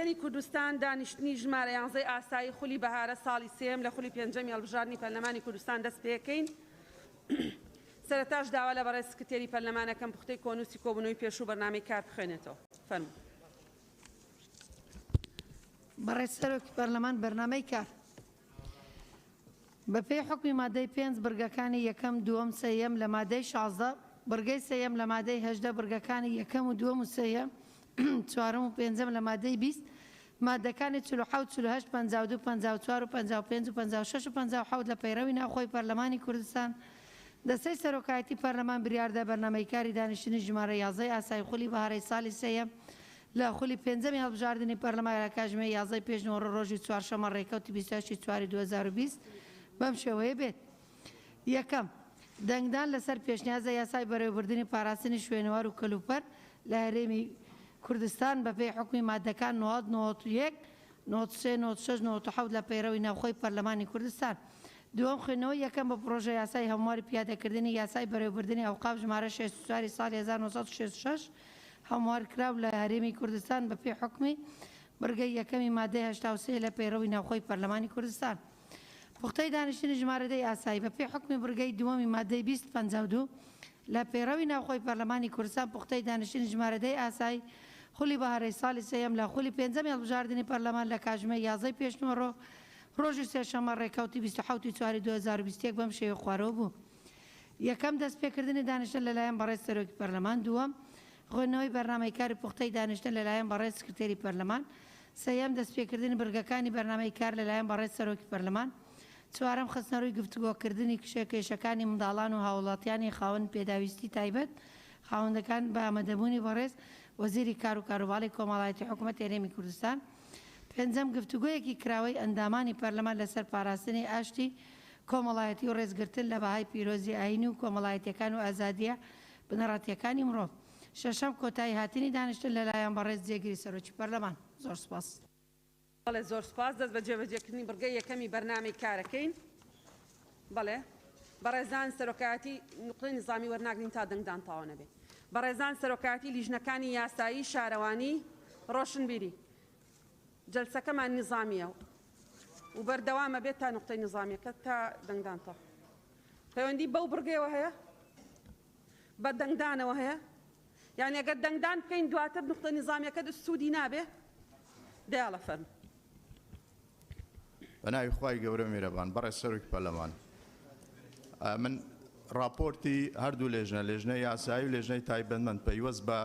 پەرلەمانی کوردستان دانیشتنی ژمارە یانزەی ئاسایی خولی بەهارە ساڵی سێیەم لە خولی پێنجەمی هەڵبژاردنی پەرلەمانی کوردستان دەست پێکەین. سەرەتاش داوا لە بەڕێز سکرتێری پەرلەمان ئەکەم پوختەی کۆنووسی کۆبوونەوەی پێشوو بەرنامەی کار بخوێنێتەوە. فەرموو. بەڕێز سەرۆکی پەرلەمان بەرنامەی کار. بە پێی حوکمی مادەی پێنج بڕگەکانی یەکەم، دووەم، سێیەم لە مادەی 16، بڕگەی سێیەم لە مادەی 18، بڕگەکانی یەکەم و دووەم و سێیەم، چوارەم و پێنجەم لە مادەی 20، مادەکانی 47، 48، 52، 54 و 55 و 56 و 57 لە پەیڕەوی ناوخۆی پەرلەمانی کوردستان، دەستەی سەرۆکایەتی پەرلەمان بریاردا بەرنامەی کاری دانیشتنی ژمارە یازدەی ئاسایی خولی بەهارەی ساڵی سێیەم لە خولی پێنجەمی هەڵبژاردنی پەرلەمان لە کاتژمێر یازدەی پێشنیوەڕۆ ڕۆژی چوارشەممە ڕێکەوتی 28 ی چواری 2020 بەم شێوەیە بێت. یەکەم، دەنگدان لەسەر پێشنیازە یاسای بەرێوەبردنی پاراستنی شوێنەوار و کەلوپەل لە هەرێمی کوردستان بەپێی حوکمی ماددەکان 90، 91، 93، 96، 97 لە پەیڕەوی ناوخۆی پەرلەمانی کوردستان. دووەم، خوێندنەوەی یەکەم بە پڕۆژە یاسای هەمواری پیادەکردنی یاسای بەرێوەبردنی ئەوقاف ژمارە 64 ی ساڵی 1966 هەموارکراو لە هەرێمی کوردستان بەپێی حوکمی بڕگەی یەکەمی مادەی 83 لە پەیڕەوی ناوخۆی پەرلەمانی کوردستان. پوختەی دانیشتنی ژمارە دەی ئاسایی بەپێی حوکمی بڕگەی دووەمی مادەی 20 52 لە پەیڕەوی ناوخۆی پەرلەمانی کوردستان پوختەی دانیشتنی ژمارە دەی ئاسایی خولی بەهارەی ساڵی سێیەم لە خولی پێنجەمی هەڵبژاردنی پەرلەمان لە کاتژمێر یازدەی پێشنیوەڕۆ ڕۆژی سێشەممە ڕێکەوتی 27 ی چواری 2021 بەم شێوەی خوارەوە بوو. یەکەم، دەستپێکردنی دانیشتن لەلایەن بەڕێز سەرۆکی پەرلەمان. دووەم، خوێندنەوەی بەرنامەی کاری پوختەی دانیشتن لەلایەن بەڕێز سکرتێری پەرلەمان. سێیەم، دەستپێکردنی بڕگەکانی بەرنامەی کار لەلایەن بەڕێز سەرۆکی پەرلەمان. چوارەم، خستنەڕووی گفتوگۆکردنی کێشەکانی منداڵان و هاووڵاتیانی خاوەن پێداویستی تایبەت خاوەندەکان بە ئامادەبوونی بەڕێز وەزیری کار و کاروباڵی کۆمەڵایەتی حکومەتی هەرێمی کوردستان. پێنجەم، گفتوگۆیەکی کراوەی ئەندامانی پەرلەمان لەسەر پاراستنی ئاشتی کۆمەڵایەتی و ڕێزگرتن لە بەهای پیرۆزی ئایینی و کۆمەڵایەتیەکان و ئازادییە بنەڕەتیەکانی مرۆڤ. شەشەم، کۆتایی هاتنی دانیشتن لەلایەن بەڕێز جێگری سەرۆکی پەرلەمان. زۆر سوپاس. بەڵێ زۆر سوپاس. دەست بە جێبەجێکردنی بڕگەی یەکەمی بەرنامەی کارەکەین. بەڵێ بەڕێزان سەرۆکایەتی نوقڵەی نیزامی وەرناگرین تا دەنگدان تەواو نەبێ. بەڕێزان سەرۆکایەتی لیژنەکانی یاسایی، شارەوانی، ڕۆشنبیری. جەلسەکەمان نیزامییە و بەردەوام ئەبێت تا نوقتەی نیزامییەکە تا دەنگدان تەواو. پەیوەندی بەو بڕگەیەوە هەیە؟ بە دەنگدانەوە هەیە؟ یانی ئەگەر دەنگدان بکەین دواتر نوقتە نیزامییەکە سوودی نابێ؟ دەیاڵە فەرموو. بە ناوی خوای گەورە میرەبان. بەڕێز سەرۆکی پەرلەمان، من ڕاپۆرتی هەردوو لێژنە، لێژنەی یاسایی و لێژنەی تایبەتمەند پەیوەست بە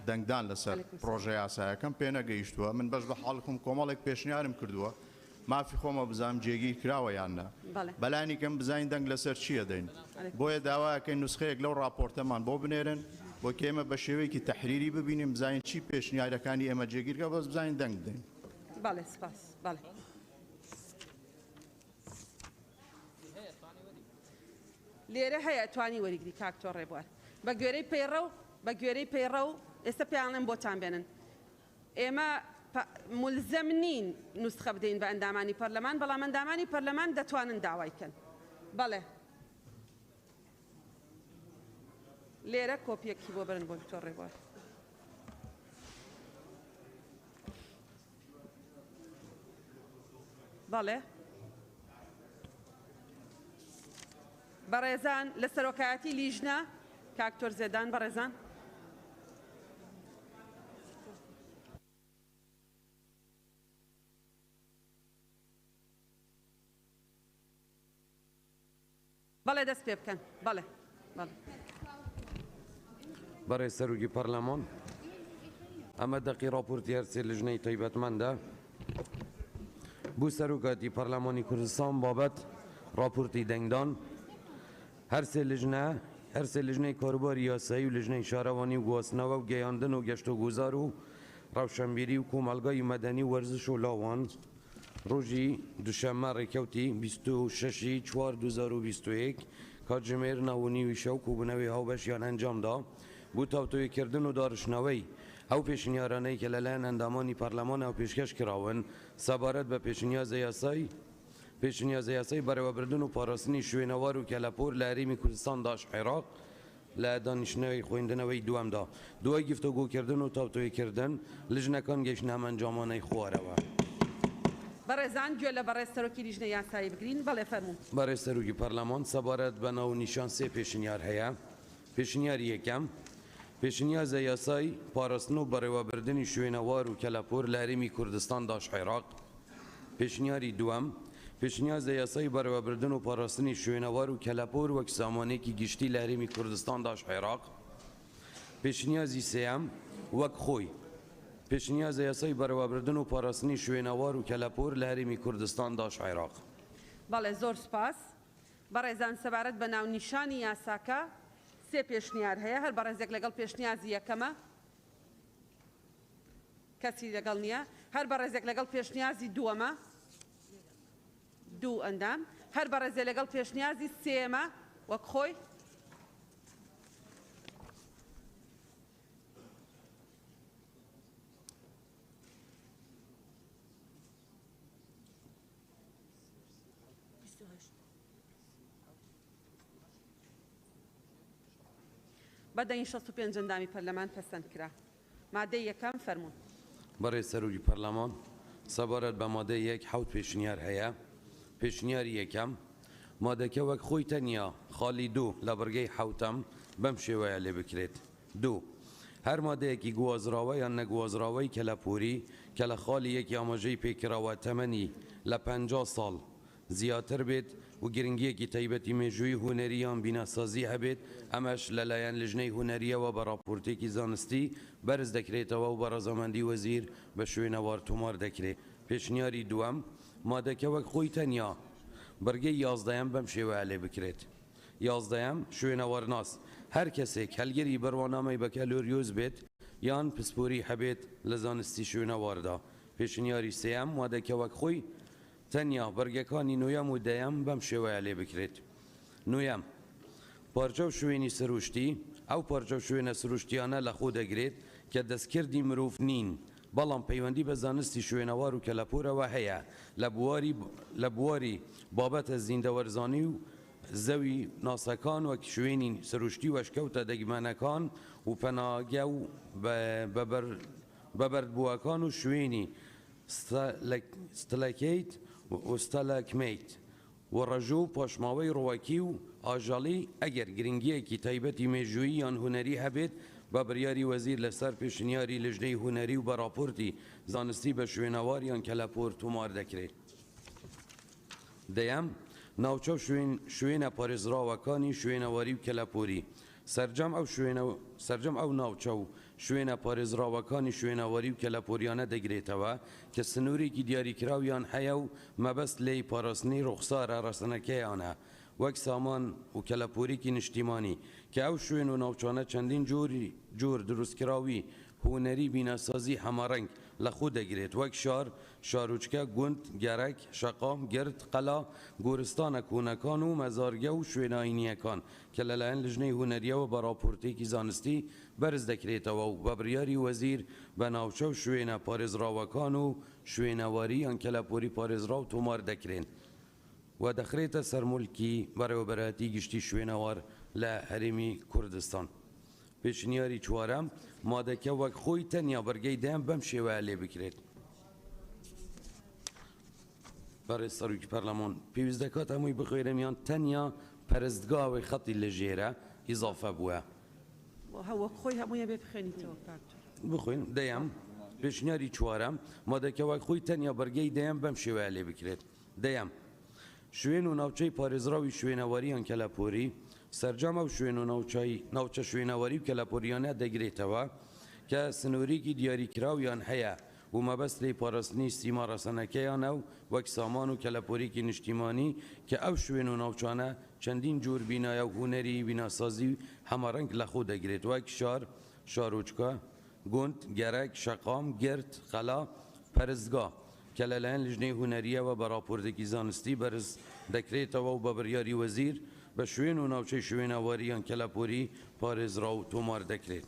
دەنگدان لەسەر پڕۆژە یاسایەکەم پێنەگەیشتووە، من بەش بە حاڵی خۆم کۆمەڵێک پێشنیارم کردووە، مافی خۆمە بزانم جێگیر کراوە یان نا، بەلانی کەم بزانین دەنگ لەسەر چی ئەدەین، بۆیە داوا ئەکەین نوسخەیەک لەو ڕاپۆرتەمان بۆ بنێرن بۆ کە ئێمە بە شێوەیەکی تەحریری ببینین بزانین چی پێشنیارەکانی ئێمە جێگیر کراوە بەس بزانین دەنگ بدەین. بەڵێ سپاس. بەڵێ. لێرە هەیە توانی وەریگری کاک تۆ ڕێبوار بە گوێرەی پەیڕەو بە گوێرەی پەیڕەو ئێستا پێیانڵێم بۆتان بێنن ئێمە مولزەم نین نوسخە بدەین بە ئەندامانی پەرلەمان بەڵام ئەندامانی پەرلەمان دەتوانن داوای کەن بەڵێ لێرە کۆپیەکی بۆ بەرن بۆ دکتۆر ڕێبوار. بەڵێ بەڕێزان لە سەرۆکایەتی لیژنە کاک تۆر زێدان بەڕێزان. بەڵێ دەست پێ بکەن بەڵێ بەڵێ. بەڕێز سەرۆکی پەرلەمان، ئەمە دەقی ڕاپۆرتی هەرسێ لیژنەی تایبەتمەندە بۆ سەرۆکایەتی پەرلەمانی کوردستان بابەت ڕاپۆرتی دەنگدان. هەرسێ لیژنە هەرسێ لیژنەی کاروباری یاسایی و لیژنەی شارەوانی و گواستنەوە و گەیاندن و گەشتوگوزار و ڕەوشەنبیری و کۆمەڵگای مەدەنی و وەرزش و لاوان ڕۆژی دوشەممە ڕێکەوتی 26 ی 4 2021 کاتژمێر نە و نیوی شەو کۆبوونەوەی هاوبەشیان ئەنجامدا بۆ تاوتوێکردن و داڕشتنەوەی ئەو پێشنیارانەی کە لەلایەن ئەندامانی پەرلەمانەوە پێشکەش کراون سەبارەت بە پێشنیازە یاسای پێشنیازە یاسای بەڕێوەبردن و پاراستنی شوێنەوار و کەلەپوور لە هەرێمی کوردستان داش عێراق. لە دانیشتنەوەی خوێندنەوەی دووەمدا دوای گفتوگۆکردن و تاوتوێکردن، لیژنەکان گەیشتنە ئەم ئەنجامانەی خوارەوە. بەڕێزان گوێ لە بەڕێز سەرۆکی لیژنەی یاسایی بگرین. بەڵێ فەرموو. بەڕێز سەرۆکی پەرلەمان، سەبارەت بە ناونیشان سێ پێشنیار هەیە. پێشنیاری یەکەم، پێشنیازە یاسای پاراستن و بەڕێوەبردنی شوێنەوار و کەلەپوور لە هەرێمی کوردستان داش عێراق. پێشنیاری دووەم، پێشنیازە یاسای بەڕێوەبردن و پاراستنی شوێنەوار و کەلەپوور وەک سامانێکی گشتی لە هەرێمی کوردستان داش عێراق. پێشنیازی سێیەم، وەک خۆی، پێشنیازە یاسای بەڕێوەبردن و پاراستنی شوێنەوار و کەلەپوور لە هەرێمی کوردستان داش عێراق. بەڵێ زۆر سوپاس. بەڕێزان سەبارەت بە ناونیشانی یاساکە سێ پێشنیار هەیە، هەر بەڕێزێک لەگەڵ پێشنیازی یەکەمە؟ کەسی لەگەڵ نییە. هەر بەڕێزێک لەگەڵ پێشنیازی دووەمە؟ دوو ئەندام. هەر بەڕێزێ لەگەڵ پێشنیازی سێیەمە وەک خۆی؟ بە دەنگی 65 ئەندامی پەرلەمان پەسەند کرا. مادەی یەکەم، فەرموون. بەڕێز سەرۆکی پەرلەمان، سەبارەت بە مادەی یەک حەوت پێشنیار هەیە. پێشنیاری یەکەم، مادەکە وەک خۆی تەنیا خاڵی دوو لە بڕگەی حەوتەم بەم شێوەیە لێ بکرێت، دوو. هەر مادەیەکی گوازراوە یان نەگوازراوەی کەلەپووری کە لە خاڵی یەکی ئاماژەی پێکراوە تەمەنی لە 50 ساڵ زیاتر بێت و گرنگییەکی تایبەتی مێژوویی هونەری یان بیناسازی هەبێت، ئەمەش لەلایەن لیژنەی هونەرییەوە بە ڕاپۆرتێکی زانستی بەرز دەکرێتەوە و بە ڕەزامەندی وەزیر بە شوێنەوار تۆمار دەکرێت. پێشنیاری دووەم، مادەکە وەک خۆی تەنیا بڕگەی یازدەیەم بەم شێوەیە لێ بکرێت. یازدەیەم، شوێنەوارناس، هەر کەسێک هەڵگری بڕوانامەی بەکالۆریۆس بێت یان پسپۆری هەبێت لە زانستی شوێنەواردا. پێشنیاری سێیەم، مادەکە وەک خۆی تەنیا بڕگەکانی نۆیەم و دەیەم بەم شێوەیە لێ بکرێت. نۆیەم، پارچە و شوێنی سروشتی، ئەو پارچە و شوێنە سروشتییانە لەخۆ دەگرێت کە دەستکردی مرۆڤ نین، بەڵام پەیوەندی بە زانستی شوێنەوار و کەلەپوورەوە هەیە لە بواری لە بواری بابەتە زیندەوەرزانی و زەوی ناسەکان وەک شوێنی سروشتی و ئەشکەوتە دەگمەنەکان و پەناگە و بە بەردبووەکان و شوێنی ستلەکەیت و ستەلەکمەیت و ڕەژوو و پاشماوەی ڕووەکی و ئاژەڵی، ئەگەر گرنگییەکی تایبەتی مێژوویی یان هونەری هەبێت، بە بڕیاری وەزیر لەسەر پێشنیاری لیژنەی هونەری و بە ڕاپۆرتی زانستی بە شوێنەوار یان کەلەپوور تۆمار دەکرێت. دەیەم، ناوچە و شوێنە پارێزراوەکانی شوێنەواری و کەلەپووری، سەرجەم ئەو شوێنە سەرجەم ئەو ناوچە و شوێنە پارێزراوەکانی شوێنەواری و کەلەپووریانە دەگرێتەوە کە سنوورێکی دیاریکراویان هەیە و مەبەست لێی پاراستنی ڕوخسارە ڕەسەنەکەیانە وەک سامان و کەلەپوورێکی نیشتیمانی کە ئەو شوێن و ناوچانە چەندین جۆری جۆر دروستکراوی هونەری بیناسازی هەمەڕەنگ لەخۆ دەگرێت وەک شار، شارۆچکە، گوند، گەڕەک، شەقام، گرد، قەلا، گۆرستانە کۆنەکان و مەزارگە و شوێنە ئاینییەکان کە لەلایەن لیژنەی هونەرییەوە بە ڕاپۆرتێکی زانستی بەرز دەکرێتەوە و بە بڕیاری وەزیر بە ناوچە و شوێنە پارێزراوەکان و شوێنەواری یان کەلەپوری پارێزراو تۆمار دەکرێن و دەخرێتە سەر موڵکی بەڕێوەبەرایەتی گشتی شوێنەوار لە هەرێمی کوردستان. پێشنیاری چوارەم، مادەکە وەک خۆی تەنیا بڕگەی دەیەم بەم شێوەیە لێ بکرێت. بەڕێز سەرۆکی پەرلەمان، پێویست دەکات هەمووی بخوێنم یان تەنیا پەرستگا ئەوەی خەتی لە ژێرە ئیزافە بووە؟ وەک خۆی هەمووی ئەبێ بخوێنیتەوە کاک تورک. بخوێنم. دەیەم، پێشنیاری چوارەم، مادەکە وەک خۆی تەنیا بڕگەی دەیەم بەم شێوەیە لێ بکرێت. دەیەم، شوێن و ناوچەی پارێزراوی شوێنەواری یان کەلەپووری، سەرجەم ئەو شوێن و ناوچەی ناوچە شوێنەواری و کەلەپووریانە دەگرێتەوە کە سنوورێکی دیاریکراویان هەیە و مەبەست لێی پاراستنی سیما ڕەسەنەکەیانە و وەک سامان و کەلەپوورێکی نیشتیمانی کە ئەو شوێن و ناوچانە چەندین جۆر بینایە و هونەری بیناسازی هەمەڕەنگ لەخۆ دەگرێت وەک شار، شارۆچکە، گوند، گەرەک، شەقام، گرد، قەلا، پەرستگا، کە لەلایەن لیژنەی هونەرییەوە بە ڕاپۆرتێکی زانستی بەرز دەکرێتەوە و بە بڕیاری وەزیر بە شوێن و ناوچەی شوێنەواری یان کەلەپووری پارێزراو تۆمار دەکرێت.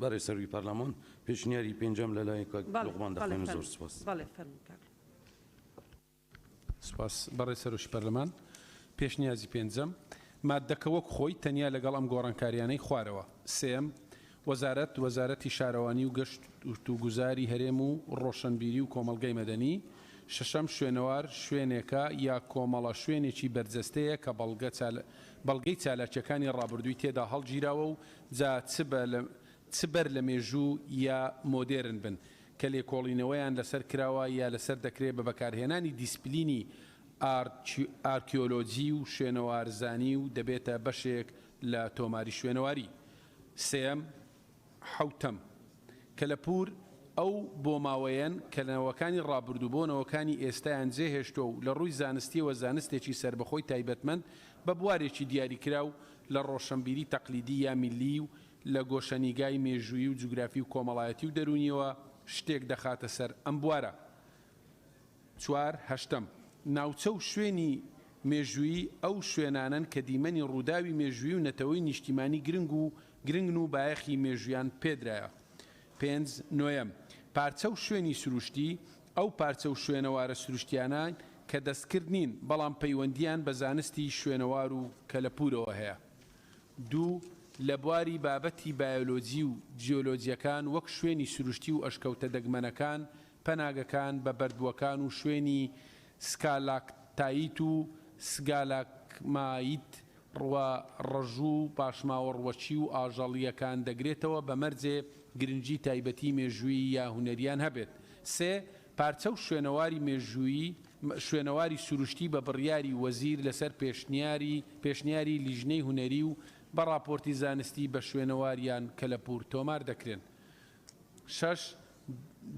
بەڕێز سەرۆکی پەرلەمان، پێشنیاری پێنجەم لەلایەن کاک لوقمان دەخوێنم. زۆر سوپاس. بەڵێ فەرموو کاک. سوپاس بەڕێز سەرۆکی پەرلەمان. پێشنیازی پێنجەم، ماددەکە وەک خۆی، تەنیا لەگەڵ ئەم گۆڕانکارییانەی خوارەوە. سێیەم، وەزارەت، وەزارەتی شارەوانی و گەشتوگوزاری هەرێم و ڕۆشەنبیری و کۆمەڵگەی مەدەنی. شەشەم، شوێنەوار، شوێنێکە یا کۆمەڵە شوێنێکی بەرجەستەیە کە بەڵگە بەڵگەی چالاکییەکانی ڕابردووی تێدا هەڵگیراوە و جا چ بە چ بەر لە مێژوو یا مۆدێرن بن کە لێکۆڵینەوەیان لەسەر کراوە یا لەسەر دەکرێ بە بەکارهێنانی دیسپلینی ئارکیۆلۆجی و شوێنەوارزانی و دەبێتە بەشێک لە تۆماری شوێنەواری. سێیەم، حەوتەم، کەلەپوور ئەو بۆماوەیەن کە لە نەوەکانی ڕابردوو بۆ نەوەکانی ئێستایان جێهێشتووە و لە ڕووی زانستییەوە زانستێکی سەربەخۆی تایبەتمەند بە بوارێکی دیاریکراو لە ڕۆشەنبیری تەقلیدی یا میللی و لە گۆشەنیگای مێژوویی و جوگرافی و کۆمەڵایەتی و دەروونییەوە شتێک دەخاتە سەر ئەم بوارە. چوار، هەشتەم، ناوچە و شوێنی مێژوویی ئەو شوێنانەن کە دیمەنی ڕووداوی مێژوویی و نەتەوەی نیشتیمانی گرنگ و گرنگن و بایەخی مێژوویان پێدرایە. پێنج، نۆیەم، پارچە و شوێنی سروشتی ئەو پارچە و شوێنەوارە سروشتیانەن کە دەستکرد نین، بەڵام پەیوەندییان بە زانستی شوێنەوار و کەلەپوورەوە هەیە. دوو، لە بواری بابەتی بایۆلۆجی و جیۆلۆجییەکان وەک شوێنی سروشتی و ئەشکەوتە دەگمەنەکان، پەناگەکان، بە بەردبووەکان و شوێنی سکالاکتایت و سگالاکمایت و ڕەژوو و پاشماوە ڕووەکی و ئاژەڵییەکان دەگرێتەوە بە مەرجێ گرنگی تایبەتی مێژوویی یا هونەرییان هەبێت. سێ، پارچە و شوێنەواری مێژوویی شوێنەواری سروشتی بە بڕیاری وەزیر لەسەر پێشنیاری پێشنیاری لیژنەی هونەری و بە ڕاپۆرتی زانستی بە شوێنەوار یان کەلەپوور تۆمار دەکرێن. شەش،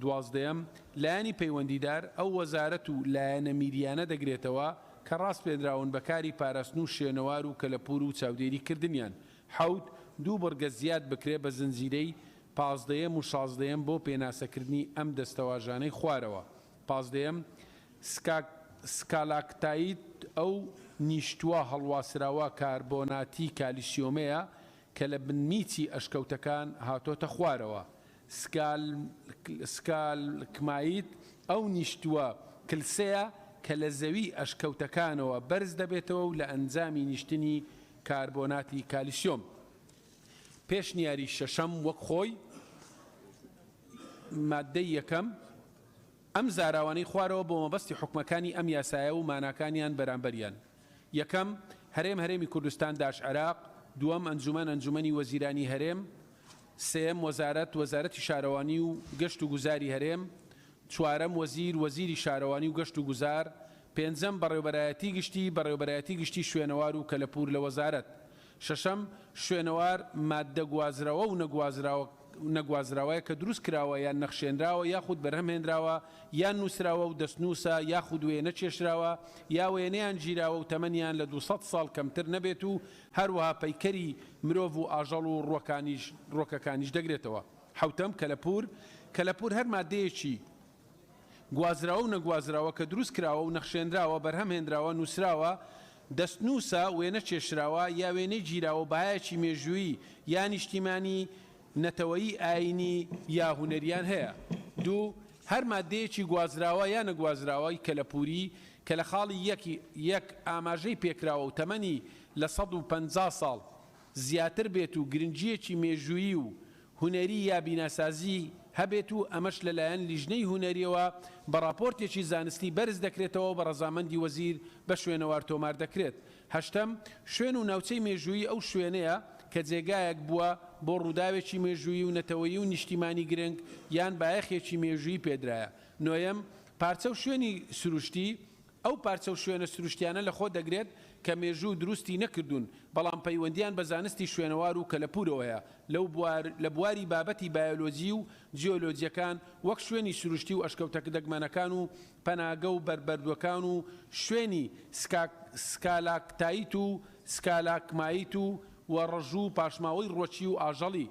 دوازدەیەم، لایەنی پەیوەندیدار، ئەو وەزارەت و لایەنە میرییانە دەگرێتەوە کە ڕاسپێنراون بە کاری پاراستن و شوێنەوار و کەلەپوور و چاودێری کردنیان. حەوت، دوو بڕگە زیاد بکرێ بە زنجیرەی پازدەیەم و شازدەیەم بۆ پێناسەکردنی ئەم دەستەواژانەی خوارەوە. پازدەیەم، سکالاکتایت ئەو نیشتووە هەڵواسراوە کاربۆناتی کالیسیۆمەیە کە لە بنمیچی ئەشکەوتەکان هاتۆتە خوارەوە. سکالکمایت ئەو نیشتووە کلسەیە کە لە زەوی ئەشکەوتەکانەوە بەرز دەبێتەوە و لە ئەنجامی نیشتنی کاربۆناتی کالیسیۆم. پێشنیاری شەشەم وەک خۆی، ماددەی یەکەم، ئەم زاراوانەی خوارەوە بۆ مەبەستی حوکمەکانی ئەم یاسایە و ماناکانیان بەرامبەریان، یەکەم، هەرێم هەرێمی کوردستان داش عێراق، دووەم، ئەنجومەن ئەنجومەنی وەزیرانی هەرێم، سێیەم، وەزارەت وەزارەتی شارەوانی و گەشت و گوزاری هەرێم، چوارەم، وەزیر وەزیری شارەوانی و گەشت و گوزار، پێنجەم، بەڕێوبەرایەتی گشتی بەڕێوبەرایەتی گشتی شوێنەوار و کەلەپوور لە وەزارەت. شەشەم، شوێنەوار، ماددە گوازرەوە و نەگوازراوەیە کە دروست کراوە یان نەخشێنراوە یاخود بەرهەم هێنراوە یان نووسراوە و دەستنووسە یاخود وێنە کێشراوە یا وێنەیان گیراوە و تەمەنیان لە 200 ساڵ کەمتر نەبێت و هەروەها پەیکەری مرۆڤ و ئاژەڵ و ڕووەکانیش ڕووەکەکانیش دەگرێتەوە. حەوتەم، کەلەپوور، کەلەپوور هەر ماددەیەکی. گوازراوە و نەگوازراوە کە دروست کراوە و نەخشێنراوە، بەرهەم هێنراوە، نووسراوە، دەستنووسە، وێنە کێشراوە یا وێنەی گیراوە و بەهایەکی مێژوویی یا نیشتیمانی، نەتەوەیی، ئایینی یا هونەرییان هەیە. دوو. هەر ماددەیەکی گوازراوە یا نەگوازراوەی کەلەپووری کە لە خاڵی یەک یەک ئاماژەی پێکراوە و تەمەنی لە 150 ساڵ زیاتر بێت و گرنگییەکی مێژوویی و هونەری یا بیناسازی هەبێت و ئەمەش لەلایەن لیژنەی هونەریەوە بە ڕاپۆرتێکی زانستی بەرز دەکرێتەوە و بە ڕەزامەندی وەزیر بە شوێنەوار تۆمار دەکرێت. هەشتەم، شوێن و ناوچەی مێژوویی ئەو شوێنەیە کە جێگایەک بووە بۆ ڕووداوێکی مێژوویی و نەتەوەیی و نیشتیمانی گرنگ یان بایەخێکی مێژوویی پێدرایە. نۆیەم، پارچە و شوێنی سروشتی، ئەو پارچە و شوێنە سروشتیانە لەخۆ دەگرێت کە مێژوو دروستی نەکردوون، بەڵام پەیوەندییان بە زانستی شوێنەوار و کەلەپوورەوە هەیە لەو بوار لە بواری بابەتی بایۆلۆجی و جیۆلۆجییەکان وەک شوێنی سروشتی و ئەشکەوتە دەگمەنەکان و پەناگە و بەربەردووەکان و شوێنی سکالاکتایت و سکالاکمایت و و ڕەژوو و پاشماوەی ڕوەکی و ئاژەڵی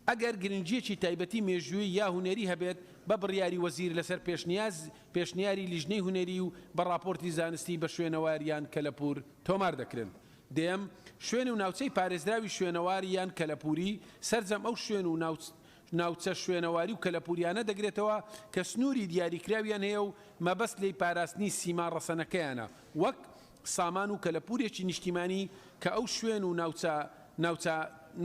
ئەگەر گرنگییەکی تایبەتی مێژوویی یا هونەری هەبێت، بە بڕیاری وەزیر لەسەر پێشنیاز پێشنیاری لیژنەی هونەری و بە ڕاپۆرتی زانستی بە شوێنەوار یان کەلەپوور تۆمار دەکرێن. دەیەم، شوێن و ناوچەی پارێزراوی شوێنەوار یان کەلەپووری، سەرجەم ئەو شوێن و ناوچ. ناوچە شوێنەواری و کەلەپووریانە دەگرێتەوە کە سنووری دیاریکراویان هەیە و مەبەست لێی پاراستنی سیما ڕەسەنەکەیانە وەک سامان و کەلەپوورێکی نیشتیمانی کە ئەو شوێن و ناوچە ناوچە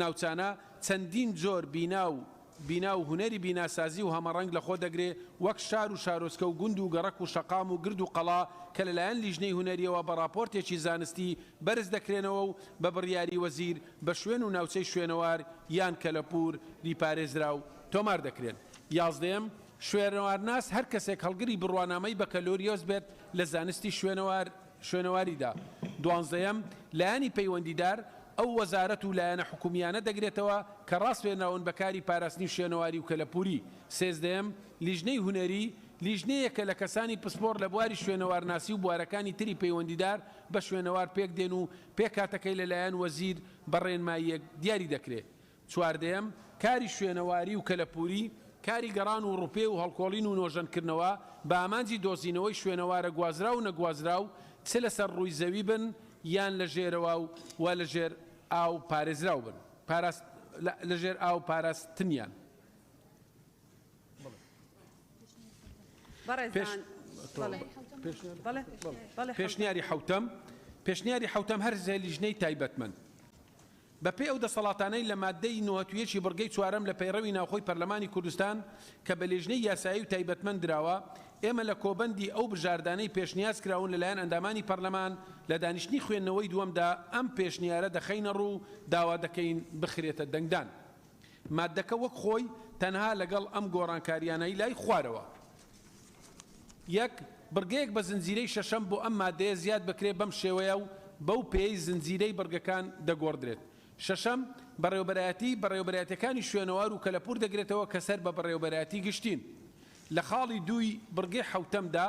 ناوچانە چەندین جۆر بینا و بینا و هونەری بیناسازی و هەمەڕەنگ لەخۆ دەگرێ وەک شار و شارۆچکە و گوند و گەڕەک و شەقام و گرد و قەڵا کە لەلایەن لیژنەی هونەریەوە بە ڕاپۆرتێکی زانستی بەرز دەکرێنەوە و بە بڕیاری وەزیر بە شوێن و ناوچەی شوێنەوار یان کەلەپوور ی پارێزراو تۆمار دەکرێن. یازدەیەم، شوێنەوارناس هەر کەسێک هەڵگری بڕوانامەی بەکەلۆریۆس بێت لە زانستی شوێنەوار شوێنەواریدا. دوانزەیەم، لایەنی پەیوەندیدار، ئەو وەزارەت و لایەنە حکومییانە دەگرێتەوە کە ڕاسپێنراون بە کاری پاراستنی شوێنەواری و کەلەپووری. سێزدەیەم، لیژنەی هونەری، لیژنەیەکە لە کەسانی پسپۆڕ لە بواری شوێنەوارناسی و بوارەکانی تری پەیوەندیدار بە شوێنەوار پێکدێن و پێکهاتەکەی لە لایەن وەزیر بە ڕێنماییەک دیاری دەکرێ. چواردەیەم، کاری شوێنەواری و کەلەپووری، کاری گەڕان و ڕوپێ و هەڵکۆڵین و نۆژەنکردنەوە بە ئامانجی دۆزینەوەی شوێنەوارە گوازراو و نەگوازراو چ لەسەر ڕووی زەوی بن یان لە ژێرەوە و لە ژێر ئاو پارێزراو بن پاراست لە ژێر ئاو پاراستنیان. پێشنیاری حەوتەم، پێشنیاری حەوتەم هەر لیژنەی تایبەتمەند بە پێی ئەو دەسەڵاتانەی لە ماددەی 91 ی بڕگەی چوارەم لە پەیڕەوی ناوخۆی پەرلەمانی کوردستان کە بە لێژنەی یاسایی و تایبەتمەند دراوە، ئێمە لە کۆبەندی ئەو بژاردانەی پێشنیاز کراون لەلایەن ئەندامانی پەرلەمان لە دانیشتنی خوێندنەوەی دووەمدا ئەم پێشنیارە دەخەینە ڕوو و داوا دەکەین بخرێتە دەنگدان. ماددەکە وەک خۆی تەنها لەگەڵ ئەم گۆڕانکاریانەی لای خوارەوە. یەک، بڕگەیەک بە زنجیرەی شەشەم بۆ ئەم ماددەیە زیاد بکرێت بەم شێوەیە و بەو پێیەی زنجیرەی بڕگەکان دەگۆڕدرێت. شەشەم، بەڕێوەبەرایەتی، بەڕێوەبەرایەتیەکانی شوێنەوار و کەلەپوور دەگرێتەوە کە سەر بە بەڕێوەبەرایەتی گشتین. لە خاڵی دووی بڕگەی حەوتەمدا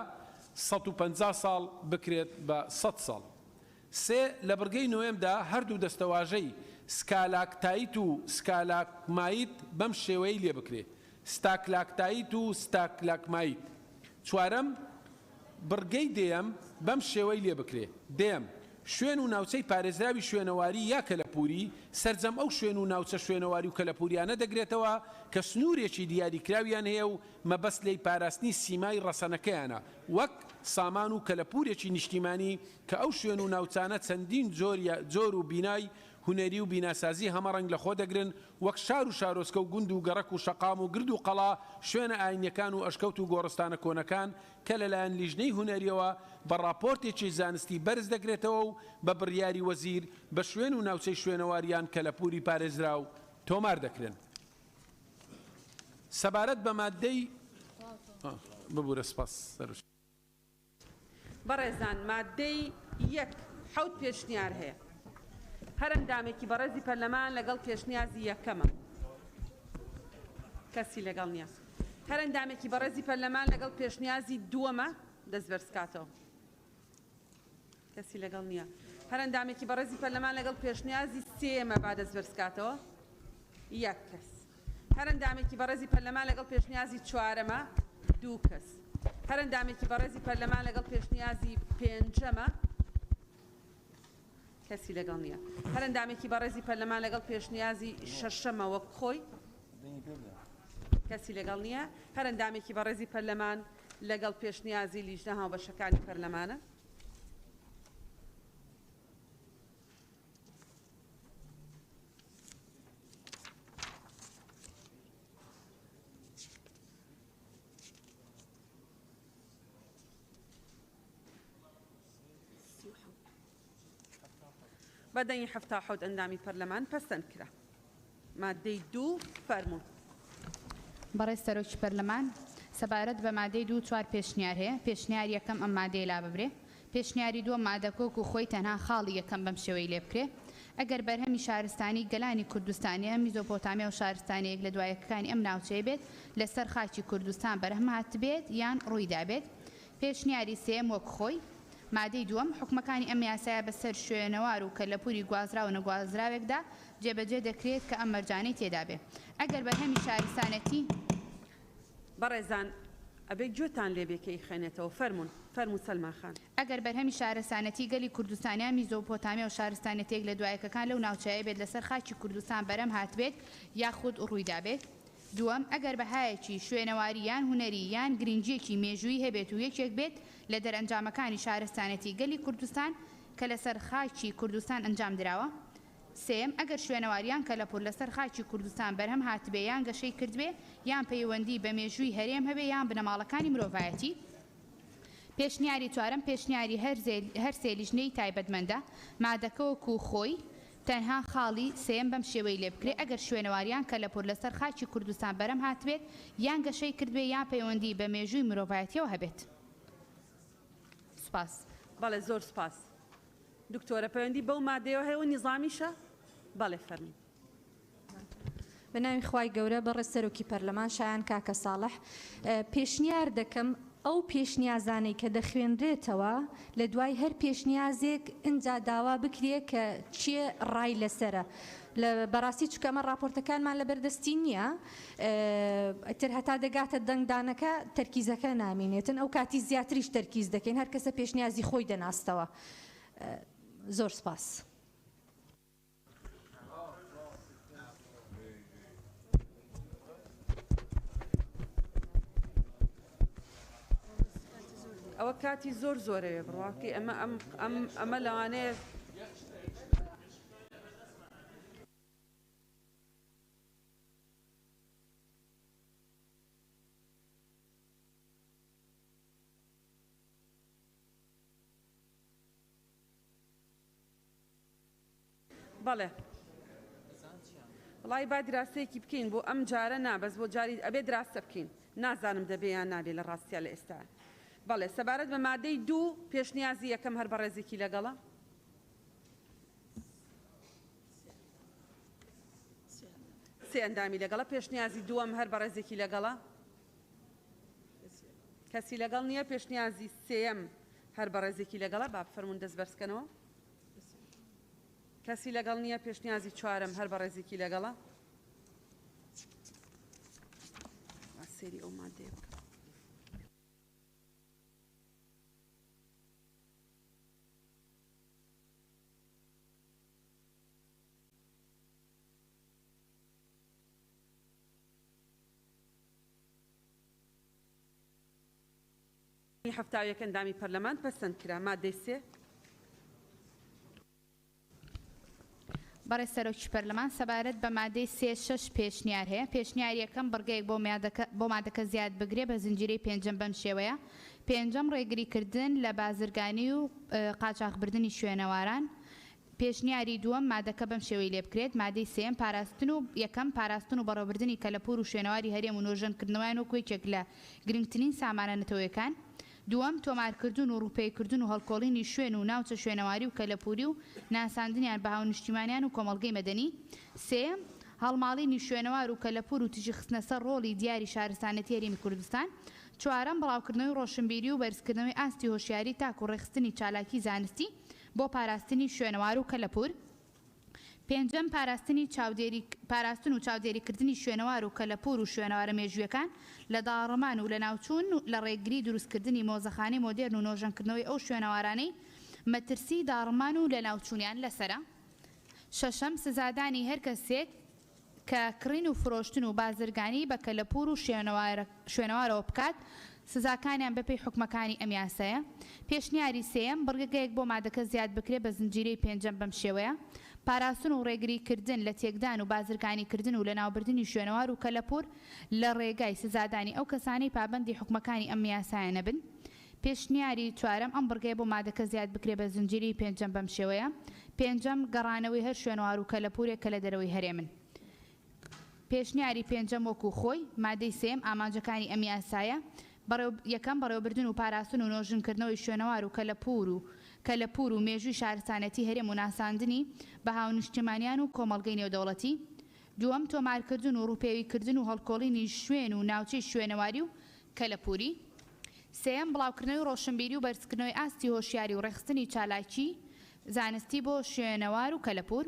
150 ساڵ بکرێت بە سەد ساڵ. سێ، لە بڕگەی نۆیەمدا هەردوو دەستەواژەی سکالاکتایت و سکالاکمایت بەم شێوەیەی لێ بکرێ، ستاکلاکتایت و ستاکلاکمایت. چوارەم، بڕگەی دەیەم بەم شێوەی لێ بکرێ، دەیەم، شوێن و ناوچەی پارێزراوی شوێنەواری یا کەلەپووری، سەرجەم ئەو شوێن و ناوچە شوێنەواری و کەلەپووریانە دەگرێتەوە کە سنوورێکی دیاریکراویان هەیە و مەبەست لێی پاراستنی سیمای ڕەسەنەکەیانە وەک سامان و کەلەپوورێکی نیشتیمانی کە ئەو شوێن و ناوچانە چەندین جۆر و بینای هونەری و بیناسازی هەمەڕەنگ لەخۆ دەگرن وەک شار و شارۆچکە و گوند و گەڕەک و شەقام و گرد و قەڵا، شوێنە ئاینیەکان و ئەشکەوت و گۆڕستانە کۆنەکان کە لەلایەن لیژنەی هونەریەوە بە ڕاپۆرتێکی زانستی بەرز دەکرێتەوە و بە بڕیاری وەزیر بە شوێن و ناوچەی شوێنەوار یان کەلەپوری پارێزراو تۆمار دەکرێن. سەبارەت بە ماددەی ببورە سپاس سەرۆک. بەڕێزان ماددەی یەک، حەوت پێشنیار هەیە. هەر ئەندامێکی بەڕێزی پەرلەمان لەگەڵ پێشنیازی یەکەمە. کەسی لەگەڵ نییە. هەر ئەندامێکی بەڕێزی پەرلەمان لەگەڵ پێشنیازی دووەمە دەست بەرزکاتەوە. کەسی لەگەڵ نییە. هەر ئەندامێکی بەڕێزی پەرلەمان لەگەڵ پێشنیازی سێیەمە با دەست بەرزکاتەوە. یەک کەس. هەر ئەندامێکی بەڕێزی پەرلەمان لەگەڵ پێشنیازی چوارەمە دوو کەس. هەر ئەندامێکی بەڕێزی پەرلەمان لەگەڵ پێشنیازی پێنجەمە کەسی لەگەڵ نییە. هەر ئەندامێکی بەڕێزی پەرلەمان لەگەڵ پێشنیازی شەشەمە وەک خۆی کەسی لەگەڵ نییە. هەر ئەندامێکی بەڕێزی پەرلەمان لەگەڵ پێشنیازی لیژنە هاوبەشەکانی پەرلەمانە. بە دەنگی 77 ئەندامی پەرلەمان پەسەند کرا. ماددەی دوو فەرموون. بەڕێز سەرۆکی پەرلەمان، سەبارەت بە مادەی دوو چوار پێشنیار هەیە، پێشنیاری یەکەم ئەم مادەیە لاببرێ، پێشنیاری دووەم مادەکە وەکو خۆی تەنها خاڵی یەکەم بەم شێوەی لێ بکرێ، ئەگەر بەرهەمی شارستانی گەلانی کوردستانیە، میزۆپۆتامیا و شارستانیە یەک لە دوا یەکەکانی ئەم ناوچەیە بێت، لە سەر خاکی کوردستان بەرهەم هاتبێت یان ڕووی دابێت. پێشنیاری سێیەم وەک خۆی. مادەی دووەم، حوکمەکانی ئەم یاسایە بە سەر شوێنەوار و کەلەپووری گوازراو و نەگوازراوێکدا جێبەجێ دەکرێت کە ئەم مەرجانەی تێدا بێ. ئەگەر بەرهەمی شارستانێتی. بەڕێزان ئەبێ گوێتان لێ بێ کە ئیخوێنێتەوە. فەرموون. فەرموو سەلما خان. ئەگەر بەرهەمی شارستانێتی گەلی کوردستان یان میزۆپۆتامیا و شارستانێتە یەک لە دوایەکەکان لەو ناوچەیە بێت لەسەر خاکی کوردستان بەرهەم هاتبێت یاخود ڕوویدابێت. دووەم، ئەگەر بەهایەکی شوێنەواری یان هونەری یان گرنگییەکی مێژوویی هەبێت و یەکێک بێت لە دەرئەنجامەکانی شارستانێتی گەلی کوردستان کە لەسەر خاکی کوردستان ئەنجام دراوە. سێیەم، ئەگەر شوێنەوار یان کەلەپوور لەسەر خاکی کوردستان بەرهەم هاتبێ یان گەشەی کردبێ یان پەیوەندی بە مێژووی هەرێم هەبێ یان بنەماڵەکانی مرۆڤایەتی. پێشنیاری چوارەم، پێشنیاری هەر سێ لیژنەی تایبەتمەندە. مادەکە وەکوو خۆی تەنها خاڵی سێیەم بەم شێوەی لێ بکرێ، ئەگەر شوێنەوار یان کەلەپوور لەسەر خاکی کوردستان بەرهەم هاتبێت یان گەشەی کردبێ یان پەیوەندی بە مێژووی مرۆڤایەتیەوە هەبێت. سوپاس. بەڵێ زۆر سوپاس دکتۆرە پەیوەندی بەو مادەیەوە هەیە و نیزامیشە؟ بەڵێ فەرموو. بە ناوی خوای گەورە بەڕێز سەرۆکی پەرلەمان شایان کاکە ساڵح پێشنیار دەکەم ئەو پێشنیازانەی کە دەخوێنرێتەوە لە دوای هەر پێشنیازێک ئینجا داوا بکرێ کە کێ ڕای لەسەرە لە بەڕاستی چونکە ئەمە ڕاپۆرتەکانمان لە بەردەستی نییە ئیتر هەتا دەگاتە دەنگدانەکە تەرکیزەکە نامینێتن ئەو کاتی زیاتریش تەرکیز دەکەین هەر کەسە پێشنیازی خۆی دەناستەوە زۆر سپاس. ئەوە کاتی زۆر زۆرەوێ بڕواکەی ئەمە ئەم ئەم ئەمە لەوانەیە بەڵێ وەڵایی با دراسەیەکی بکەین بۆ ئەم جارە نا بەس بۆ جاری ئەبێ دراسە بکەین نازانم دەبێ یان نابێ لە ڕاستیا لە ئێستا بەڵێ سەبارەت بە مادەی دوو پێشنیازی یەکەم هەر بەڕێزێکی لەگەڵە سێ ئەندامی لەگەڵە پێشنیازی دووەم هەر بەڕێزێکی لەگەڵە کەسی لەگەڵ نییە پێشنیازی سێیەم هەر بەڕێزێکی لەگەڵە با بفەرموون دەست بەرزکەنەوە کەسی لەگەڵ نییە پێشنیازی چوارەم هەر بەڕێزێکی لەگەڵە سێری ئەو مادەیە بکەم. 71 ئەندامی پەرلەمان پەسەند کرا. مادەی سێ. بەڕێز سەرۆکی پەرلەمان، سەبارەت بە مادەی سێ شەش پێشنیار هەیە. پێشنیاری یەکەم، بڕگەیەک بۆ مادەکە بۆ مادەکە زیاد بگرێ بە زنجیرەی پێنجەم بەم شێوەیە، پێنجەم، ڕێگریکردن لە بازرگانی و قاچاخبردنی شوێنەواران. پێشنیاری دووەم، مادەکە بەم شێوەی لێ بکرێت، مادەی سێیەم، پاراستن و یەکەم، پاراستن و بەڕێوەبردنی کەلەپوور و شوێنەواری هەرێم و نۆژەنکردنەوەیان وەکو یەکێک لە گرنگترین سامانە نەتەوەیەکان. دووەم، تۆمارکردن و ڕووپێیکردن و هەڵکۆڵینی شوێن و ناوچە شوێنەواری و کەلەپووری و ناساندنیان بە هاونیشتیمانیان و کۆمەڵگەی مەدەنی. سێیەم، هەڵماڵینی شوێنەوار و کەلەپوور و تیشکخستنە سەر ڕۆڵی دیاری شارستانێتی هەرێمی کوردستان. چوارەم، بڵاوکردنەوەی ڕۆشنبیری و بەرزکردنەوەی ئاستی هۆشیاری تاک و ڕێکخستنی چالاکی زانستی بۆ پاراستنی شوێنەوار و کەلەپوور. پێنجەم، پاراستنی چاودێری پاراستن و چاودێریکردنی شوێنەوار و کەلەپوور و شوێنەوارە مێژوویەکان لە داڕمان و لەناوچوون و لە ڕێگری دروستکردنی مۆزەخانەی مۆدێرن و نۆژەنکردنەوەی ئەو شوێنەوارانەی مەترسیی داڕمان و لەناوچوونیان لەسەرە. شەشەم، سزادانی هەر کەسێک کە کڕین و فرۆشتن و بازرگانی بە کەلەپوور و شوێنەوارەوە بکات، سزاکانیان بەپێی حوکمەکانی ئەم یاسایە. پێشنیاری سێیەم، بڕگەیەک بۆ مادەکە زیاد بکرێت بە زنجیرەی پێنجەم بەم شێوەیە، پاراستن و ڕێگری کردن لە تێکدان و بازرگانی کردن و لەناوبردنی شوێنەوار و کەلەپوور لە ڕێگای سزادانی ئەو کەسانەی پابەندی حوکمەکانی ئەم یاسایە نەبن. پێشنیاری چوارەم، ئەم بڕگەیە بۆ مادەکە زیاد بکرێت بە زنجیرەی پێنجەم بەم شێوەیە، پێنجەم، گەڕانەوەی هەر شوێنەوار و کەلەپوورێک کە لە دەرەوەی هەرێمن. پێشنیاری پێنجەم وەکوو خۆی، مادەی سێیەم، ئامانجەکانی ئەم یاسایە، بەڕێو، یەکەم، بەڕێوەبردن و پاراستن و نۆژنکردنەوەی شوێنەوار و کەلەپوور و کەلەپوور و مێژووی شارستانێتی هەرێم و ناساندنی بە هاونیشتیمانیان و کۆمەڵگەی نێودەوڵەتی. دووەم، تۆمارکردن و ڕووپێویکردن و هەڵکۆڵینی شوێن و ناوچەی شوێنەواری و کەلەپووری. سێیەم، بڵاوکردنەوەی ڕۆشنبیری و بەرزکردنەوەی ئاستی هۆشیاری و ڕێکخستنی چالاکیی زانستی بۆ شوێنەوار و کەلەپوور.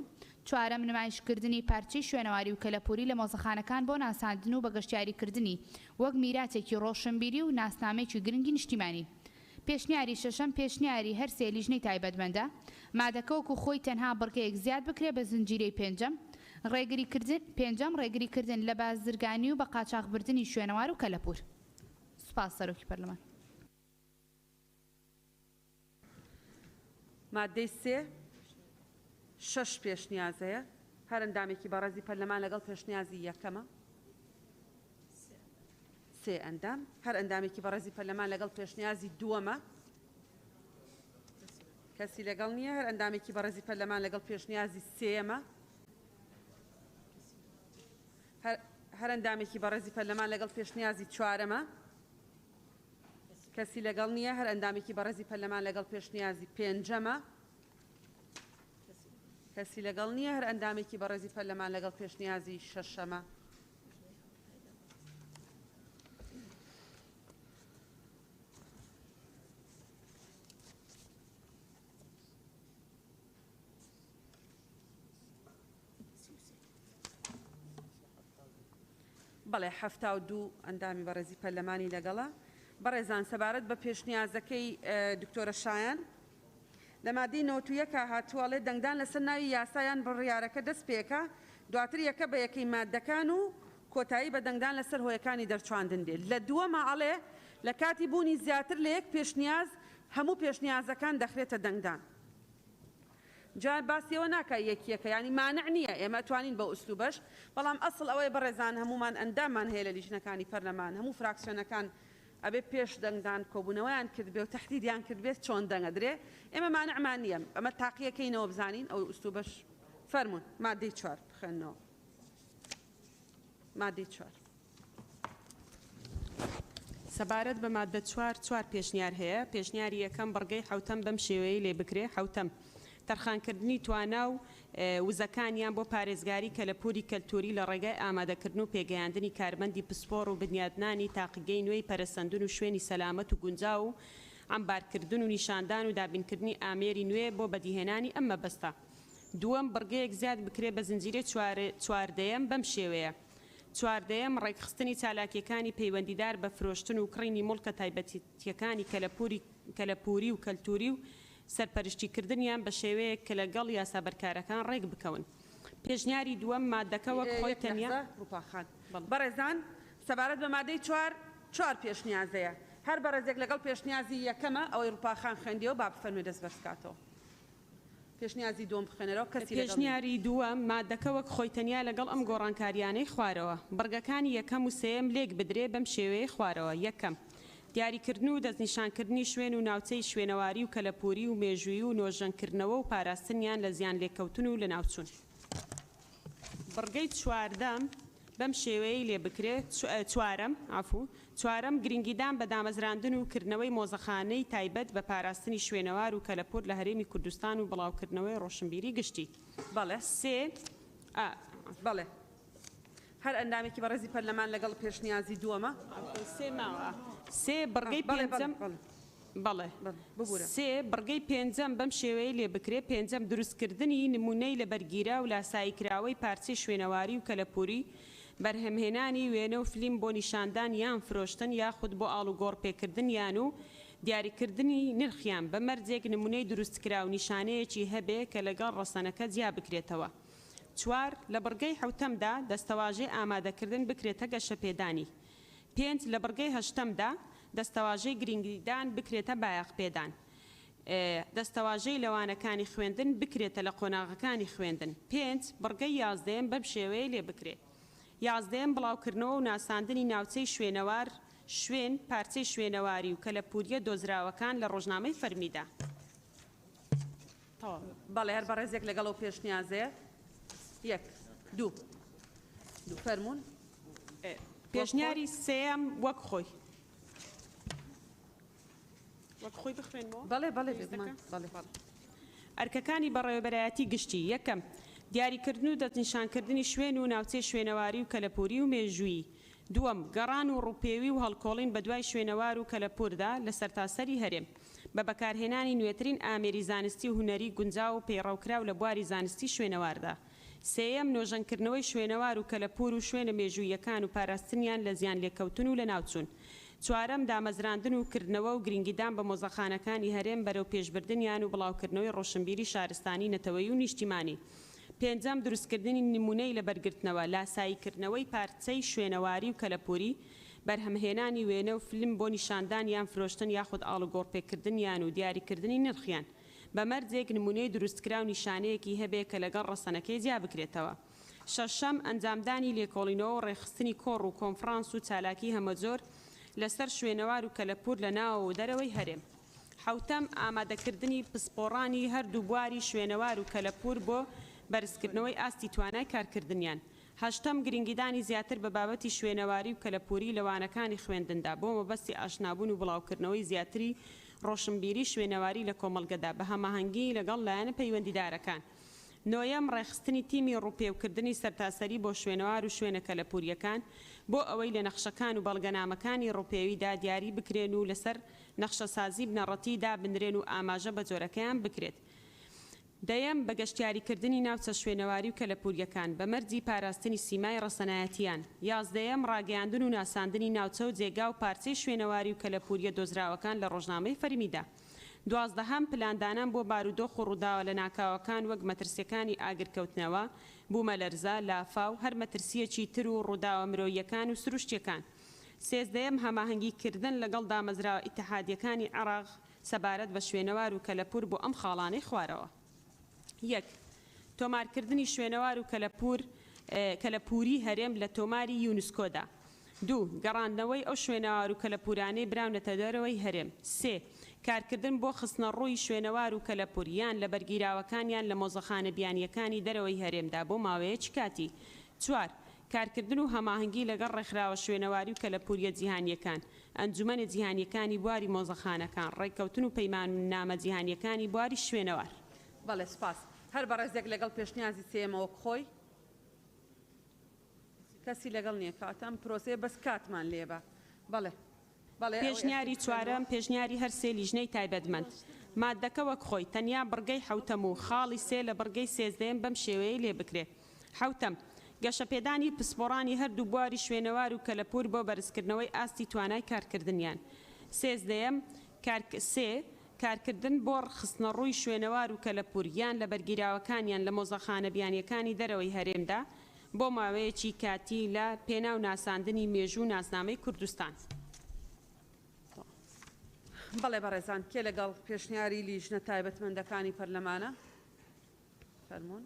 چوارەم، نمایشکردنی پارچەی شوێنەواری و کەلەپووری لە مۆزەخانەکان بۆ ناساندن و بەگەشتیاریکردنی وەک میراتێکی ڕۆشنبیری و ناسنامەیەکی گرنگی نیشتیمانی. پێشنیاری شەشەم، پێشنیاری هەر سێ لیژنەی تایبەتمەندە. مادەکە وەکو خۆی تەنها بڕگەیەک زیاد بکرێ بە زنجیرەی پێنجەم. ڕێگریکردن، پێنجەم، ڕێگریکردن لە بازرگانی و بە قاچاخبردنی شوێنەوار و کەلەپوور. سوپاس سەرۆکی پەرلەمان. ماددەی سێ، شەش پێشنیاز هەیە. هەر ئەندامێکی بەڕێزی پەرلەمان لەگەڵ پێشنیازی یەکەمە. سێ ئەندام. هەر ئەندامێکی بەڕێزی پەرلەمان لەگەڵ پێشنیازی دووەمە. کەسی لەگەڵ نییە. هەر ئەندامێکی بەڕێزی پەرلەمان لەگەڵ پێشنیازی سێیەمە. هەر ئەندامێکی بەڕێزی پەرلەمان لەگەڵ پێشنیازی چوارەمە. کەسی لەگەڵ نییە. هەر ئەندامێکی بەڕێزی پەرلەمان لەگەڵ پێشنیازی پێنجەمە. کەسی لەگەڵ نییە. هەر ئەندامێکی بەڕێزی پەرلەمان لەگەڵ پێشنیازی شەشەمە. بەڵێ 72 ئەندامی بەڕێزی پەرلەمانی لەگەڵە. بەڕێزان سەبارەت بە پێشنیازەکەی دکتۆرە شایان لە مادەی 91 هاتووە ئەڵێ دەنگدان لەسەر ناوی یاسا یان بڕیارەکە دەست پێکا دواتر یەکە بە یەکەی مادەکان و کۆتایی بە دەنگدان لەسەر هۆیەکانی دەرچواندن دێت. لە دووەما ئەڵێ لە کاتی بوونی زیاتر لە یەک پێشنیاز هەموو پێشنیازەکان دەخرێتە دەنگدان. جا باسی ئەوە ناکا یەک یەکە یانی مانع نییە ئێمە ئەتوانین بەو ئسلوبەش بەڵام ئەسڵ ئەوەیە بەڕێزان هەموومان ئەنداممان هەیە لە لیژنەکانی پەرلەمان هەموو فراکسیۆنەکان ئەبێ پێش دەنگدان کۆبوونەوەیان کردبێ و تەحدیدیان کردبێت چۆن دەنگ ئەدرێ ئێمە مانعمان نییە ئەمە تاقیەکەینەوە بزانین ئەو ئسلوبەش فەرموون مادەی چوار بخوێننەوە مادەی چوار. سەبارەت بە ماددە چوار، چوار پێشنیار هەیە، پێشنیاری یەکەم، بڕگەی حەوتەم بەم شێوەیەی لێ بکرێ، حەوتەم، تەرخانکردنی توانا و وزەکانیان بۆ پارێزگاری کەلەپووری کەلتووری لە ڕێگای ئامادەکردن و پێگەیاندنی کارمەندی پسپۆڕ و بنیادنانی تاقیگەی نوێی پەرەسەندن و شوێنی سەلامەت و گونجاو و عەمبارکردن و نیشاندان و دابینکردنی ئامێری نوێ بۆ بەدیهێنانی ئەم مەبەستە. دووەم، بڕگەیەک زیاد بکرێ بە زنجیرەی چواردەیەم بەم شێوەیە. چواردەیەم، ڕێکخستنی چالاکییەکانی پەیوەندیدار بە فرۆشتن و کڕینی موڵکە تایبەتییەکانی کەلەپووری و کەلتووری و سەرپەرشتیکردنیان بە شێوەیەک کە لەگەڵ یاسا بەرکارەکان ڕێک بکەون. پێشنیاری دووەم، ماددەکە وەک خۆی یەک تەنیا. لەحزە ڕوپا خان. بەڕێزان سەبارەت بە مادەی چوار، چوار پێشنیاز هەیە. هەر بەڕێزێک لەگەڵ پێشنیازی یەکەمە، ئەوەی ڕوپا خان خوێندیەوە با بفەرموێ دەست بەرز کاتەوە. پێشنیازی دووەم بخوێنەرەوە، کەسی لەگەڵ نییە. پێشنیاری دووەم، ماددەکە وەک خۆی تەنیا لەگەڵ ئەم گۆڕانکارییانەی خوارەوە، بڕگەکانی یەکەم و سێیەم لێک بدرێ بەم شێوەیەی خوارەوە، یەکەم، دیاریکردن و دەستنیشانکردنی شوێن و ناوچەی شوێنەواری و کەلەپووری و مێژوویی و نۆژەنکردنەوە و پاراستنیان لە زیانلێکەوتن و لەناوچوون. بڕگەی چواردەم بەم شێوەیەی لێ بکرێ، چوارەم، عەفو، چوارەم، گرنگیدان بە دامەزراندن و کردنەوەی مۆزەخانەی تایبەت بە پاراستنی شوێنەوار و کەلەپوور لە هەرێمی کوردستان و بڵاوکردنەوەی ڕۆشنبیری گشتی. بەڵێ. سێ، ئا. بەڵێ. هەر ئەندامێکی بەڕێزی پەرلەمان لەگەڵ پێشنیازی دووەمە. عەفو، سێ ماوە. سێ، بڕگەی بەڵێ، بەڵێ، پێنجەم. بەڵێ. بەڵێ. ببورە. سێ، بڕگەی پێنجەم بەم شێوەیەی لێ بکرێ، پێنجەم، دروستکردنی نموونەی لەبەرگیراو لاساییکراوەی پارچەی شوێنەواری و کەلەپووری، بەرهەمهێنانی وێنە و فلیم بۆ نیشاندان یان فرۆشتن یاخود بۆ ئاڵوگۆڕپێکردنیان و دیاریکردنی نرخیان، بە مەرجێک نموونەی دروستکراو نیشانەیەکی هەبێ کە لەگەڵ ڕەسەنەکە جیا بکرێتەوە. چوار، لە بڕگەی حەوتەمدا دەستەواژەی ئامادەکردن بکرێتە گەشەپێدانی. پێنج، لە بڕگەی هەشتەمدا دەستەواژەی گرینگیدان بکرێتە بایەخپێدان. دەستەواژەی لە وانەکانی خوێندن بکرێتە لە قۆناغەکانی خوێندن. پێنج، بڕگەی یازدەیەم بەم شێوەیەی لێ بکرێ. یازدەیەم، بڵاوکردنەوە و ناساندنی ناوچەی شوێنەوار، شوێن، پارچەی شوێنەواری و کەلەپوورییە دۆزراوەکان لە ڕۆژنامەی فەرمیدا. تەواو. بەڵێ هەر بەڕێزێک لەگەڵ ئەو پێشنیازەیە. یەک. دوو. دوو. فەرموون. پێشنیاری سێیەم وەک خۆی. وەک خۆی بخوێنمەوە؟ بەڵێ بەڵێ بێگومان بەڵێ. ئەرکەکانی بەڕێوەبەرایەتی گشتی، یەکەم، دیاریکردن و دەستنیشانکردنی شوێن و ناوچەی شوێنەواری و کەلەپووری و مێژوویی. دووەم، گەڕان و ڕووپێوی و هەڵکۆڵین بەدوای شوێنەوار و کەلەپووردا لە سەرتاسەری هەرێم، بە بەکارهێنانی نوێترین ئامێری زانستی و هونەری گونجاو و پەیڕەوکراو لە بواری زانستی شوێنەواردا. سێیەم، نۆژەنکردنەوەی شوێنەوار و کەلەپوور و شوێنە مێژووییەکان و پاراستنیان لە زیانلێکەوتن و لەناوچوون. چوارەم، دامەزراندن و کردنەوە و گرنگیدان بە مۆزەخانەکانی هەرێم بەرەو پێشبردنیان و بڵاوکردنەوەی ڕۆشنبیری شارستانی نەتەوەیی و نیشتیمانی. پێنجەم، دروستکردنی نموونەی لەبەرگرتنەوە، لاساییکردنەوەی پارچەی شوێنەواری و کەلەپووری، بەرهەمهێنانی وێنە و فیلم بۆ نیشاندان یان فرۆشتن یاخود ئاڵوگۆڕپێکردنیان و دیاریکردنی نرخیان، بە مەرجێک نموونەی دروستکراو نیشانەیەکی هەبێ کە لەگەڵ ڕەسەنەکەی جیا بکرێتەوە. شەشەم، ئەنجامدانی لێکۆڵینەوە و ڕێکخستنی کۆڕ و کۆنفرانس و چالاکی هەمەجۆر لەسەر شوێنەوار و کەلەپوور لە ناوەوە و دەرەوەی هەرێم. حەوتەم، ئامادەکردنی پسپۆڕانی هەردوو بواری شوێنەوار و کەلەپوور بۆ بەرزکردنەوەی ئاستی توانای کارکردنیان. هەشتەم، گرنگیدانی زیاتر بە بابەتی شوێنەواری و کەلەپووری لە وانەکانی خوێندندا بۆ مەبەستی ئاشنابوون و بڵاوکردنەوەی زیاتری ڕۆشنبیری شوێنەواری لە کۆمەڵگەدا بە هەماهەنگی لەگەڵ لایەنە پەیوەندیدارەکان. نۆیەم، ڕێکخستنی تیمی ڕووپێوکردنی سەرتاسەری بۆ شوێنەوار و شوێنە کەلەپوورییەکان بۆ ئەوەی لە نەخشەکان و بەڵگەنامەکانی ڕووپێویدا دیاری بکرێن و لەسەر نەخشەسازی بنەڕەتی دابنرێن و ئاماژە بە جۆرەکەیان بکرێت. دەیەم، بە گەشتیاریکردنی ناوچە شوێنەواری و کەلەپوورییەکان، بە مەرجی پاراستنی سیمای ڕەسەنایەتییان. یازدەیەم، ڕاگەیاندن و ناساندنی ناوچە و جێگا و پارچەی شوێنەواری و کەلەپوورییە دۆزراوەکان لە ڕۆژنامەی فەرمیدا. دوازدەهەم، پلاندانان بۆ بارودۆخ و ڕووداوە لەناکاوەکان وەک مەترسییەکانی ئاگرکەوتنەوە، بوومەلەرزە، لافاو، هەر مەترسییەکی تر و ڕووداوە مرۆییەکان و سروشتییەکان. سێزدەیەم، هەماهەنگی کردن لەگەڵ دامەزراوە ئیتحادییەکانی عێراق سەبارەت بە شوێنەوار و کەلەپوور بۆ ئەم خاڵانەی خوارەوە. یەک. تۆمارکردنی شوێنەوار و کەلەپوور کەلەپووری هەرێم لە تۆماری یونسکۆدا. دوو. گەڕاندنەوەی ئەو شوێنەوار و کەلەپوورانەی براونەتە دەرەوەی هەرێم. سێ. کارکردن بۆ خستنەڕووی شوێنەوار و کەلەپوور یان لەبەرگیراوەکان یان لە مۆزەخانە بیانییەکانی دەرەوەی هەرێمدا بۆ ماوەیەکی کاتی. چوار. کارکردن و هەماهەنگی لەگەڵ ڕێکخراوە شوێنەواری و کەلەپوورییە جیهانییەکان، ئەنجومەنە جیهانییەکانی بواری مۆزەخانەکان، ڕێککەوتن و پەیماننامە جیهانییەکانی بواری شوێنەوار. بەڵێ سوپاس. هەر بەڕێزێک لەگەڵ پێشنیازی سێیەمە وەک خۆی؟ کەسی لەگەڵ نییە. کەواتە ئەم پرۆسەیە بەس کاتمان لێ با. بەڵێ. بەڵێ ئەوەی پێشنیاری ئەستی چوارەم، خوێندنەوە. پێشنیاری هەر سێ لیژنەی تایبەتمەند. ماددەکە وەک خۆی، تەنیا بڕگەی حەوتەم و خاڵی سێ لە بڕگەی سێزدەیەم بەم شێوەیەی لێ بکرێ. حەوتەم، گەشەپێدانی پسپۆڕانی هەردوو بواری شوێنەوار و کەلەپوور بۆ بەرزکردنەوەی ئاستی توانای کارکردنیان. سێزدەیەم، کارک سێ، کارکردن بۆ خستنەڕووی شوێنەوار و کەلەپوور یان لەبەرگیراوەکانیان لە مۆزەخانە بیانییەکانی دەرەوەی هەرێمدا بۆ ماوەیەکی کاتی لە پێناو ناساندنی مێژوو و ناسنامەی کوردستان. بەڵێ بەڕێزان، کێ لەگەڵ پێشنیاری لیژنە تایبەتمەندەکانی پەرلەمانە؟ فەرموون.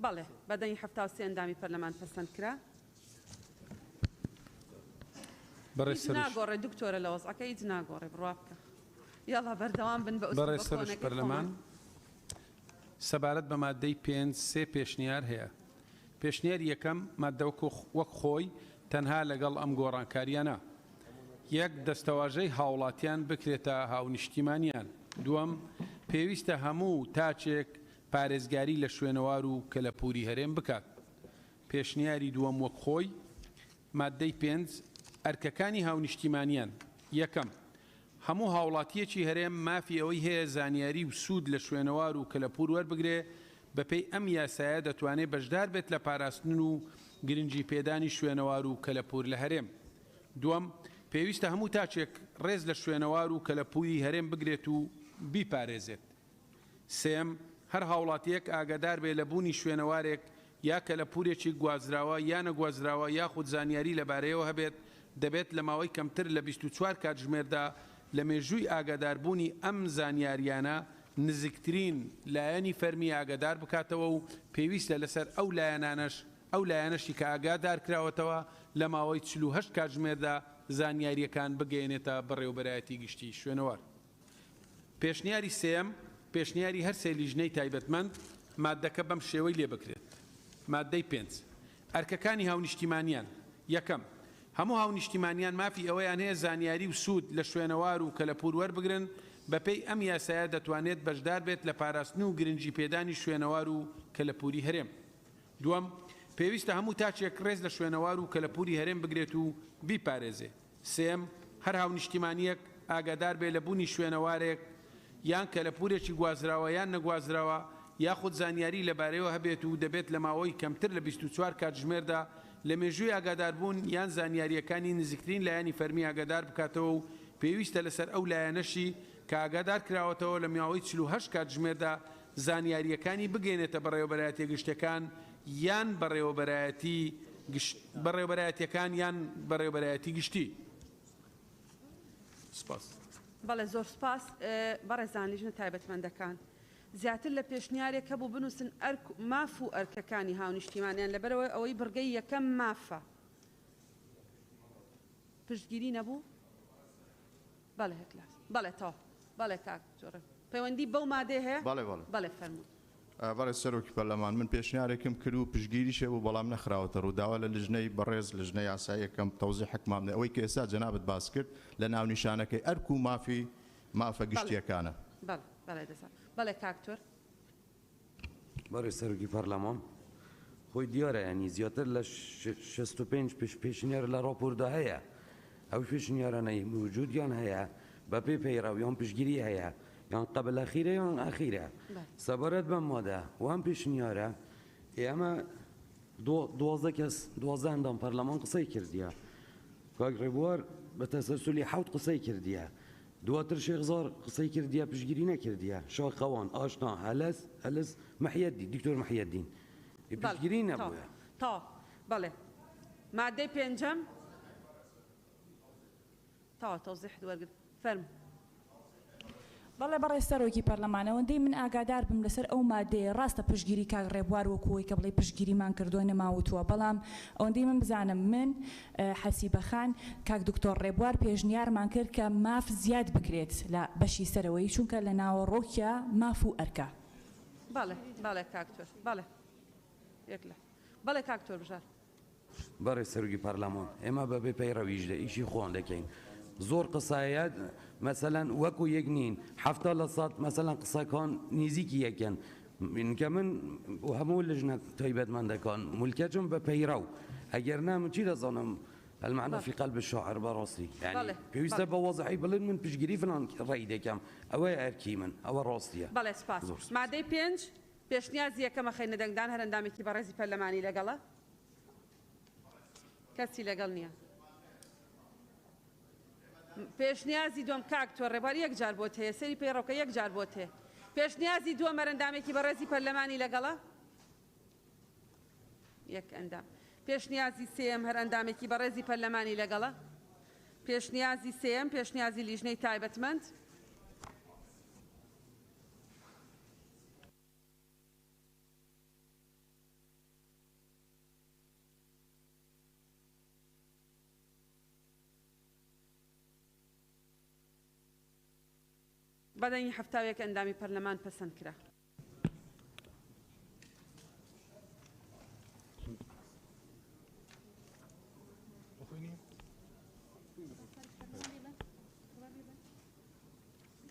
بەڵێ بە دەنگی 73 ئەندامی پەرلەمان پەسەند کرا. بەڕێز هیچ سەرۆکی. ناگۆڕێ دکتۆرە لە وەزعەکە هیچ ناگۆڕێ بڕوا بکە. یاڵا بەردەوام بن بە بەڕێز ئوسلوبە سەرۆکی کۆنەکەی پەرلەمان خۆمان. سەبارەت بە ماددەی پێنج سێ پێشنیار هەیە. پێشنیاری یەکەم، ماددە وەک خۆی تەنها لەگەڵ ئەم گۆڕانکارییانە. یەک، دەستەواژەی هاوڵاتیان بکرێتە هاونیشتیمانیان. دووەم، پێویستە هەموو تاکێک پارێزگاری لە شوێنەوار و کەلەپووری هەرێم بکات. پێشنیاری دووەم وەک خۆی، ماددەی پێنج، ئەرکەکانی هاونیشتیمانیان، یەکەم، هەموو هاوڵاتییەکی هەرێم مافی ئەوەی هەیە زانیاری و سوود لە شوێنەوار و کەلەپوور وەربگرێ، بەپێی ئەم یاسایە دەتوانێ بەشدار بێت لە پاراستن و گرنگی پێدانی شوێنەوار و کەلەپوور لە هەرێم. دووەم، پێویستە هەموو تاکێک ڕێز لە شوێنەوار و کەلەپووری هەرێم بگرێت و بیپارێزێت. سێیەم، هەر هاوڵاتییەک ئاگادار بێ لە بوونی شوێنەوارێک یا کەلەپوورێکی گوازراوە یا نەگوازراوە یاخود زانیاری لەبارەیەوە هەبێت، دەبێت لە ماوەی کەمتر لە 24 کاتژمێردا لە مێژووی ئاگاداربوونی ئەم زانیارییانە نزیکترین لایەنی فەرمی ئاگادار بکاتەوە و پێویستە لەسەر ئەو لایەنانەش ئەو لایەنەشی کە ئاگادارکراوەتەوە لە ماوەی 48 کاتژمێردا زانیارییەکان بگەیەنێتە بەڕێوەبەرایەتی گشتی شوێنەوار. پێشنیاری سێیەم، پێشنیاری هەر سێ لیژنەی تایبەتمەند، ماددەکە بەم شێوەی لێ بکرێت. ماددەی پێنج. ئەرکەکانی هاونیشتیمانیان، یەکەم، هەموو هاونیشتیمانیان مافی ئەوەیان هەیە زانیاری و سوود لە شوێنەوار و کەلەپوور وەربگرن، بەپێی ئەم یاسایە دەتوانێت بەشدار بێت لە پاراستن و گرنگی پێدانی شوێنەوار و کەلەپووری هەرێم. دووەم، پێویستە هەموو تاکێک ڕێز لە شوێنەوار و کەلەپووری هەرێم بگرێت و بیپارێزێ. سێیەم، هەر هاونیشتیمانییەک ئاگادار بێ لە بوونی شوێنەوارێک یان کەلەپوورێکی گوازراوە یان نەگوازراوە. یاخود زانیاری لەبارەیەوە هەبێت و دەبێت لە ماوەی کەمتر لە 24 کاتژمێردا لە مێژووی ئاگاداربوون یان زانیارییەکانی نزیکترین لایەنی فەرمی ئاگادار بکاتەوە و پێویستە لەسەر ئەو لایەنەشی کە ئاگادار کراوەتەوە لە ماوەی 48 کاتژمێردا زانیارییەکانی بگەیەنێتە بەڕێوەبەرایەتیە گشتیەکان یان بەڕێوەبەرایەتی بەڕێوەبەرایەتیەکان یان بەڕێوەبەرایەتی گشتی. سپاس. بەڵێ زۆر سوپاس بەڕێزان لیژنە تایبەتمەندەکان زیاتر لە پێشنیارێک هەبوو بنووسن ئەرک ماف و ئەرکەکانی هاونیشتیمانیان لەبەرئەوەی ئەوەی بڕگەی یەکەم مافە پشتگیری نەبوو بەڵێ هەکلاس بەڵێ تەواو بەڵێ کاک جۆڕێ پەیوەندی بەو مادەیە هەیە بەڵێ بەڵێ. بەڵێ فەرموون. بەڕێز سەرۆکی پەرلەمان من پێشنیارێکم کرد و پشتگیریش هەبوو بەڵام نەخراوەتە ڕوو داوا لە لجنەی بەڕێز لجنەی یاساییەکەم تەوزیحێکمان بدەن ئەوەی کە ئێستا جەنابت باس کرد لە ناونیشانەکەی ئەرک و مافی مافە بەڵێ گشتییەکانە. بەڵێ بەڵێ دەزانم بەڵێ کاک تۆر. بەڕێز سەرۆکی پەرلەمان خۆی دیارە یانی زیاتر لە 65 پێشنیار لە ڕاپۆرتدا هەیە ئەو پێشنیارانەی وجودیان هەیە بە پێی پەیڕەو یان پشتگیری هەیە یان قبل ئەخیرە یان ئەخیرە سەبارەت بەم مادە و ئەم پێشنیارە ئێمە 12 کەس 12 ئەندام پەرلەمان قسەی کردیە کاک ڕێبوار بە تەسەلسولی حەوت قسەی کردیە دواتر شێخ زار قسەی کردیە پشتگیری نەکردیە شاخەوان ئاشنا هەلەس هەلس محیەدین دکتۆر محیەدین پشتگیری نەبووە. تەواو بەڵێ مادەی پێنجەم. تەواو تەوزیحت وەرگرت فەرموو. بەڵێ بەڕێز سەرۆکی پەرلەمان ئەوەندەی من ئاگادار بم لەسەر ئەو مادەیە ڕاستە پشتگیری کاک ڕێبوار وەکو ئەوەی کە بڵێی پشتگیریمان کردووە نەما وتووە بەڵام ئەوەندەی من بزانم من حەسیبە خان کاک دکتۆر ڕێبوار پێشنیارمان کرد کە ماف زیاد بکرێت لە بەشی سەرەوەی چونکە لە ناوەڕۆکیا ماف و ئەرکە. بەڵێ بەڵێ کاک تۆر بەڵێ یەک لە بەڵێ کاک تۆر بژار. بەڕێز سەرۆکی پەرلەمان ئێمە بە بێ پەیڕەویش لە ئیشی خۆان دەکەین زۆر قسەیە مەسەلەن وەکو یەک نین 70 لە سەد مەسەلەن قسەکان نزیکی یەکەن کە من و هەموو لژنە تایبەتمەندەکان ملکەچم بە پەیڕەو ئەگەر نا من چی دەزانم المعنى في قلب الشاعر بەڕاستی یعنی پێویستە بە وەزعی بڵێن من پشتگیری فلان ڕێی دەکەم ئەوەیە ئەرکی من ئەوە ڕاستیە. بەڵێ سپاس. مادەی پێنج پێشنیازی یەکەمە خەینە دەنگدان هەر ئەندامێکی بەڕێزی پەرلەمانی لەگەڵە؟ کەسی لەگەڵ نییە. پێشنیازی دووەم کاک تۆ ڕێبوار یەک جار بۆت هەیە سەیری پەیڕەوکە یەک جار بۆت هەیە. پێشنیازی دووەم هەر ئەندامێکی بەڕێزی پەرلەمانی لەگەڵە؟ یەک ئەندام. پێشنیازی سێیەم هەر ئەندامێکی بەڕێزی پەرلەمانی لەگەڵە؟ پێشنیازی سێیەم پێشنیازی لیژنەی تایبەتمەند. بە دەنگی 71 ئەندامی پەرلەمان پەسەند کرا.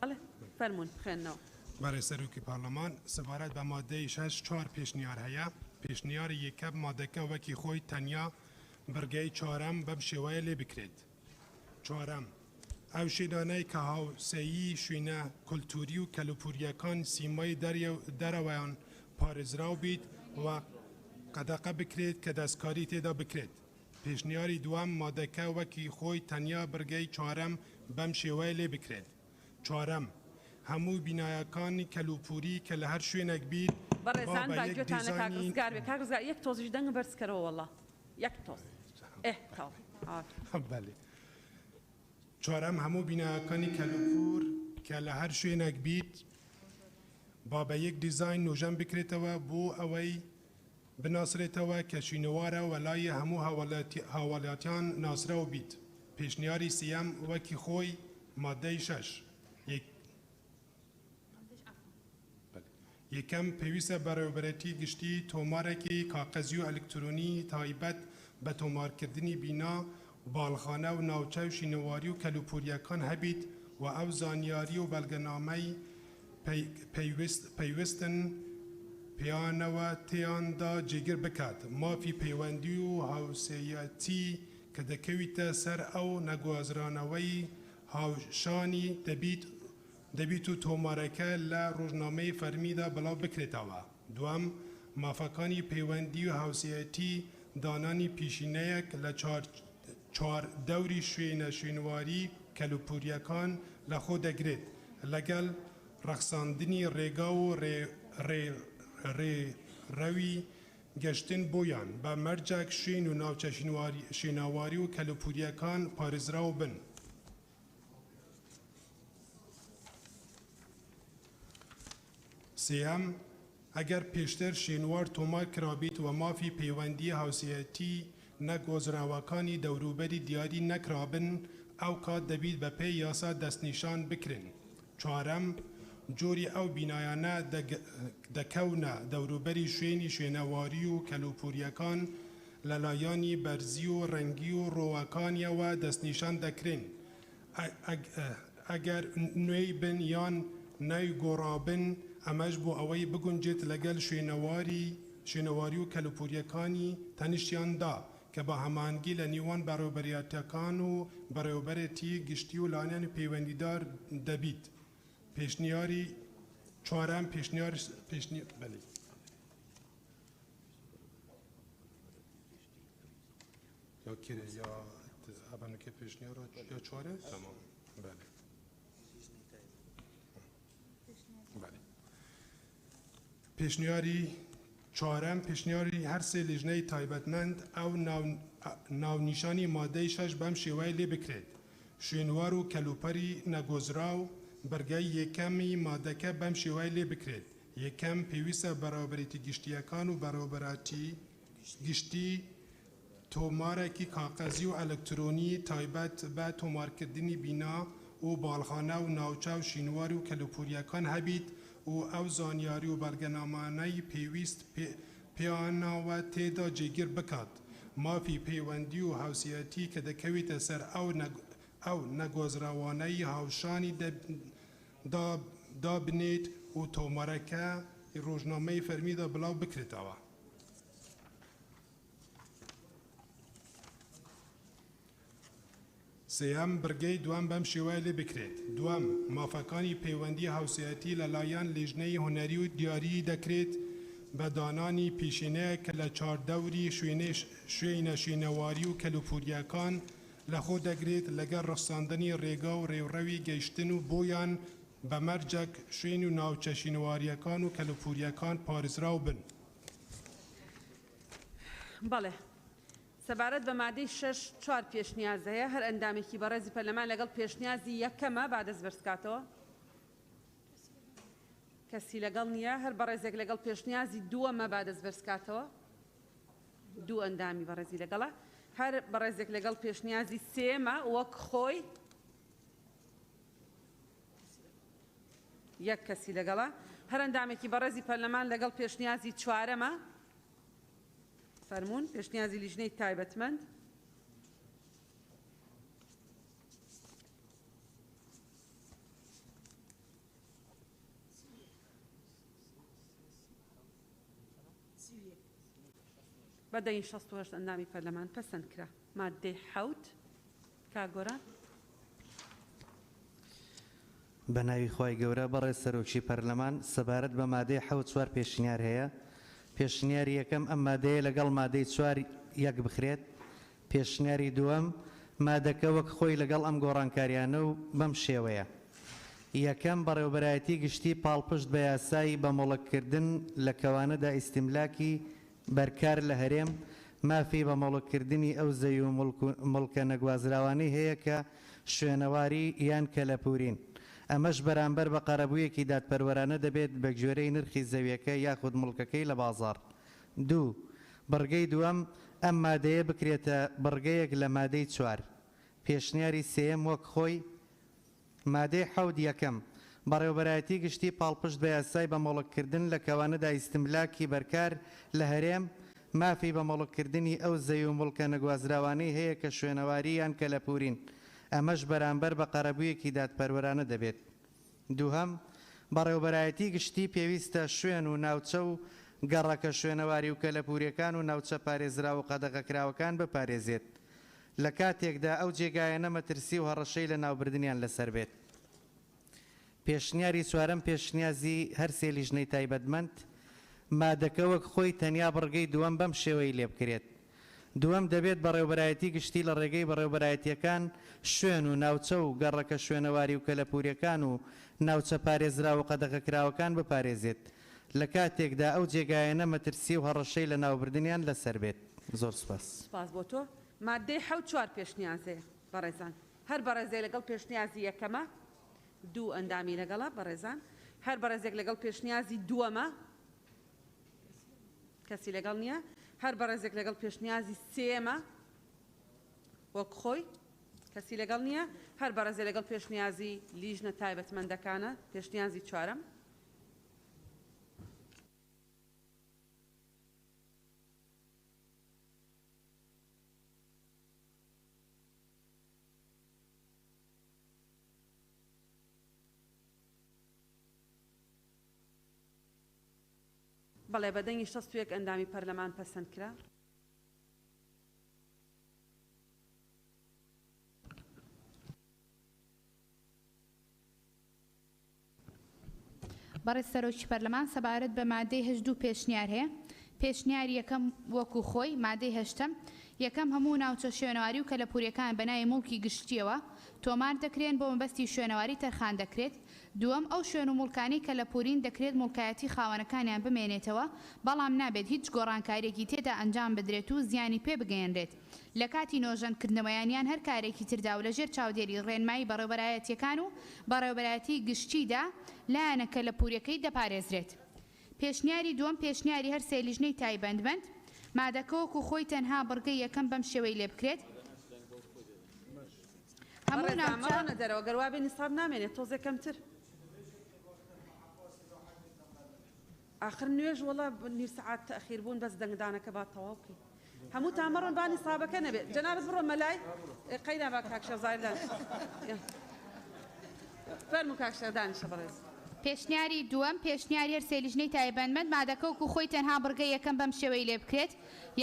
بەڵێ فەرموون بخوێننەوە. بەڕێز سەرۆکی پەرلەمان، سەبارەت بە ماددەی شەش چوار پێشنیار هەیە، پێشنیاری یەکەم مادەکە وەکی خۆی تەنیا بڕگەی چوارەم بەم شێوەیە لێ بکرێت. چوارەم، ئەو شوێنانەی کە هاوسێیی شوێنە کولتووری و کەلەپوورییەکان سیمای دەرەوەیان پارێزراو بیت و قەدەقە بکرێت کە دەستکاری تێدا بکرێت. پێشنیاری دووەم، مادەکە وەکی خۆی تەنیا بڕگەی چوارەم بەم شێوەیە لێ بکرێت. چوارەم، هەموو بینایەکانی کەلوپوری کە لە هەر شوێنێک بیت با بەڕێزان بە با یەک گوێتان لە کاک دیزاینی. ڕزگار بێ کاک ڕزگار یەک تۆزیش دەنگ بەرز کەرەوە وەڵا یەک تۆز ئێه تەواو ئاوا. بەلێ. چوارەم، هەموو بینایەکانی کەلوپور کە لە هەر شوێنێک بیت با بە یەک دیزاین نۆژەن بکرێتەوە بۆ ئەوەی بناسرێتەوە کە شوینەوارە و لای هەموو هاوڵاتیان ناسراو بیت. پێشنیاری سێیەم وەکی خۆی ماددەی شەش. یەکەم، پێویستە بەڕێوەبەرێتی گشتی تۆمارێکی کاقەزی و ئەلکترۆنی تایبەت بە تۆمارکردنی بینا و باڵخانە و ناوچە و شوێنەواری و کەلوپورییەکان هەبیت و ئەو زانیاری و بەڵگەنامەی پەیوەستن پێیانەوە تێیاندا جێگیر بکات، مافی پەیوەندی و هاوسێیەتی کە دەکەویتە سەر ئەو نەگوازرانەوەی هاوشانی دەبیت. دەبیت و تۆمارەکە لە ڕۆژنامەی فەرمیدا بڵاو بکرێتەوە. دووەم، مافەکانی پەیوەندی و هاوسێیەتی دانانی پیشینەیەک لە چواردەوری شوێنە شوێنەواری کەلوپورییەکان لەخۆ دەگرێت، لەگەڵ ڕەخساندنی ڕێگا و ڕێڕەوی گەشتن بۆیان، بە مەرجێک شوێن و ناوچە شوێنەواری و کەلوپورییەکان پارێزراو بن. سێیەم، ئەگەر پێشتر شوێنوار تۆمار کرابێت و مافی پەیوەندی هاوسێیەتی نەگۆزراوەکانی دەوروبەری دیاری نەکرابن، ئەوکات دەبیت بەپێی یاسا دەستنیشان بکرێن. چوارەم، جۆری ئەو بینایانە دەکەونە دەوروبەری شوێنی شوێنەواری و کەلوپورییەکان لەلایەنی بەرزی و ڕەنگی و ڕووەکانیەوە دەستنیشان دەکرێن، ئەگەر نوێی بن یان نەیگۆڕابن، ئەمەش بۆ ئەوەی بگونجێت لەگەڵ شوێنەواری شوێنەواری و کەلوپورییەکانی تەنیشتیاندا کە بە هەماهەنگی لە نێوان بەڕێوەبەرایەتییەکان و بەڕێوەبەرێتی گشتی و لایەنانی پەیوەندیدار دەبیت. پێشنیاری چوارەم پێشنیار پێشنیار بەلی. یا کرێ یا ئەبەنکە پێشنیارە یا چوارە تەمام بەلێ. بەلێ. پێشنیاری چوارەم پێشنیاری هەرسێ لیژنەی تایبەتمەند ئەو ناونیشانی مادەی شەش بەم شێوەیە لێ بکرێت، شوێنوار و کەلوپەری نەگۆزراو، بڕگەی یەکەمی مادەکە بەم شێوەیە لێ بکرێت، یەکەم، پێویستە بەڕێوەبەرێتی گشتییەکان و بەڕێوەبەراتی گشتی تۆمارێکی کاقەزی و ئەلکترۆنی تایبەت بە تۆمارکردنی بینا و باڵخانە و ناوچە و شینوار و کەلوپورییەکان هەبیت و ئەو زانیاری و بەڵگەنامانەی پێویست پێیانەوە تێدا جێگیر بکات. مافی پەیوەندی و هاوسێیەتی کە دەکەوێتە سەر ئەو نەگوازراوانەی هاوشانی دابنێت و تۆمارەکە ڕۆژنامەی فەرمیدا بڵاو بکرێتەوە. سێیەم، بڕگەی دووەم بەم شێوەیە لێ بکرێت، دووەم، مافەکانی پەیوەندی هاوسێیەتی لە لایەن لیژنەی هونەری و دیاریی دەکرێت بە دانانی پێشینەیەک کە لە چواردەوری شوێنە شوێنەواری و کەلوپورییەکان لەخۆ دەگرێت لەگەڵ ڕەخساندنی ڕێگا و ڕێوڕەوی گەیشتن و بۆیان بە مەرجێک شوێن و ناوچە شوێنەوارییەکان و کەلوپورییەکان پارێزراو بن. بەڵێ. سەبارەت بە مادەی شەش، چوار پێشنیاز هەیە، هەر ئەندامێکی بەڕێزی پەرلەمان لەگەڵ پێشنیازی یەکەمە با دەست بەرزکاتەوە. کەسی لەگەڵ نییە. هەر بەڕێزێک لەگەڵ پێشنیازی دووەمە با دەست بەرزکاتەوە. دوو ئەندامی بەڕێزی لەگەڵە. هەر بەڕێزێک لەگەڵ پێشنیازی سێیەمە وەک خۆی. یەک کەسی لەگەڵە. هەر ئەندامێکی بەڕێزی پەرلەمان لەگەڵ پێشنیازی چوارەمە. فەرموون پێشنیازی لیژنەی تایبەتمەند. بە دەنگی 68 ئەندامی پەرلەمان پەسەند کرا. ماددەی حەوت کاک گۆران. بە ناوی خوای گەورە بەڕێز سەرۆکی پەرلەمان سەبارەت بە مادەی حەوت چوار پێشنیار هەیە پێشنیاری یەکەم ئەم مادەیە لەگەڵ مادەی چوار یەک بخرێت پێشنیاری دووەم مادەکە وەک خۆی لەگەڵ ئەم گۆڕانکاریانە و بەم شێوەیە یەکەم بەڕێوبەرایەتی گشتی پاڵپشت بە یاسای بە موڵک کردن لە کەوانەدا ئیستملاکی بەرکار لە هەرێم مافی بە موڵک کردنی ئەو زەوی و موڵکە نەگوازراوانەی هەیە کە شوێنەواری یان کەلەپوورین، ئەمەش بەرامبەر بە قەرەبوویەکی دادپەروەرانە دەبێت بەگوێرەی نرخی زەویەکە یاخود موڵکەکەی لە بازاڕ. دوو. بڕگەی دووەم، ئەم مادەیە بکرێتە بڕگەیەک لە مادەی چوار. پێشنیاری سێیەم وەک خۆی، مادەی حەوت یەکەم، بەڕێوەبەرایەتی گشتی پاڵپشت بە یاسای بە مۆڵک کردن لە کەوانەدا ئیستملاکی بەرکار لە هەرێم، مافی بە مۆڵک کردنی ئەو زەوی و موڵکە نەگوازراوانەی هەیە کە شوێنەواری یان کەلەپوورین، ئەمەش بەرامبەر بە قەرەبوویەکی دادپەروەرانە دەبێت. دووهەم، بەڕێوەبەرایەتی گشتی پێویستە شوێن و ناوچە و گەڕەکە شوێنەواری و کەلەپووریەکان و ناوچە پارێزراو و قەدەغەکراوەکان بپارێزێت. لە کاتێکدا ئەو جێگایانە مەترسی و هەڕەشەی لەناوبردنیان لەسەر بێت. پێشنیاری چوارەم پێشنیازی هەر سێ لیژنەی تایبەتمەند، مادەکە وەک خۆی تەنیا بڕگەی دووەم بەم شێوەی لێبکرێت. دووەم، دەبێت بەڕێوبەرایەتی گشتی لە ڕێگەی بەڕێوبەرایەتییەکان شوێن و ناوچە و گەڕەکە شوێنەواری و کەلەپوورییەکان و ناوچە پارێزراو و قەدەغەکراوەکان بپارێزێت لە کاتێکدا ئەو جێگایانە مەترسی و هەڕەشەی لەناوبردنیان لەسەر بێت. زۆر سوپاس. سوپاس بۆ تۆ. ماددەی حەوت چوار پێشنیاز هەیە بەڕێزان. هەر بەڕێزێ لەگەڵ پێشنیازی یەکەمە دوو ئەندامی لەگەڵە بەڕێزان. هەر بەڕێزێک لەگەڵ پێشنیازی دووەمە کەسی لەگەڵ نییە. هەر بەڕێزێک لەگەڵ پێشنیازی سێیەمە وەک خۆی کەسی لەگەڵ نییە. هەر بەڕێزێ لەگەڵ پێشنیازی لیژنە تایبەتمەندەکانە پێشنیازی چوارەم. بەڵێ، بە دەنگی 61 ئەندامی پەرلەمان پەسەند کرا. بەڕێز سەرۆکی پەرلەمان سەبارەت بە مادەی هەشت دوو پێشنیار هەیە، پێشنیاری یەکەم وەکو خۆی، مادەی هەشتەم، یەکەم هەموو ناوچە شوێنەواری و کەلەپوریەکان بە ناوی موڵکی گشتیەوە تۆمار دەکرێن بۆ مەبەستی شوێنەواری تەرخان دەکرێت، دووەم ئەو شوێن و موڵکانەی کەلەپورین دەکرێت موڵکایەتی خاوەنەکانیان بمێنێتەوە بەڵام نابێت هیچ گۆڕانکاریەکی تێدا ئەنجام بدرێت و زیانی پێ بگەیەنرێت لە کاتی نۆژەنکردنەوەیان یان هەر کارێکی تردا و لەژێر چاودێری ڕێنمایی بەڕێوبەرایەتیەکان و بەڕێوبەرایەتی گشتیدا لایەنە کەلەپوریەکەی دەپارێزرێت. پێشنیاری دووەم پێشنیاری هەر سێ لیژنەی تایبەندمەند، مادەکە وەکو خۆی تەنها بڕگەی یەکەم بەم شێوەی لێ بکرێت، هەموو بەڕێزان ناوچە. مەڕۆنە دەرەوە گەر وابێ نیساب نامێنێت تۆزێ کەمتر. ئاخر نوێژ وەڵا نیو سەعات تەئخیر بوون بەس دەنگدانەکە با تەواو بکەین هەمووتان مەڕۆن با نیسابەکە نەبێ جەنابت بڕۆ مەلای قەینا با کاک شێخ زاهیر دانیشە فەرموو کاک شێخ دانیشە بەڕێز. پێشنیاری دووەم، پێشنیاری هەر سێ لیژنەی تایبەندمەند، مادەکە وەکو خۆی تەنها بڕگەی یەکەم بەم شێوەی لێ بکرێت،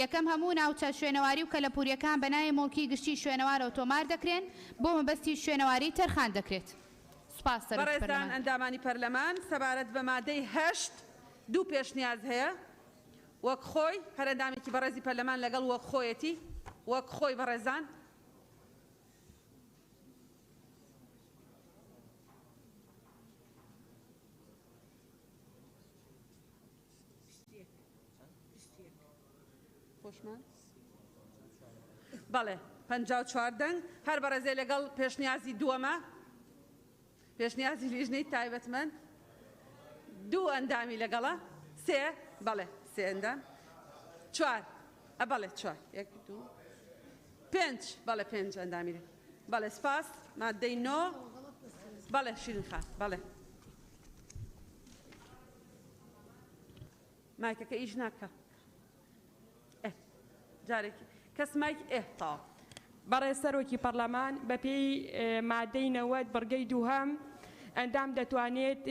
یەکەم، هەموو ناوچە شوێنەواری و کەلەپورییەکان بە ناوی موڵکی گشتی شوێنەوارەوە تۆمار دەکرێن، بۆ مەبەستی شوێنەواری تەرخان دەکرێت. سوپاس سەرۆکی بەڕێزان پەرلەمان. ئەندامانی پەرلەمان، سەبارەت بە مادەی هەشت دوو پێشنیاز هەیە، وەک خۆی، هەر ئەندامێکی بەڕێزی پەرلەمان لەگەڵ وەک خۆیەتی، وەک خۆی بەڕێزان. خۆشمان بەڵێ 54 دەنگ هەر بەڕێزێ لەگەڵ پێشنیازی دووەمە پێشنیازی لیژنەی تایبەتمەند دوو ئەندامی لەگەڵە سێ بەڵێ سێ ئەندام چوار بەڵێ چوار یەک دوو پێنج بەڵێ پێنج ئەندامی لە بەڵێ سپاس مادەی نۆ بەڵێ شیرین خان بەڵێ مایکەکە ئیش ناکا ئێ جارێکی کەس مایک ئێ تەواو. بەڕێز سەرۆکی پەڕلەمان، بەپێی مادەی 90 بڕگەی دووهەم، ئەندام دەتوانێت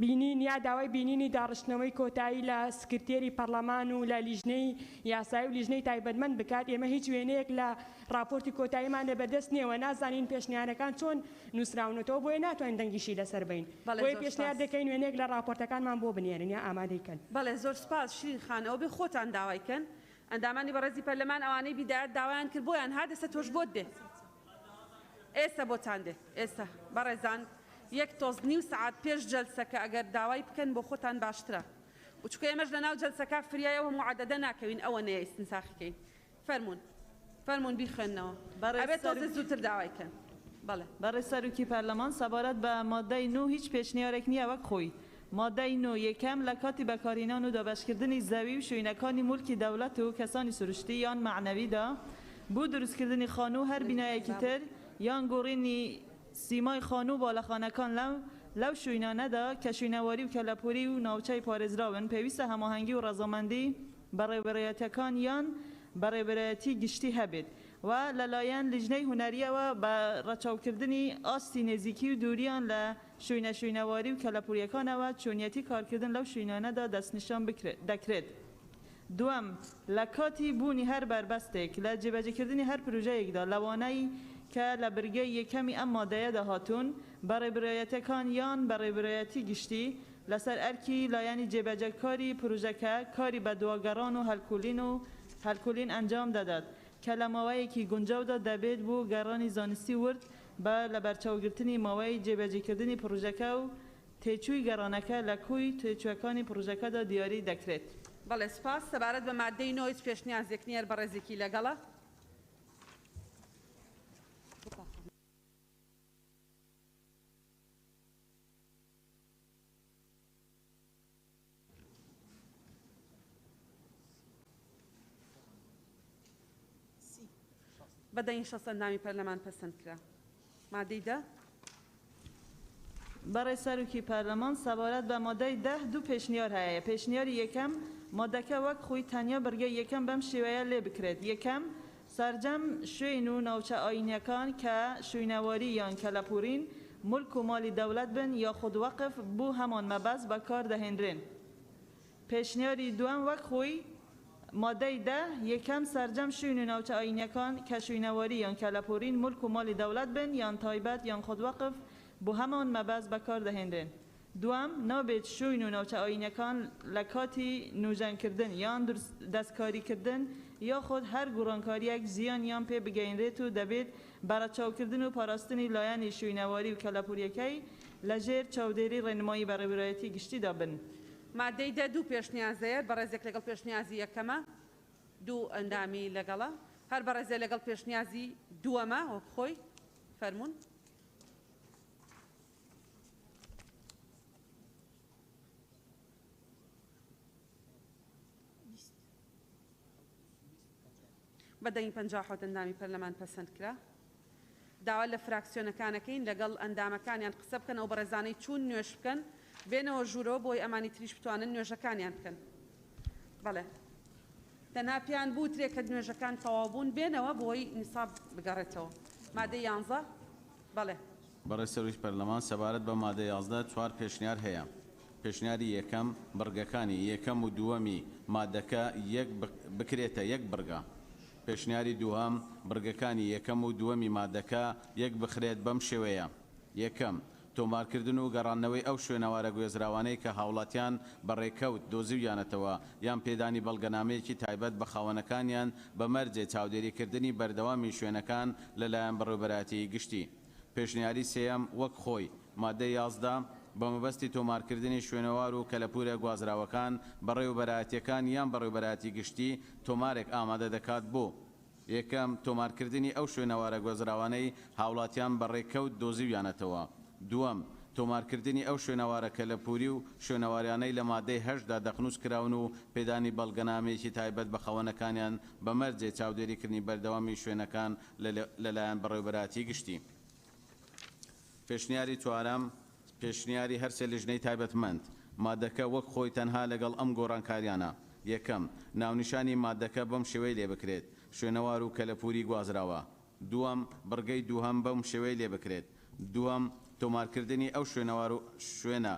بینین یا داوای بینینی داڕشتنەوەی کۆتایی لە سکرتێری پەڕلەمان و لە لیژنەی یاسایی و لیژنەی تایبەتمەند بکات، ئێمە هیچ وێنەیەک لە ڕاپۆرتی کۆتاییمان لەبەردەست نییە و نازانین پێشنیارەکان چۆن نووسراونەتەوە، بۆیە ناتوانین دەنگیشی لەسەر بەین. بەڵێ بۆیە زۆر پێشنیار سوپاس. دەکەین وێنەیەک لە ڕاپۆرتەکانمان بۆ بنێرن یا ئامادەی کەن. بەڵێ زۆر سوپاس شیرین خان ئەوە بێ خۆتان داوای کەن ئەندامانی بەڕێزی پەرلەمان ئەوانەی بیدایەت داوایان کرد بۆیان هات ئێستا تۆش بۆت دێ ئێستا بۆتان دێ ئێستا بەڕێزان یەک تۆز نیو سەعات پێش جەلسەکە ئەگەر داوای بکەن بۆ خۆتان باشترە و چونکە ئێمەش لەناو جەلسەکە فریای ئەو هەموو عەدەدە ناکەوین ئەوەنەیە ئیستنساخی کەین فەرموون فەرموون بیخوێننەوە بەڕێز ئەبێت تۆزێ سەرۆک. زووتر داوای کەن بەڵێ. بەڕێز سەرۆکی پەرلەمان سەبارەت بە مادەی نۆ هیچ پێشنیارێک نییە وەک خۆی مادەی نۆ یەکەم لە کاتی بەکارهێنان و دابەشکردنی زەوی و شوێنەکانی موڵکی دەوڵەت و کەسانی سروشتی یان مەعنەویدا بۆ دروستکردنی خانوو هەر بینایەکی تر یان گۆڕینی سیمای خانوو و باڵەخانەکان لەو لەو شوینانەدا کە شوێنەواری و کەلەپوری و ناوچەی پارێزراون پێویستە هەماهەنگی و ڕەزامەندی بەڕێوبەرایەتیەکان یان بەڕێوبەرایەتی گشتی هەبێت و لەلایەن لیژنەی هونەرییەوە بە ڕەچاوکردنی ئاستی نزیکی و دووریان لە شوینە شوینەواری و کەلەپورییەکانەوە چۆنیەتی کارکردن لەو شوینانەدا دەستنیشان دەکرێت. دووەم، لە کاتی بوونی هەر بەربەستێک لە جێبەجێکردنی هەر پرۆژەیەکدا لەوانەی کە لە برگەی یەکەمی ئەم مادەیەدا هاتوون، بەڕێوبرایەتیەکان یان بەڕێوبرایەتی گشتی لەسەر ئەرکی لایەنی جێبەجێکاری پرۆژەکە کاری بەدواگەڕان و هەڵکۆلین و هەڵکۆلین ئەنجام دەدات کە لە ماوەیەکی گونجاودا دەبێت بۆ گەڕانی زانستی ورد بە لەبەرچاوگرتنی ماوەی جێبەجێکردنی پرۆژەکە و تێچووی گەڕانەکە لە کۆی تێچووەکانی پڕۆژەکەدا دیاری دەکرێت. بەڵێ سوپاس. سەبارەت بە ماددەی نۆ هیچ پێشنیازێک نییە، هەر بەڕێزێکی لەگەڵە. بە دەنگی 60 ئەندامی پەرلەمان پەسەند کرا. مادەی دە. بەڕێز سەرۆکی پەرلەمان، سەبارەت بە مادەی دە دوو پێشنیار هەیە. پێشنیاری یەکەم، مادەکە وەک خۆی تەنیا بڕگەی یەکەم بەم شێوەیە لێ بکرێت، یەکەم، سەرجەم شوێن و ناوچە ئایینیەکان کە شوێنەواری یان کەلەپوورین، موڵک و ماڵی دەوڵەت بن یاخود وەقف بۆ هەمان مەبەست بەکار دەهێنرێن. پێشنیاری دووەم وەک خۆی، مادەی دە، یەکەم، سەرجەم شوێن و ناوچە ئایینیەکان کە شوێنەواری یان کەلەپوورین موڵک و ماڵی دەوڵەت بن یان تایبەت یان خود وەقف بۆ هەمان مەبەست بەکار دەهێنرێن. دووەم، نابێت شوێن و ناوچە ئایینیەکان لە کاتی نۆژەنکردن یان دەستکاریکردن یاخود هەر گۆڕانکارییەک زیانیان پێ بگەینرێت و دەبێت بە ڕەچاوکردن و پاراستنی لایەنی شوێنەواری و کەلەپوورییەکەی لە ژێر چاودێری ڕێنمایی بەڕێوەبەرایەتی گشتیدا بن. مادەی دە دوو پێشنیاز هەیە، بەڕێزێک لەگەڵ پێشنیازی یەکەمە، دوو ئەندامی لەگەڵە، هەر بەڕێزێ لەگەڵ پێشنیازی دووەمە وەک خۆی، فەرموون. بە دەنگی 57 ئەندامی پەرلەمان پەسەند کرا. داوا لە فراکسیۆنەکانەکەین لەگەڵ ئەندامەکانیان قسە بکەن ئەو بەڕێزانەی چوون نوێژ بکەن بێنەوە ژوورەوە بۆی ئەمانی تریش بتوانن نوێژەکانیان بکەن. بەڵێ تەنها پێیان بوترێ کە نوێژەکان تەواو بوون بێنەوە بۆی نیساب بگەڕێتەوە. مادەی یانزە. بەڵێ. بەڕێز سەرۆکی پەرلەمان، سەبارەت بە مادە 11 چوار پێشنیار هەیە. پێشنیاری یەکەم، بڕگەکانی یەکەم و دووەمی مادەکە یەک بکرێتە یەک بڕگە. پێشنیاری دووهەم، بڕگەکانی یەکەم و دووەمی مادەکە یەک بخرێت بەم شێوەیە، یەکەم، تۆمارکردن و گەڕاندنەوەی ئەو شوێنەوارە گوێزراوانەی کە هاوڵاتیان بە ڕێکەوت دۆزیویانەتەوە یان پێدانی بەڵگەنامەیەکی تایبەت بە خاوەنەکانیان بە مەرجێ چاودێریکردنی بەردەوامی شوێنەکان لەلایەن بەڕێوبەرایەتیی گشتی. پێشنیاری سێیەم وەک خۆی، مادەی 11، بە مەبەستی تۆمارکردنی شوێنەوار و کەلەپوورە گوازراوەکان، بەڕێوەبەرایەتییەکان یان بەڕێوەبەرایەتی گشتی تۆمارێک ئامادە دەکات بۆ، یەکەم، تۆمارکردنی ئەو شوێنەوارە گوێزراوانەی هاوڵاتیان بە ڕێکەوت دۆزیویانەتەوە. دووەم، تۆمارکردنی ئەو شوێنەوارە کەلەپووری و شوێنەواریانەی لە مادەی هەشت دا دەقنووس کراون و پێدانی بەڵگەنامەیەکی تایبەت بە خاوەنەکانیان بە مەرجێ چاودێریکردنی بەردەوامی شوێنەکان لەلایەن بەڕێوەبەرایەتی گشتی. پێشنیاری چوارەم، پێشنیاری هەرسێ لیژنەی تایبەتمەند، مادەکە وەک خۆی تەنها لەگەڵ ئەم گۆڕانکاریانە، یەکەم، ناونیشانی مادەکە بەم شێوەی لێ بکرێت، شوێنەوار و کەلەپووری گوازراوە. دووەم، بڕگەی دووهەم بەم شێوەی لێ بکرێت، دووەم، تۆمارکردنی ئەو شوێنەوار و شوێنە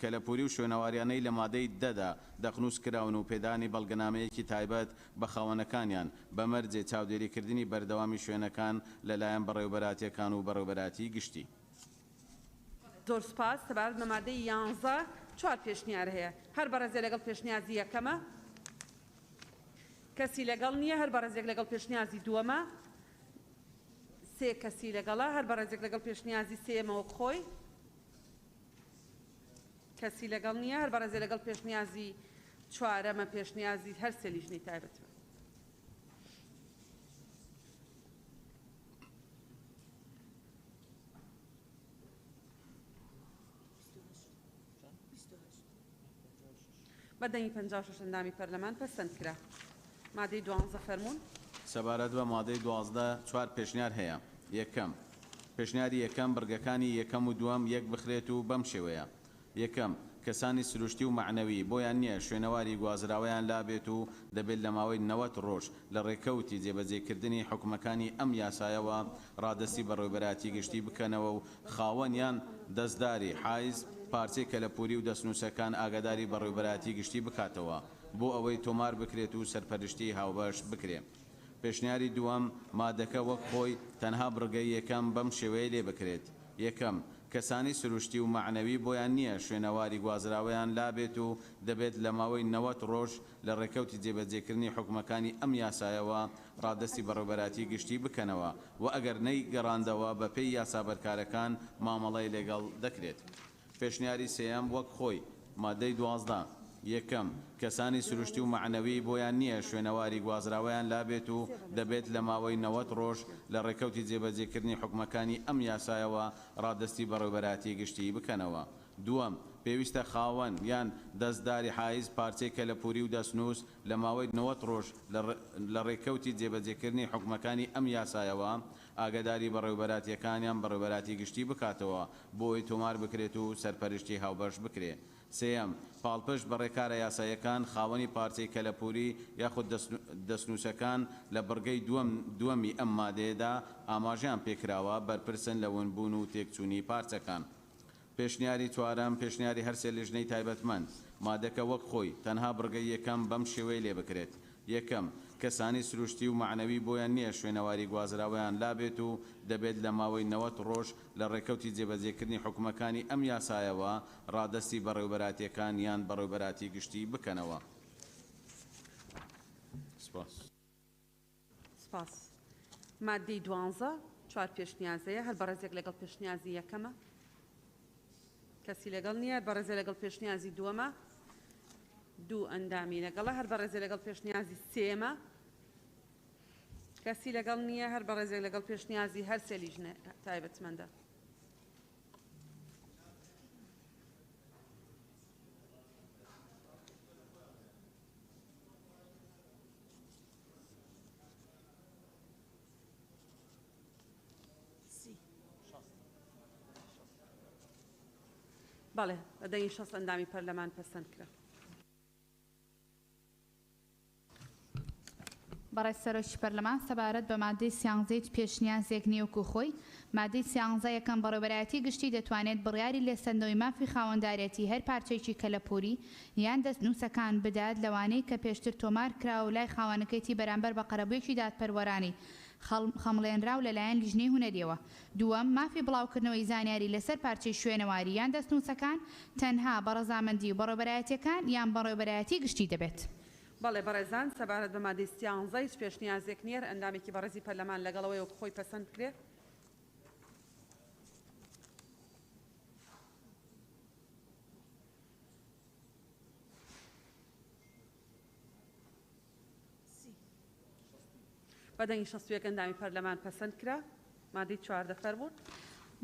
کەلەپووری و شوێنەواریانەی لە مادەی دە دا دەقنووس کراون و پێدانی بەڵگەنامەیەکی تایبەت بە خاوەنەکانیان بە مەرجێ چاودێریکردنی بەردەوامی شوێنەکان لەلایەن بەڕێوەبەراتیەکان و بەڕێوەبەرایەتیی گشتی. زۆر سوپاس. سەبارەت بە مادەی یانزە چوار پێشنیار هەیە. هەر بەڕێزێ لەگەڵ پێشنیازی یەکەمە؟ کەسی لەگەڵ نییە. هەر بەڕێزێک لەگەڵ پێشنیازی دووەمە؟ سێ کەسی لەگەڵە. هەر بەڕێزێک لەگەڵ پێشنیازی سێیەمە وەک خۆی؟ کەسی لەگەڵ نییە. هەر بەڕێزێ لەگەڵ پێشنیازی چوارەمە؟ پێشنیازی هەر سێ لیژنەی تایبەتمە. بە دەنگی 56 ئەندامی پەرلەمان پەسەند کرا. مادەی دوانزە فەرموون. سەبارەت بە مادەی 12 چوار پێشنیار هەیە. یەکەم، پێشنیاری یەکەم، بڕگەکانی یەکەم و دووەم یەک بخرێت و بەم شێوەیە، یەکەم، کەسانی سروشتی و مەعنەوی بۆیان نییە شوێنەواری گوازراوەیان لابێت و دەبێت لە ماوەی 90 ڕۆژ لە ڕێکەوتی جێبەجێکردنی حوکمەکانی ئەم یاسایەوە ڕادەستی بەڕێوەبەرایەتی گشتی بکەنەوە و خاوەن یان دەستداری، حایز، پارچەی کەلەپووری و دەستنووسەکان ئاگاداری بەڕێوەبەرایەتی گشتی بکاتەوە بۆ ئەوەی تۆمار بکرێت و سەرپەرشتیی هاوبەش بکرێ. پێشنیاری دووەم، مادەکە وەک خۆی، تەنها بڕگەی یەکەم بەم شێوەیەی لێ بکرێت، یەکەم، کەسانی سروشتی و مەعنەوی بۆیان نییە شوێنەواری گوازراوەیان لابێت و دەبێت لە ماوەی 90 ڕۆژ لە ڕێکەوتی جێبەجێکردنی حوکمەکانی ئەم یاسایەوە ڕادەستی بەڕێوبەرایەتی گشتی بکەنەوە و ئەگەر نەیگەڕاندەوە بەپێی یاسا بەرکارەکان مامەڵەی لەگەڵ دەکرێت. پێشنیاری سێیەم وەک خۆی، مادەی 12، یەکەم، کەسانی سروشتی و مەعنەوی بۆیان نییە شوێنەواری گوازراوەیان لابێت و دەبێت لە ماوەی 90 ڕۆژ لە ڕێکەوتی جێبەجێکردنی حوکمەکانی ئەم یاسایەوە ڕادەستی بەڕێوبەرایەتی گشتیی بکەنەوە. دووەم، پێویستە خاوەن یان دەستداری حایز پارچەی کەلەپووری و دەستنووس لە ماوەی 90 ڕۆژ لە لە ڕێکەوتی جێبەجێکردنی حوکمەکانی ئەم یاسایەوە ئاگاداری بەڕێوبەراتییەکان یان بەڕێوبەراتی گشتی بکاتەوە بۆ ئەوەی تۆمار بکرێت و سەرپەرشتی هاوبەش بکرێ. سێیەم، پاڵپشت بە ڕێکارە یاساییەکان خاوەنی پارچەی کەلەپووری یاخود دەستنووسەکان لە بڕگەی دووەم دووەمی ئەم مادەیەدا ئاماژەیان پێکراوە بەرپرسن لە ونبوون و تێکچوونی پارچەکان. پێشنیاری چوارەم، پێشنیاری هەرسێ لیژنەی تایبەتمەند، مادەکە وەک خۆی، تەنها بڕگەی یەکەم بەم شێوەیە لێ بکرێت، یەکەم، کەسانی سروشتی و مەعنەوی بۆیان نییە شوێنەواری گوازراوەیان لابێت و دەبێت لە ماوەی 90 ڕۆژ لە ڕێکەوتی جێبەجێکردنی حوکمەکانی ئەم یاسایەوە ڕادەستی بەڕێوبەراتیەکان یان بەڕێوبەراتی گشتی بکەنەوە. سپاس. سپاس. ماددەی دوانزە، چوار پێشنیاز هەیە، هەر بەڕێزێک لەگەڵ پێشنیازی یەکەمە؟ کەسی لەگەڵ نییە، هەر بەڕێزێ لەگەڵ پێشنیازی دووەمە؟ دوو ئەندامی لەگەڵە، هەر بەڕێزێ لەگەڵ پێشنیازی سێیەمە؟ کەسی لەگەڵ نییە، هەر بەڕێزێک لەگەڵ پێشنیازی هەر سێ لیژنە تایبەتمەندە. بەڵێ، بە دەنگی 60 ئەندامی پەرلەمان پەسەند کرا. بەڕێز سەرۆکی پەرلەمان سەبارەت بە مادەی سیانزە هیچ پێشنیازێک نیە وەکو خۆی مادەی سیانزە یەکەم بەڕێوبەرایەتی گشتی دەتوانێت بڕیاری لێسەندنەوەی مافی خاوەندارێتی هەر پارچەیەکی کەلەپوری یان دەستنوسەکان بدات لەوانەی کە پێشتر تۆمار کراوە و لای خاوەنەکەیتی بەرامبەر بە قەرەبوویەکی دادپەروەرانەی خەمڵێنراو لەلایەن لیژنەی هونەریەوە دووەم، مافی بڵاوکردنەوەی زانیاری لەسەر پارچەی شوێنەواری یان دەستنووسەکان تەنها بە ڕەزامەندی و بەڕێوبەرایەتیەکان یان بەڕێوبەرایەتی گشتی دەبێت. بەڵێ بەڕێزان، سەبارەت بە مادەی سیانزە هیچ پێشنیازێک نییە، هەر ئەندامێکی بەڕێزی پەرلەمان لەگەڵ ئەوەی وەک خۆی پەسەند بکرێ. بە دەنگی 61 ئەندامی پەرلەمان پەسەند کرا. مادەی 14 فەرموون.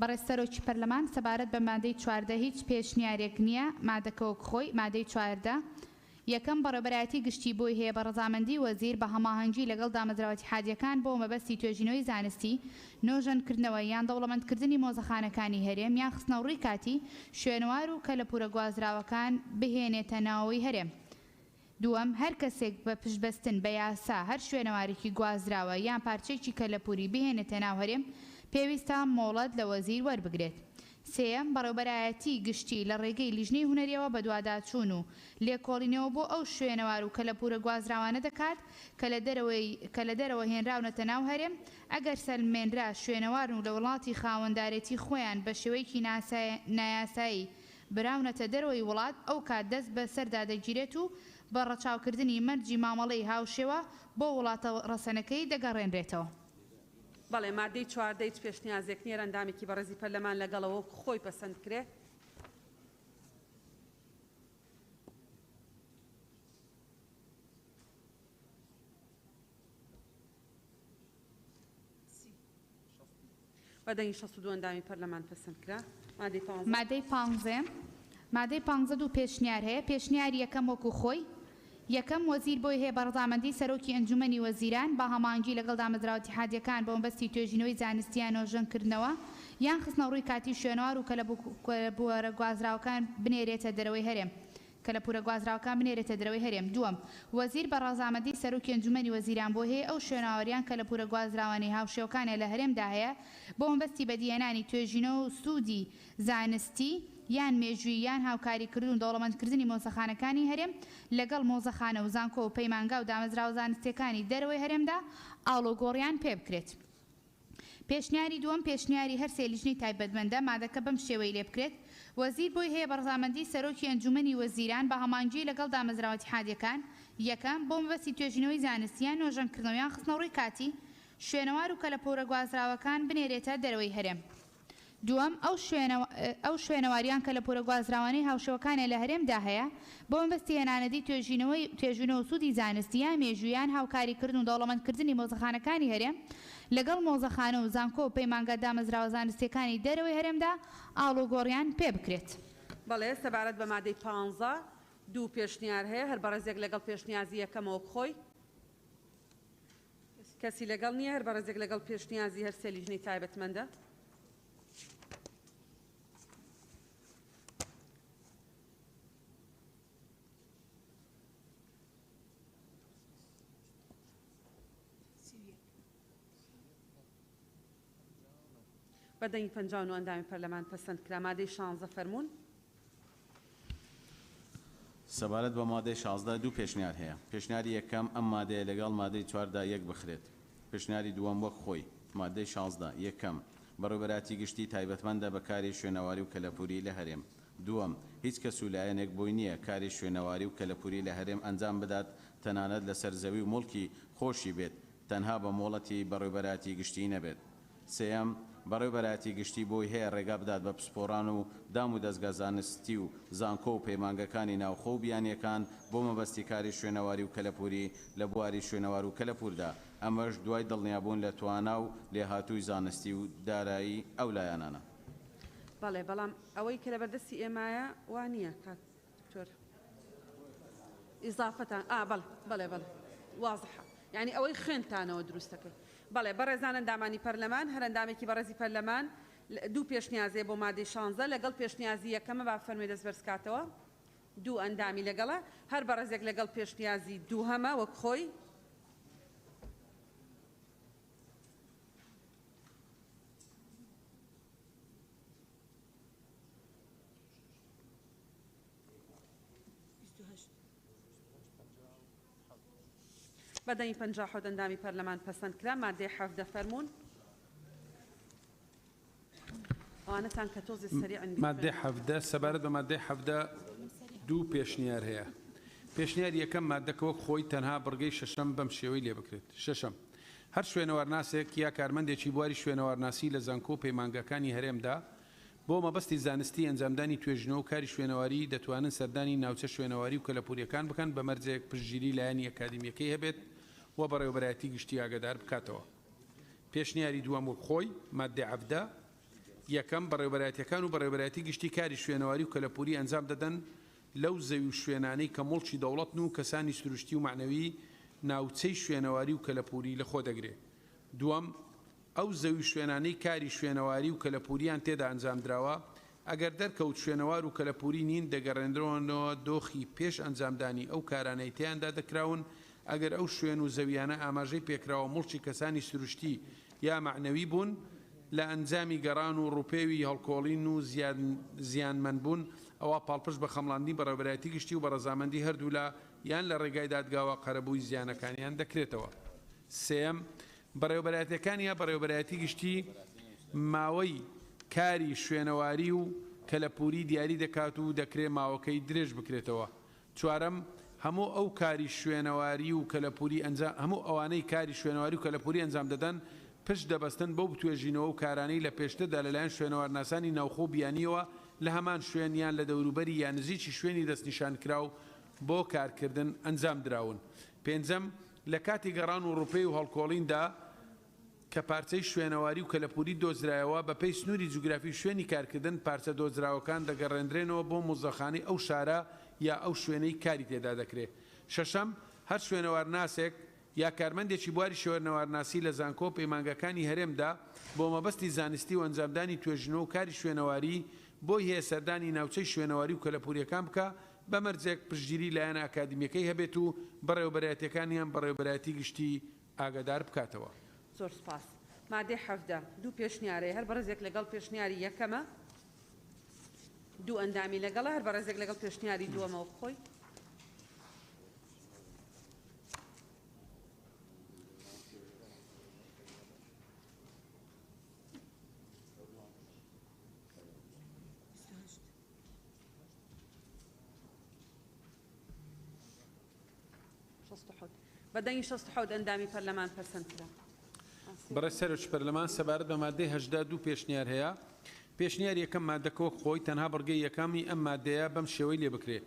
بەڕێز سەرۆکی پەرلەمان، سەبارەت بە مادەی 14 هیچ پێشنیارێک نییە، مادەکە وەک خۆی، مادەی 14، یەکەم، بەڕێوبەرایەتی گشتی بۆی هەیە بە ڕەزامەندی وەزیر بە هەماهەنگی لەگەڵ دامەزراوە ئیتیحادییەکان بۆ مەبەستی توێژینەوەی زانستی، نۆژەنکردنەوە یان دەوڵەمەندکردنی مۆزەخانەکانی هەرێم یان خستنەڕووی کاتی شوێنەوار و کەلەپوورە گوازراوەکان بهێنێتە ناوەوەی هەرێم. دووەم، هەر کەسێک بە پشتبەستن بە یاسا هەر شوێنەوارێکی گوازراوە یان پارچەیەکی کەلەپووری بهێنێتە ناو هەرێم، پێویستە مۆڵەت لە وەزیر وەربگرێت. سێیەم، بەڕێوبەرایەتیی گشتی لە ڕێگەی لیژنەی هونەرییەوە بەدواداچوون و لێکۆڵینەوە بۆ ئەو شوێنەوار و کەلەپوورە گوازراوانە دەکات کە لە دەرەوەی کە لە دەرەوە هێنراونەتە ناو هەرێم، ئەگەر سەلمێنرا شوێنەوارن و لە وڵاتی خاوەندارێتی خۆیان بە شێوەیەکی نایاسایی براونەتە دەرەوەی وڵات، ئەوکات دەست بەسەردا دەگیرێت و بە ڕەچاوکردنی مەرجی مامەڵەی هاوشێوە بۆ وڵاتە ڕەسەنەکەی دەگەڕێنرێتەوە. بەڵێ، مادەی 14 هیچ پێشنیازێک نییە، ئەندامێکی بەڕێزی پەرلەمان لەگەڵەوە وەکو خۆی پەسەند بکرێ. بە دەنگی 62 ئەندامی پەرلەمان پەسەند کرا. مادەی پانزە. مادەی پانزە مادەی پانزە دوو پێشنیار هەیە، پێشنیاری یەکەم وەکو خۆی، یەکەم، وەزیر بۆی هەیە بە ڕەزامەندی سەرۆکی ئەنجومەنی وەزیران بە هەماهەنگی لەگەڵ دامەزراوە ئیتیحادیەکان بە مەبەستی توێژینەوەی زانستی یان نۆژەنکردنەوە یان خستنەڕووی کاتی شوێنەوار و کەلەپوورە گوازراوەکان بنێرێتە دەرەوەی هەرێم کەلەپوورە گوازراوەکان بنێرێتە دەرەوەی هەرێم. دووەم، وەزیر بە ڕەزامەندی سەرۆکی ئەنجومەنی وەزیران بۆی هەیە ئەو شوێنەوار یان کەلەپوورە گوازراوانەی هاوشێوەکانیان لە هەرێمدا هەیە بۆ مەبەستی بەدیهێنانی توێژینەوە و سوودی زانستی یان مێژوویی یان هاوکاریکردن و دەوڵەمەندکردنی مۆزەخانەکانی هەرێم لەگەڵ مۆزەخانە و زانکۆ و پەیمانگا و دامەزراوە زانستییەکانی دەرەوەی هەرێمدا ئاڵوگۆڕیان پێبکرێت. پێشنیاری دووەم، پێشنیاری هەر سێ لیژنەی تایبەتمەندە، مادەکە بەم شێوەی لێ بکرێت، وەزیر بۆی هەیە بە ڕەزامەندیی سەرۆکی ئەنجوومەنی وەزیران بە هەماهەنگیی لەگەڵ دامەزراوە ئیتیحادییەکان، یەکەم، بۆ مەبەستی توێژینەوەی زانستی یان نۆژەنکردنەوە یان خستنەڕووی کاتی شوێنەوار و کەلەپوورە گوازراوەکان بنێرێتە دەرەوەی هەرێم. دووەم، ئەو ئەو شوێنەوار یان کەلەپوورە گوازراوانەی هاوشێوەکانیان لە هەرێمدا هەیە، بۆ مەبەستی هێنانەدی توێژینەوەی توێژینەوە و سوودی زانستی یان مێژوویی یان هاوکاریکردن و دەوڵەمەندکردنی مۆزەخانەکانی هەرێم لەگەڵ مۆزەخانە و زانکۆ و پەیمانگا دامەزراوە زانستییەکانی دەرەوەی هەرێمدا ئاڵوگۆڕیان پێ بکرێت. بەڵێ، سەبارەت بە مادەی پانزە، دوو پێشنیار هەیە، هەر بەڕێزێک لەگەڵ پێشنیازی یەکەمە وەک خۆی. کەسی لەگەڵ نییە، هەر بەڕێزێک لەگەڵ پێشنیازی هەر سێ لیژنەی تایبەتمەندە. بە دەنگی 59 ئەندامی پەرلەمان پەسەند کرا. مادەی شانزە فەرموون. سەبارەت بە مادەی 16 دوو پێشنیار هەیە. پێشنیاری یەکەم، ئەم مادەیە لەگەڵ مادەی چواردا یەک بخرێت. پێشنیاری دووەم وەک خۆی. مادەی 16، یەکەم، بەڕێوەبەرایەتی گشتی تایبەتمەندە بە کاری شوێنەواری و کەلەپووری لە هەرێم. دووەم، هیچ کەس و لایەنێک بۆی نییە کاری شوێنەواری و کەلەپووری لە هەرێم ئەنجام بدات تەنانەت لەسەر زەوی و موڵکی خۆشی بێت تەنها بە مۆڵەتی بەڕێوبەرایەتی گشتیی نەبێت. سێیەم، بەڕێوبەرایەتی گشتی بۆی هەیە ڕێگا بدات بە پسپۆڕان و دام و دەزگا زانستی و زانکۆ و پەیمانگەکانی ناوخۆ و بیانییەکان بۆ مەبەستی کاری شوێنەواری و کەلەپووری لە بواری شوێنەوار و کەلەپووردا، ئەمەش دوای دڵنیابوون لە توانا و لێهاتووی زانستی و دارایی ئەو لایەنانە. بەڵێ، بەڵام ئەوەی کە لەبەردەستی ئێمایە وا نییە کاک دکتۆر. ئیزافەتان ئا بەڵێ بەڵێ بەڵێ وازحە یانی ئەوەی خوێندتانەوە دروستەکەی بەڵێ بەڕێزان ئەندامانی پەرلەمان هەر ئەندامێکی بەڕێزی پەرلەمان دوو پێشنیازێ بۆ مادەی شانزە لەگەڵ پێشنیازی یەکەمە با فەرمێ دەست بەرزکاتەوە دوو ئەندامی لەگەڵە هەر بەڕێزێک لەگەڵ پێشنیازی دووهەمە وەک خۆی بە دەنگی 57 ئەندامی پەرلەمان پەسەند کرا. مادەی 17 فەرموون. ئەوانەتان کە تۆزێ سەریعن مادەی 17 سەبارەت بە مادەی 17 دوو پێشنیار هەیە. پێشنیاری یەکەم مادەکە وەک خۆی تەنها بڕگەی شەشەم بەم شێوەی لێ بکرێت. شەشەم، هەر شوێنەوارناسێک یا کارمەندێکی بواری شوێنەوارناسی لە زانکۆ و پەیمانگاکانی هەرێمدا بۆ مەبەستی زانستی ئەنجامدانی توێژینەوە و کاری شوێنەواری دەتوانن سەردانی ناوچە شوێنەواری و کەلەپورییەکان بکەن بە مەرجێک پشتگیری لایەنی ئەکادیمییەکەی هەبێت و بەڕێوەبەرایەتی گشتی ئاگادار بکاتەوە. پێشنیاری دووەم وەک خۆی، ماددەی 17، یەکەم، بەڕێوەبەرایەتییەکان و بەڕێوەبەرایەتی گشتی کاری شوێنەواری و کەلەپوری ئەنجام دەدەن لەو زەوی و شوێنانەی کە موڵکی دەوڵەتن و کەسانی سروشتی و مەعنەوی ناوچەی شوێنەواری و کەلەپوری لەخۆ دەگرێ. دووەم، ئەو زەوی و شوێنانەی کاری شوێنەواری و کەلەپووریان تێدا ئەنجامدراوە، ئەگەر دەرکەوت شوێنەوار و کەلەپووری نین، دەگەڕێنرەوەنەوە دۆخی پێش ئەنجامدانی ئەو کارانەی تێیاندا دەکراون، ئەگەر ئەو شوێن و زەویانە ئاماژەی پێکراوە موڵکی کەسانی سروشتی یا مەعنەوی بوون، لە ئەنجامی گەڕان و ڕووپێوی هەڵکۆڵین و زیانمەندبوون، ئەوا پاڵپشت بە خەمڵاندنی بەڕێوەبەرایەتی گشتی و بە ڕەزامەندی هەردوولا یان لە ڕێگای دادگاوە قەرەبووی زیانەکانیان دەکرێتەوە. سێیەم، بەڕێوەبەرایەتیەکان یا بەڕێوەبەرایەتی گشتی ماوەی کاری شوێنەواری و کەلەپووری دیاری دەکات و دەکرێ ماوەکەی درێژ بکرێتەوە. چوارەم، هەموو ئەو کاری شوێنەواری و کەلەپووری ئەنجا هەموو ئەوانەی کاری شوێنەواری و کەلەپووری ئەنجام دەدەن پشت دەبەستن بەو بتوێژینەوە و کارانەی لە پێشتردا لەلایەن شوێنەوارناسانی ناوخۆ و بیانییەوە لە هەمان شوێن یان لە دەوروبەری یا نزیکی شوێنی دەستنیشانکراو بۆ کارکردن ئەنجام دراون. پێنجەم، لە کاتی گەڕان و ڕووپێی و هەڵکۆڵیندا کە پارچەی شوێنەواری و کەلەپووری دۆزرایەوە، بەپێی سنووری جوگرافی شوێنی کارکردن، پارچە دۆزراوەکان دەگەڕێندرێنەوە بۆ موزەخانەی ئەو شارە یا ئەو شوێنەی کاری تێدا دەکرێ. شەشەم، هەر شوێنەوارناسێک یا کارمەندێکی بواری شوێنەوارناسی لە زانکۆ و پەیمانگاکانی هەرێمدا بۆ مەبەستی زانستی و ئەنجامدانی توێژینەوە و کاری شوێنەواری بۆی هەیە سەردانی ناوچەی شوێنەواری و کەلەپوورییەکان بکا بە مەرجێک پشتگیری لایەنە ئەکادیمییەکەی هەبێت و بەڕێوەبەرایەتییەکان یان بەڕێوەبەرایەتی گشتی ئاگادار بکاتەوە. زۆر سوپاس. مادەی 17، دوو پێشنیارەیە، هەر بەڕێزێک لەگەڵ پێشنیاری یەکەمە. دوو ئەندامی لەگەڵە، هەر بەڕێزێک لەگەڵ پێشنیاری دووەمەوە خۆی. بە دەنگی 67 ئەندامی پەرلەمان پەسەند کرا. بەڕێز سەرۆکی پەرلەمان سەبارەت بە ماددەی 18 دوو پێشنیار هەیە. پێشنیاری یەکەم ماددەکە وەک خۆی تەنها بڕگەی یەکەمی ئەم ماددەیە بەم شێوەی لێ بکرێ،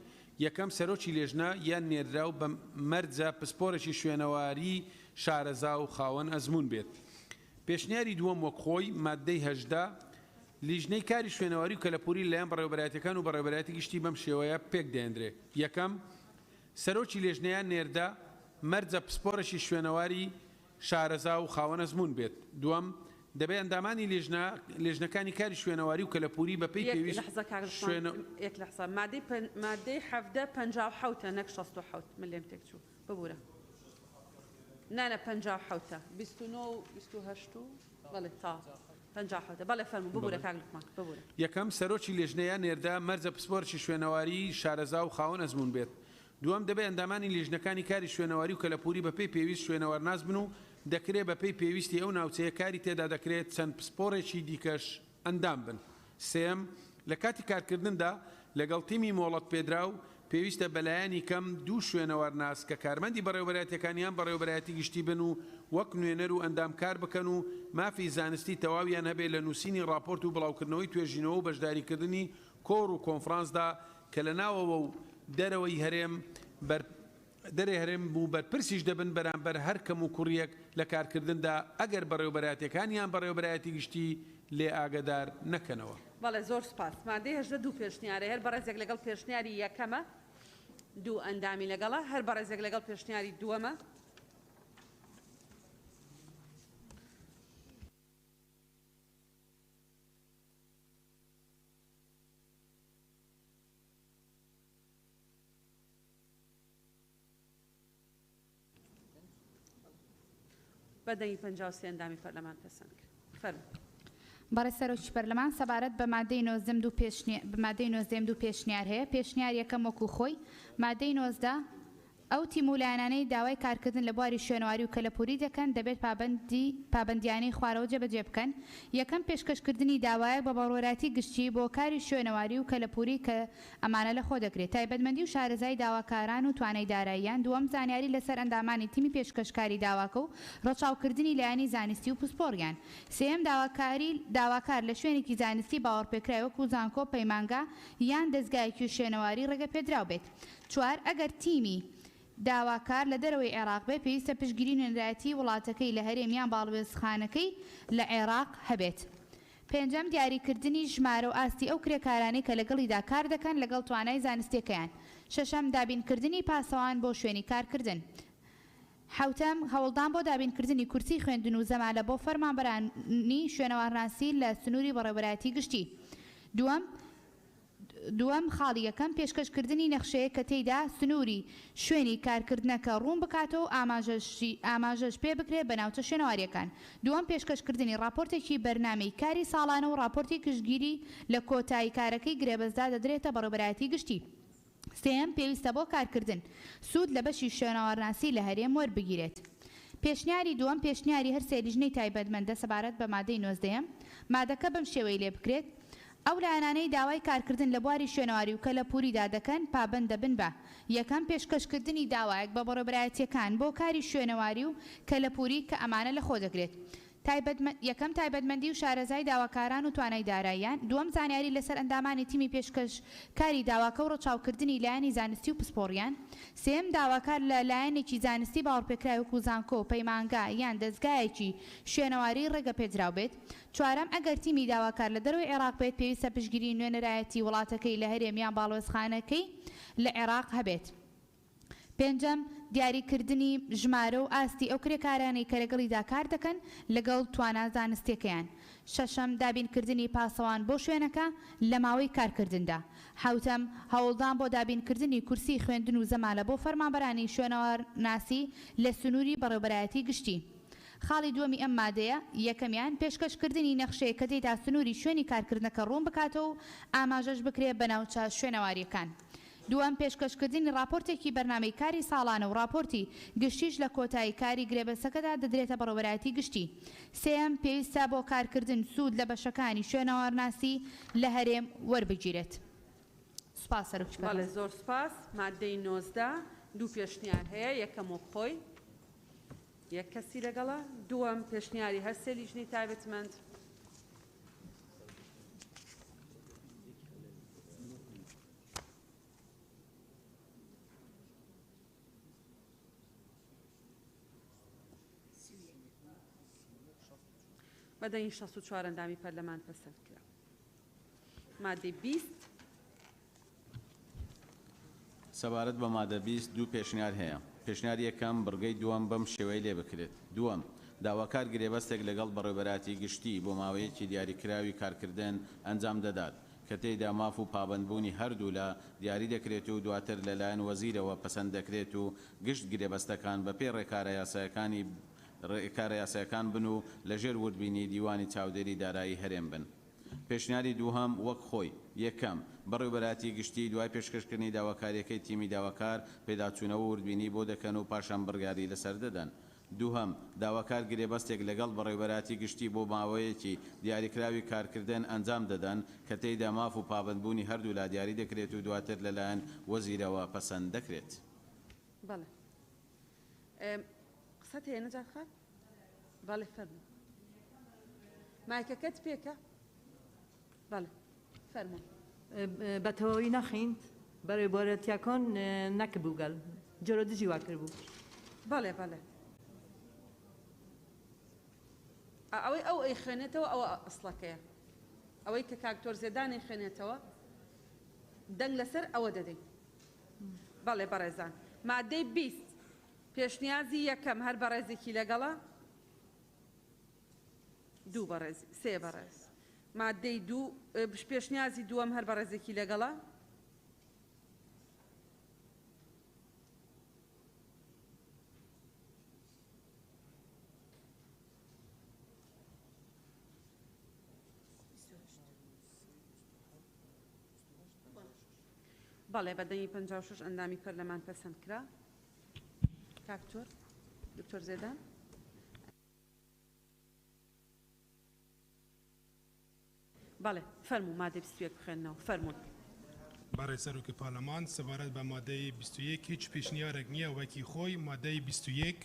یەکەم، سەرۆکی لێژنە یان نێردراو بە مەرجە پسپۆرێکی شوێنەواری شارەزا و خاوەن ئەزموون بێت. پێشنیاری دووەم وەک خۆی، ماددەی 18، لیژنەی کاری شوێنەواری و کەلەپووری لەلایەن بەڕێوەبەرایەتیەکان و بەڕێوەبەرایەتی گشتی بەم شێوەیە پێک دەهێندرێ، یەکەم، سەرۆکی لێژنەیان نێردە مەرجە پسپۆرێکی شوێنەواری شارەزا و خاوەن ئەزموون بێت. دووەم، دەبێ ئەندامانی لیژنە لێژنەکانی کاری شوێنەواری و کەلەپووری بە پێی یەک پێویست لەحزە کاک لوقمان شوێنە. یەک لەحزە مادەی پەن مادەی 17 57 ە نەک 67 من لێم تێک چوو ببورە نا نا 57 ە 29 و 28 و بەڵێ تەواو 57 ە بەڵێ فەرموو ببورە بەڵێ. کاک لوقمان ببورە. یەکەم، سەرۆکی لێژنەیان نێردە مەرجە پسپۆرێکی شوێنەواری شارەزا و خاوەن ئەزموون بێت. دووەم، دەبێ ئەندامانی لیژنەکانی کاری شوێنەواری و کەلەپووری بەپێی پێویست شوێنەوارناس بن و دەکرێ بەپێی پێویستی ئەو ناوچەیە کاری تێدا دەکرێت چەند پسپۆڕێکی دیکەش ئەندام بن. سێیەم، لە کاتی کارکردندا لەگەڵ تیمی مۆڵەتپێدراو پێویستە بەلایەنی کەم دوو شوێنەوارناس کە کارمەندی بەڕێوەبەرایەتیەکان یان بەڕێوەبەرایەتی گشتی بن و وەک نوێنەر و ئەندام کار بکەن و مافی زانستی تەواویان هەبێ لە نووسینی ڕاپۆرت و بڵاوکردنەوەی توێژینەوە و بەشداریکردنی کۆڕ و کۆنفرانسدا کە لە ناوەوە و دەرەوەی هەرێم بەر دەرێ هەرێم و بەرپرسیش دەبن بەرامبەر هەر کەموکوڕییەک لە کارکردندا ئەگەر بەڕێوەبەرایەتیەکان یان بەڕێوەبەرایەتی گشتی لێ ئاگەدار نەکەنەوە. بەڵێ زۆر سوپاس. مادەی 18 دوو پێشنیارە هەر بەڕێزێک لەگەڵ پێشنیاری یەکەمە دوو ئەندامی لەگەڵە هەر بەڕێزێک لەگەڵ پێشنیاری دووەمە. بە دەنگی 53 ئەندامی پەرلەمان پەسەند کرا. فەرموو. بەڕێز سەرۆکی پەرلەمان سەبارەت بە مادەی نۆزدەم دوو پێشنی بە مادەی نۆزدەیەم دوو پێشنیار هەیە پێشنیار یەکەم وەکوو خۆی مادەی 19 ئەو تیم و لایەنانەی داوای کارکردن لە بواری شوێنەواری و کەلەپووری دەکەن، دەبێت پابەندی پابەندییانەی خوارەوە جێبەجێ بکەن، یەکەم، پێشکەشکردنی داوایەک بە بەڕێوەبەرایەتی گشتی بۆ کاری شوێنەواری و کەلەپووری کە ئەمانە لەخۆ دەگرێت، تایبەتمەندی و شارەزایی داواکاران و توانای داراییان، دووەم، زانیاری لەسەر ئەندامانی تیمی پێشکەشکاری داواکە و ڕەچاوکردنی لایەنی زانستی و پسپۆڕیان، سێیەم، داواکاری داواکار لە شوێنێکی زانستی باوەڕپێکراوی وەکو زانکۆ، پەیمانگا یان دەزگایەکی شوێنەواری ڕێگەپێدراو بێت. چوار، ئەگەر تیمی داواکار لە دەرەوەی عێراق بێت، پێویستە پشتگیری نوێنەرایەتیی وڵاتەکەی لە هەرێم یان باڵوێزخانەکەی لە عێراق هەبێت. پێنجەم، دیاریکردنی ژمارە و ئاستی ئەو کرێکارانەی کە لەگەڵیدا کار دەکەن لەگەڵ توانای زانستییەکەیان. شەشەم، دابینکردنی پاسەوان بۆ شوێنی کارکردن. حەوتەم، هەوڵدان بۆ دابینکردنی کورسیی خوێندن و زەمالە بۆ فەرمانبەرانی شوێنەوارناسی لە سنووری بەڕێوەبەرایەتی گشتی. دووەم، دووەم، خاڵی یەکەم، پێشکەشکردنی نەخشەیەک کە تێیدا سنووری شوێنی کارکردنەکە ڕوون بکاتەوە و ئاماژەشی ئاماژەش پێ بکرێت بە ناوچە شوێنەوارییەکان. دووەم، پێشکەشکردنی ڕاپۆرتێکی بەرنامەی کاری ساڵانە و ڕاپۆرتی گشتگیری لە کۆتایی کارەکەی گرێبەستدا دەدرێتە بەڕێوەبەرایەتی گشتی. سێیەم، پێویستە بۆ کارکردن سوود لە بەشی شوێنەوارناسی لە هەرێم وەربگیرێت. پێشنیاری دووەم، پێشنیاری هەر سێ لیژنەی تایبەتمەندە سەبارەت بە مادەی نۆزدەیەم، مادەکە بەم شێوەی لێ بکرێت، ئەو لایەنانەی داوای کارکردن لە بواری شوێنەواری و کەلەپووریدا دەکەن پابەند دەبن بە، یەکەم، پێشکەشکردنی داوایەک بە بەڕێوەبەرایەتییەکان بۆ کاری شوێنەواری و کەلەپووری کە ئەمانە لەخۆ دەگرێت، تایبەتمە، یەکەم، تایبەتمەندی و شارەزای داواکاران و توانای داراییان، دووەم، زانیاری لەسەر ئەندامانی تیمی پێشکەشکاری داواکە و ڕەچاوکردنی لایەنی زانستی و پسپۆڕیان، سێیەم، داواکار لە لایەنێکی زانستی باوەڕپێکراوی وەکو زانکۆ، پەیمانگا یان دەزگایەکی شوێنەواری ڕێگەپێدراو بێت، چوارەم، ئەگەر تیمی داواکار لە دەرەوەی عێراق بێت، پێویستە پشتگیری نوێنەرایەتی وڵاتەکەی لە هەرێم یان باڵوێزخانەکەی لە عێراق هەبێت. پێنجەم، دیاریکردنی ژمارە و ئاستی ئەو کرێکارانەی کە لەگەڵیدا کار دەکەن لەگەڵ توانا زانستیەکەیان. شەشەم، دابینکردنی پاسەوان بۆ شوێنەکە لە ماوەی کارکردندا. حەوتەم، هەوڵدان بۆ دابینکردنی کورسی خوێندن و زەمالە بۆ فەرمانبەرانی شوێنەوارناسی لە سنووری بەڕێوبەرایەتی گشتی. خاڵی دووەمی ئەم مادەیە، یەکەمیان، پێشکەشکردنی نەخشەیەک کە تێیدا سنووری شوێنی کارکردنەکە ڕوون بکاتەوە و ئاماژەش بکرێ بە ناوچە شوێنەوارییەکان. دووەم، پێشکەشکردنی ڕاپۆرتێکی بەرنامەی کاری ساڵانە و ڕاپۆرتی گشتیش لە کۆتایی کاری گرێبەستەکەدا دەدرێتە بەڕێوەبەرایەتی گشتی. سێیەم، پێویستە بۆ کارکردن سوود لە بەشەکانی شوێنەوارناسی لە هەرێم وەربگیرێت. سوپاس سەرۆکی بەڵێ پەرلەمان. زۆر سوپاس. ماددەی 19 دوو پێشنیار هەیە، یەکەم وەک خۆی یەک کەسی لەگەڵە، دووەم پێشنیاری هەر سێ لیژنەی تایبەتمەند. بە دەنگی 64 ئەندامی پەرلەمان پەسەند کرا. مادەی 20. سەبارەت بە مادە 20 دوو پێشنیار هەیە. پێشنیاری یەکەم، بڕگەی دووەم بەم شێوەیە لێ بکرێت. دووەم، داواکار گرێبەستێک لەگەڵ بەڕێوەبەرایەتی گشتی بۆ ماوەیەکی دیاریکراوی کارکردن ئەنجام دەدات کە تێیدا ماف و پابەندبوونی هەردوولا دیاری دەکرێت و دواتر لەلایەن وەزیرەوە پەسەند دەکرێت و گشت گرێبەستەکان بەپێی ڕێکارە یاسایەکانی ڕێکارە یاسایەکان بن و لەژێر وردبینی دیوانی چاودێری دارایی هەرێم بن. پێشنیاری دووهەم وەک خۆی. یەکەم، بەڕێوبەرایەتی گشتی دوای پێشکەشکردنی داواکارییەکەی تیمی داواکار پێداچوونەوە و وردبینی بۆ دەکەن و پاشان بڕیاری لەسەر دەدەن. دووهەم، داواکار گرێبەستێک لەگەڵ بەڕێوبەرایەتی گشتی بۆ ماوەیەکی دیاریکراوی کارکردن ئەنجام دەدەن کە تێیدا ماف و پابەندبوونی هەردوولا دیاری دەکرێت و دواتر لەلایەن وەزیرەوە پەسەند دەکرێت. بەڵێ قسەت هەیە نەجات خان؟ بەڵێ فەرموو. مایکەکەت پێکە؟ بەڵێ فەرموو. بە تەواوی نەخیند بەرێوبەرەتیەکان نەکبوو گەل جۆرە دژی وا کردبوو. بەڵێ بەڵێ ئەوەی ئەو ئەیخوێنێتەوە ئەوە ئەسڵەکەیە ئەوەی کە کاک تۆر زێدان ئەیخوێنێتەوە دەنگ لەسەر ئەوە دەدەین. بەڵێ بەڕێزان مادەی 20 پێشنیازی یەکەم هەر بەڕێزێکی لەگەڵە؟ دوو بەڕێز سێ بەڕێز مادەی دوو پێشنیازی دووەم هەر بەڕێزێکی لەگەڵە؟ بەڵێ بە دەنگی 56 ئەندامی پەرلەمان پەسەند کرا. کاک تۆر دکتۆر زێدان. بەڵێ فەرموو مادەی 21 بخوێننەوە فەرموون. بەڕێز سەرۆکی پارلەمان سەبارەت بە مادەی 21 هیچ پێشنیارێک نییە وەکی خۆی مادەی 21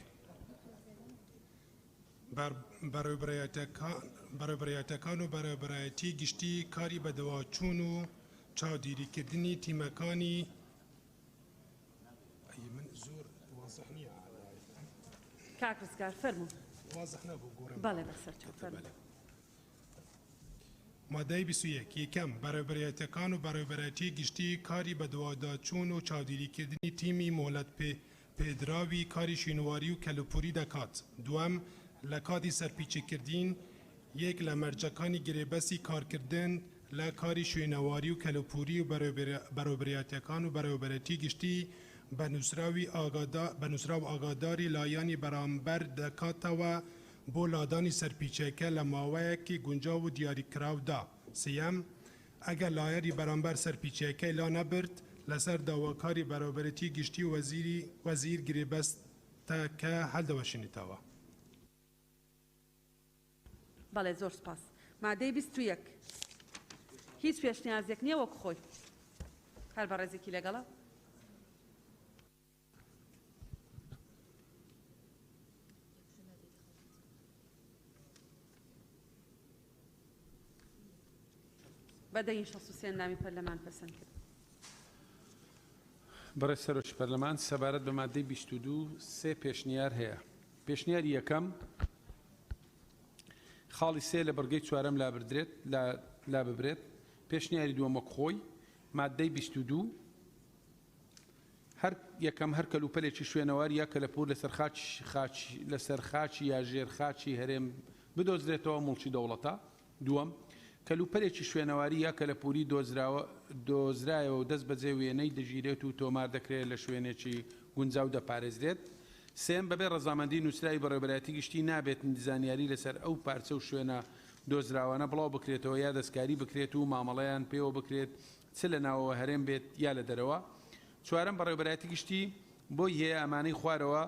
بەڕێوبەرایەتەکان و بەڕێوبەرایەتی گشتی کاری بەدواچوون و چاودێریکردنی تیمەکانی ئەی من زۆر وازح نییە. کاک ڕزگار فەرموو. وازح نەبوو گۆڕێم. بەڵێ بەسەر چاو فەرموو. مادەی 21 یەکەم، بەڕێوبەرایەتیەکان و بەڕێوبەرایەتی گشتی کاری بەدواداچوون و چاودێریکردنی تیمی مۆڵەت پێدراوی کاری شوێنەواری و کەلەپوری دەکات. دووەم، لە کاتی سەرپیچیکردین یەک لە مەرجەکانی گرێبەستی کارکردن لە کاری شوێنەواری و کەلەپوری و بەڕێوبەرایەتیەکان و بەڕێوبەرێتی گشتی بە نووسراو ئاگاداری لایەنی بەرامبەر دەکاتەوە بۆ لادانی سەرپیچەکە لە ماوەیەکی گونجاو و دیاریکراودا. سێیەم، ئەگەر لایەنی بەرامبەر سەرپیچەکەی لانەبرد، لەسەر داواکاری بەڕێوبەرێتی گشتی و وەزیر گرێبەستەکە هەڵدەوەشێنێتەوە. بەڵێ زۆر سوپاس. مادەی 21 هیچ پێشنیازێک نییە وەک خۆی. هەر بەڕێزێکی لەگەڵە. بە دەنگی 63 ئەندامی پەرلەمان پەسەند کرد. بەڕێز سەرۆکی پەرلەمان، سەبارەت بە مادەی 22 سێ پێشنیار هەیە. پێشنیاری یەکەم، خاڵی سێ لە بڕگەی چوارەم لابردرێت، لاببرێت. پێشنیاری دووەم وەک خۆی، مادەی 22، هەر یەکەم هەر کەلوپەلێکی شوێنەواری یا کەلەپوور لەسەر خاکی خاکی لەسەر خاکی یا ژێر خاکی هەرێم بدۆزرێتەوە موڵکی دەوڵەتە. دووەم، کەلوپەلێکی شوێنەواری یا کەلەپووری دۆزراوە دۆزرایەوە و دەست بەجێ وێنەی دەگیرێت و تۆمار دەکرێت لە شوێنێکی گونجاو دەپارێزرێت. سێیەم، بەبێ ڕەزامەندی نووسراوی بەڕێوەبەرایەتی گشتی نابێت زانیاری لەسەر ئەو پارچە و شوێنە دۆزراوانە بڵاو بکرێتەوە یا دەستکاری بکرێت و مامەڵەیان پێوە بکرێت چ لە ناوەوە هەرێم بێت یا لە دەرەوە. چوارەم، بەڕێوەبەرایەتی گشتی بۆی هەیە ئەمانەی خوارەوە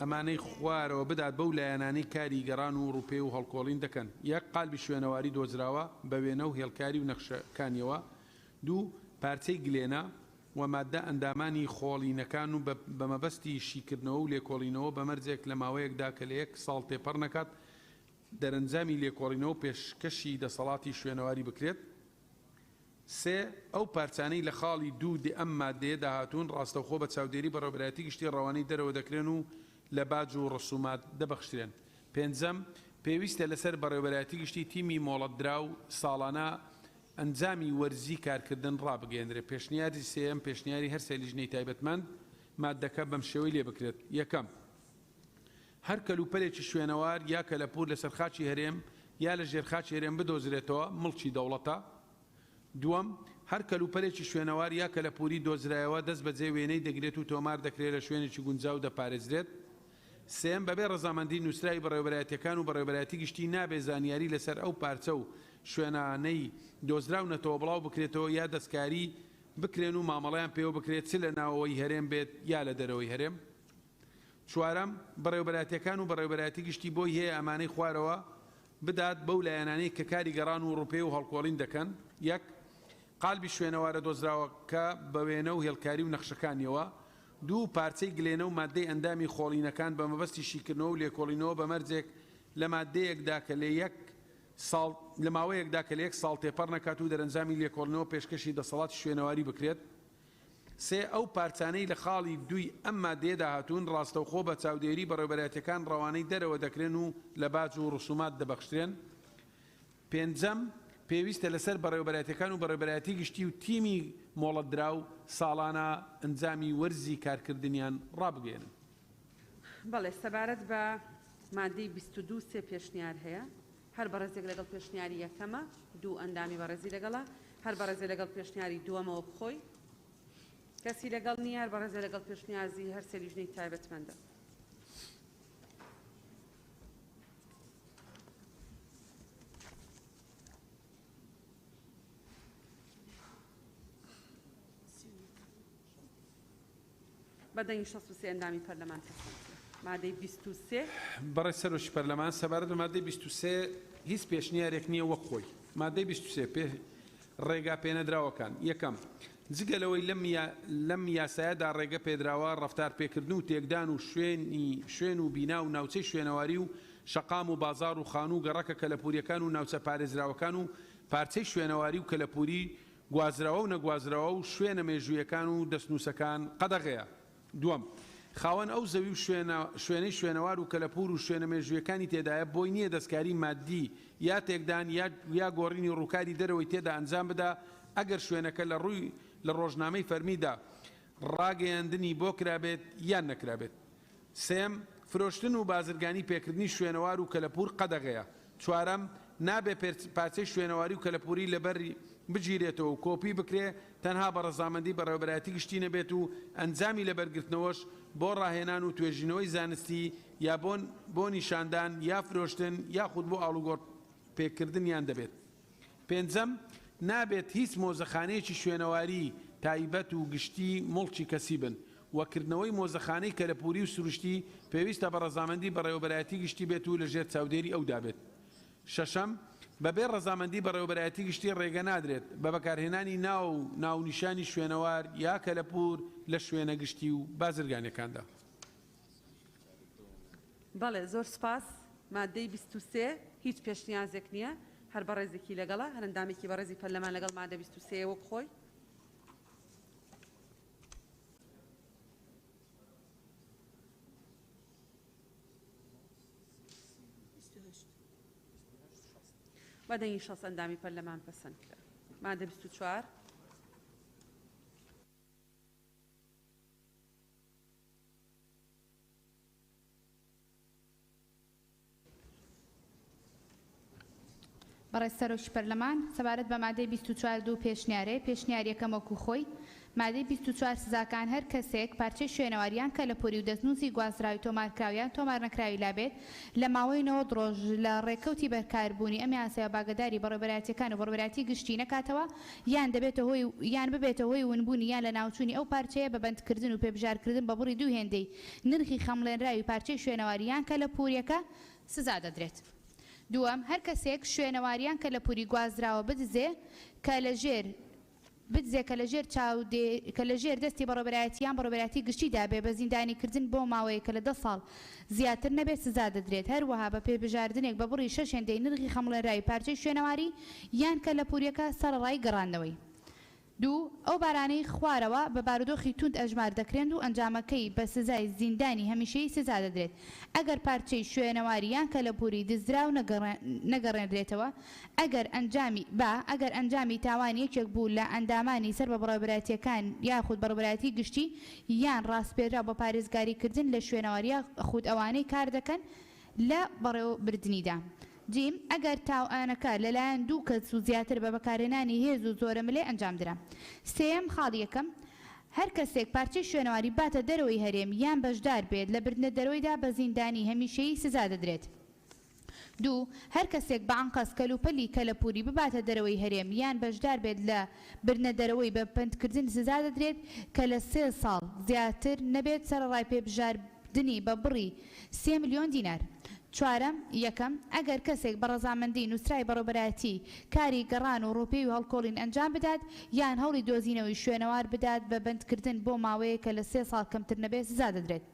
ئەمانەی خوارەوە بدات بەو لایەنانەی کاری گەڕان و ڕووپێ و هەڵکۆڵین دەکەن، یەک، قالبی شوێنەواری دۆزراوە بە وێنە و هێڵکاری و نەخشەکانیەوە. دوو، پارچەی گلێنە و ماددە ئەندامانی خۆڵینەکان و بە مەبەستی شیکردنەوە و لێکۆڵینەوە بە مەرجێک لە ماوەیەکدا کە لە یەک ساڵ تێپەڕ نەکات دەرەنجامی لێکۆڵینەوە پێشکەشی دەسەڵاتی شوێنەواری بکرێت. سێ، ئەو پارچانەی لە خاڵی دوو دێ ئەم ماددەیەدا هاتوون ڕاستەوخۆ بە چاودێری بەڕێوەبەرایەتی گشتی ڕەوانەی دەرەوە دەکرێن و لە باج و ڕسومات دەبەخشرێن. پێنجەم، پێویستە لەسەر بەڕێوەبەرایەتی گشتی تیمی مۆڵەتدراو ساڵانە ئەنجامی وەرزی کارکردن ڕابگەیەنرێت. پێشنیاری سێیەم، پێشنیاری هەر سێ لیژنەی تایبەتمەند، ماددەکە بەم شێوەی لێ بکرێت، یەکەم، هەر کەلوپەلێکی شوێنەوار یا کەلەپوور لەسەر خاکی هەرێم یا لە ژێر خاکی هەرێم بدۆزرێتەوە موڵکی دەوڵەتە. دووەم، هەر کەلوپەلێکی شوێنەوار یا کەلەپووری دۆزرایەوە دەست بەجێ وێنەی دەگرێت و تۆمار دەکرێت لە شوێنێکی گونجاو دەپارێزرێت. سێیەم، بەبێ ڕەزامەندی نووسراوی بەڕێوەبەرایەتییەکان و بەڕێوەبەرایەتی گشتی نابێ زانیاری لەسەر ئەو پارچە و شوێنانەی دۆزراونەتەوە بڵاو بکرێتەوە یا دەستکاری بکرێن و مامەڵەیان پێوە بکرێت چ لە ناوەوەی هەرێم بێت یا لە دەرەوەی هەرێم. چوارەم، بەڕێوەبەرایەتییەکان و بەڕێوەبەرایەتی گشتی بۆی هەیە ئەمانەی خوارەوە بدات بەو لایەنانەی کە کاری گەڕان و ڕووپێ و هەڵکۆڵین دەکەن، یەک. قالبی شوێنەوارە دۆزراوەکە بە وێنە و هێڵکاری و نەخشەکانیەوە. دوو. پارچەی گلێنە و ماددەی ئەندامی خۆڵینەکان بە مەبەستی شیکردنەوە و لێکۆڵینەوە بە مەرجێک لە ماددەیەکدا کە لە یەک ساڵ لە ماوەیەکدا کە لە یەک ساڵ تێپەڕ نەکات و دەرەنجامی لێکۆڵینەوە پێشکەشی دەسەڵاتی شوێنەواری بکرێت. سێ، ئەو پارچانەی لە خاڵی دووی ئەم ماددەیەدا هاتوون، ڕاستەوخۆ بە چاودێری بەڕێوەبەرایەتییەکان ڕەوانەی دەرەوە دەکرێن و لە باج و ڕسومات دەبەخشرێن. پێنجەم، پێویستە لەسەر بەڕێوەبەرایەتییەکان و بەڕێوەبەرایەتی گشتی و تیمی مۆڵەتدراو ساڵانە ئەنجامی وەرزی کارکردنیان ڕابگەیەنن. بەڵێ، سەبارەت بە ماددەی 22 سێ پێشنیار هەیە. هەر بەڕێزێک لەگەڵ پێشنیاری یەکەمە، دوو ئەندامی بەڕێزی لەگەڵە، هەر بەڕێزێ لەگەڵ پێشنیاری دووەمە وەک خۆی. کەسی لەگەڵ نییە، هەر بەڕێزێ لەگەڵ پێشنیازی هەر سێ لیژنەی تایبەتمەندە. بە دەنگی 63 ئەندامی پەرلەمان پەسەند کرا. مادەی 23. بەڕێز سەرۆکی پەرلەمان، سەبارەت بە مادەی 23 هیچ پێشنیارێک نییە وەک خۆی. مادەی 23، پێ ڕێگا پێنەدراوەکان، یەکەم، جگە لەوەی لەم لەم یاسایەدا ڕێگە پێدراوە، ڕەفتار پێکردن و تێکدان و شوێنی شوێن و بینا و ناوچەی شوێنەواری و شەقام و بازاڕ و خانوو و گەڕەکە کەلەپوورییەکان و ناوچە پارێزراوەکان و پارچەی شوێنەواری و کەلەپووری گوازراوە و نەگوازراوە و شوێنە مێژوویەکان و دەستنووسەکان قەدەغەیە. دووەم، خاوەن ئەو زەوی و شوێنە شوێنەی شوێنەوار و کەلەپوور و شوێنە مێژوویەکانی تێدایە بۆی نییە دەستکاری ماددی یا تێکدان یا یا گۆڕینی ڕووکاری دەرەوەی تێدا ئەنجام بدا ئەگەر شوێنەکە لە ڕووی لە ڕۆژنامەی فەرمیدا ڕاگەیاندنی بۆ کرابێت یان نەکرابێت. سێیەم، فرۆشتن و بازرگانی پێکردنی شوێنەوار و کەلەپوور قەدەغەیە. چوارەم، نابێ پارچەی شوێنەواری و کەلەپووری لەبەر بگیرێتەوە و کۆپی بکرێ تەنها بە ڕەزامەندی بەڕێوەبەرایەتی گشتی نەبێت و ئەنجامی لەبەرگرتنەوەش بۆ ڕاهێنان و توێژینەوەی زانستی یا بۆ بۆ نیشاندان یا فرۆشتن یاخود بۆ ئاڵوگۆڕ پێکردنیان دەبێت. پێنجەم، نابێت هیچ مۆزەخانەیەکی شوێنەواری تایبەت و گشتی موڵکی کەسی بن و کردنەوەی مۆزەخانەی کەلەپووری و سروشتی پێویستە بە ڕەزامەندی بەڕێوەبەرایەتی گشتی بێت و لەژێر چاودێری ئەودا بێت. شەشەم، بەبێ ڕەزامەندی بەڕێوەبەرایەتی گشتی ڕێگە نادرێت بە بەکارهێنانی ناو و ناونیشانی شوێنەوار یا کەلەپوور لە شوێنە گشتی و بازرگانیەکاندا. بەڵێ زۆر سوپاس. ماددەی 23 هیچ پێشنیازێک نییە، هەر بەڕێزێکی لەگەڵە، هەر ئەندامێکی بەڕێزی پەرلەمان لەگەڵ مادە 23 یە وەک خۆی. بە دەنگی 60 ئەندامی پەرلەمان پەسەند کرا. مادە 24. بەڕێز سەرۆکی پەرلەمان، سەبارەت بە مادەی 24 دوو پێشنیارێ، پێشنیار یەکەم وەکو خۆی، مادەی 24 سزاکان هەر کەسێک پارچەی شوێنەوار یان کەلەپوری و دەستنووسی گواستراوی تۆمارکراو یان تۆمارنەکراوی لابێت لە ماوەی 90 ڕۆژ لە ڕێکەوتی بەرکاربوونی ئەم یاسایە باگەداری بەڕێوەبەرایەتیەکان و بەڕێوەبەرایەتی گشتی نەکاتەوە یان دەبێتە هۆی یان ببێتە هۆی ونبوونی یان لەناوچوونی ئەو پارچەیە بە بەندکردن و پێبژارکردن بە بڕی دوو هێندەی نرخی خەمڵێنراوی پارچەی شوێنەواری یان کەلەپوریەکە سزا دەدرێت. دووەم، هەر کەسێک شوێنەوار یان کەلەپوری گوازراوە بدزێ کە لە ژێر بدزێ کە لە ژێر چاودێ کە لە ژێر دەستی بەڕێوەبەرایەتی یان بەڕێوەبەرایەتی گشتی دا بێ بە زیندانی کردن بۆ ماوەیەک کە لە دە ساڵ زیاتر نەبێت سزا دەدرێت هەروەها بە پێبژاردنێک بە بڕی شەش هێندەی نرخی خەمڵێنراوی پارچەی شوێنەواری یان کەلەپوریەکە سەرەڕای گەڕاندنەوەی دوو، ئەو بارانەی خوارەوە بە بارودۆخی توند ئەژمار دەکرێن و ئەنجامەکەی بە سزای زیندانی هەمیشەیی سزا دەدرێت ئەگەر پارچەی شوێنەواری یان کەلەپوری دزراو نەگەڕێنرێتەوە ئەگەر ئەنجامی با ئەگەر ئەنجامی تاوان یەکێک بوو لە ئەندامانی سەر بە بەڕێوەبەرایەتییەکان یاخود بەڕێوەبەرایەتی گشتی یان ڕاسپێردراو بە پارێزگاری کردن لە شوێنەوار یاخود ئەوانەی کار دەکەن لە بەڕێوەبردنیدا. جیم، ئەگەر تاوانەکە لەلایەن دوو کەس و زیاتر بە بەکارهێنانی هێز و زۆرەملێ ئەنجامدرا. سێیەم، خاڵی یەکەم، هەر کەسێک پارچەی شوێنەواری بباتە دەرەوەی هەرێم یان بەشدار بێت لە بردنە دەرەوەیدا بە زیندانی هەمیشەیی سزا دەدرێت. دوو، هەر کەسێک بە ئەنقەست کەلوپەلی کەلەپووری بباتە دەرەوەی هەرێم یان بەشدار بێت لە بردنە دەرەوەی بە پەندکردن سزا دەدرێت کە لە سێ ساڵ زیاتر نەبێت سەرەڕای پێبژاردنی بە بڕی 3 ملیۆن دینار. چوارەم، یەکەم، ئەگەر کەسێک بە ڕەزامەندی نووسرای بەڕێوەبەرایەتی کاری گەڕان و ڕووپێوی و هەڵکۆڵین ئەنجام بدات یان هەوڵی دۆزینەوەی شوێنەوار بدات بە بەندکردن بۆ ماوەیەک کە لە سێ ساڵ کەمتر نەبێت سزا دەدرێت.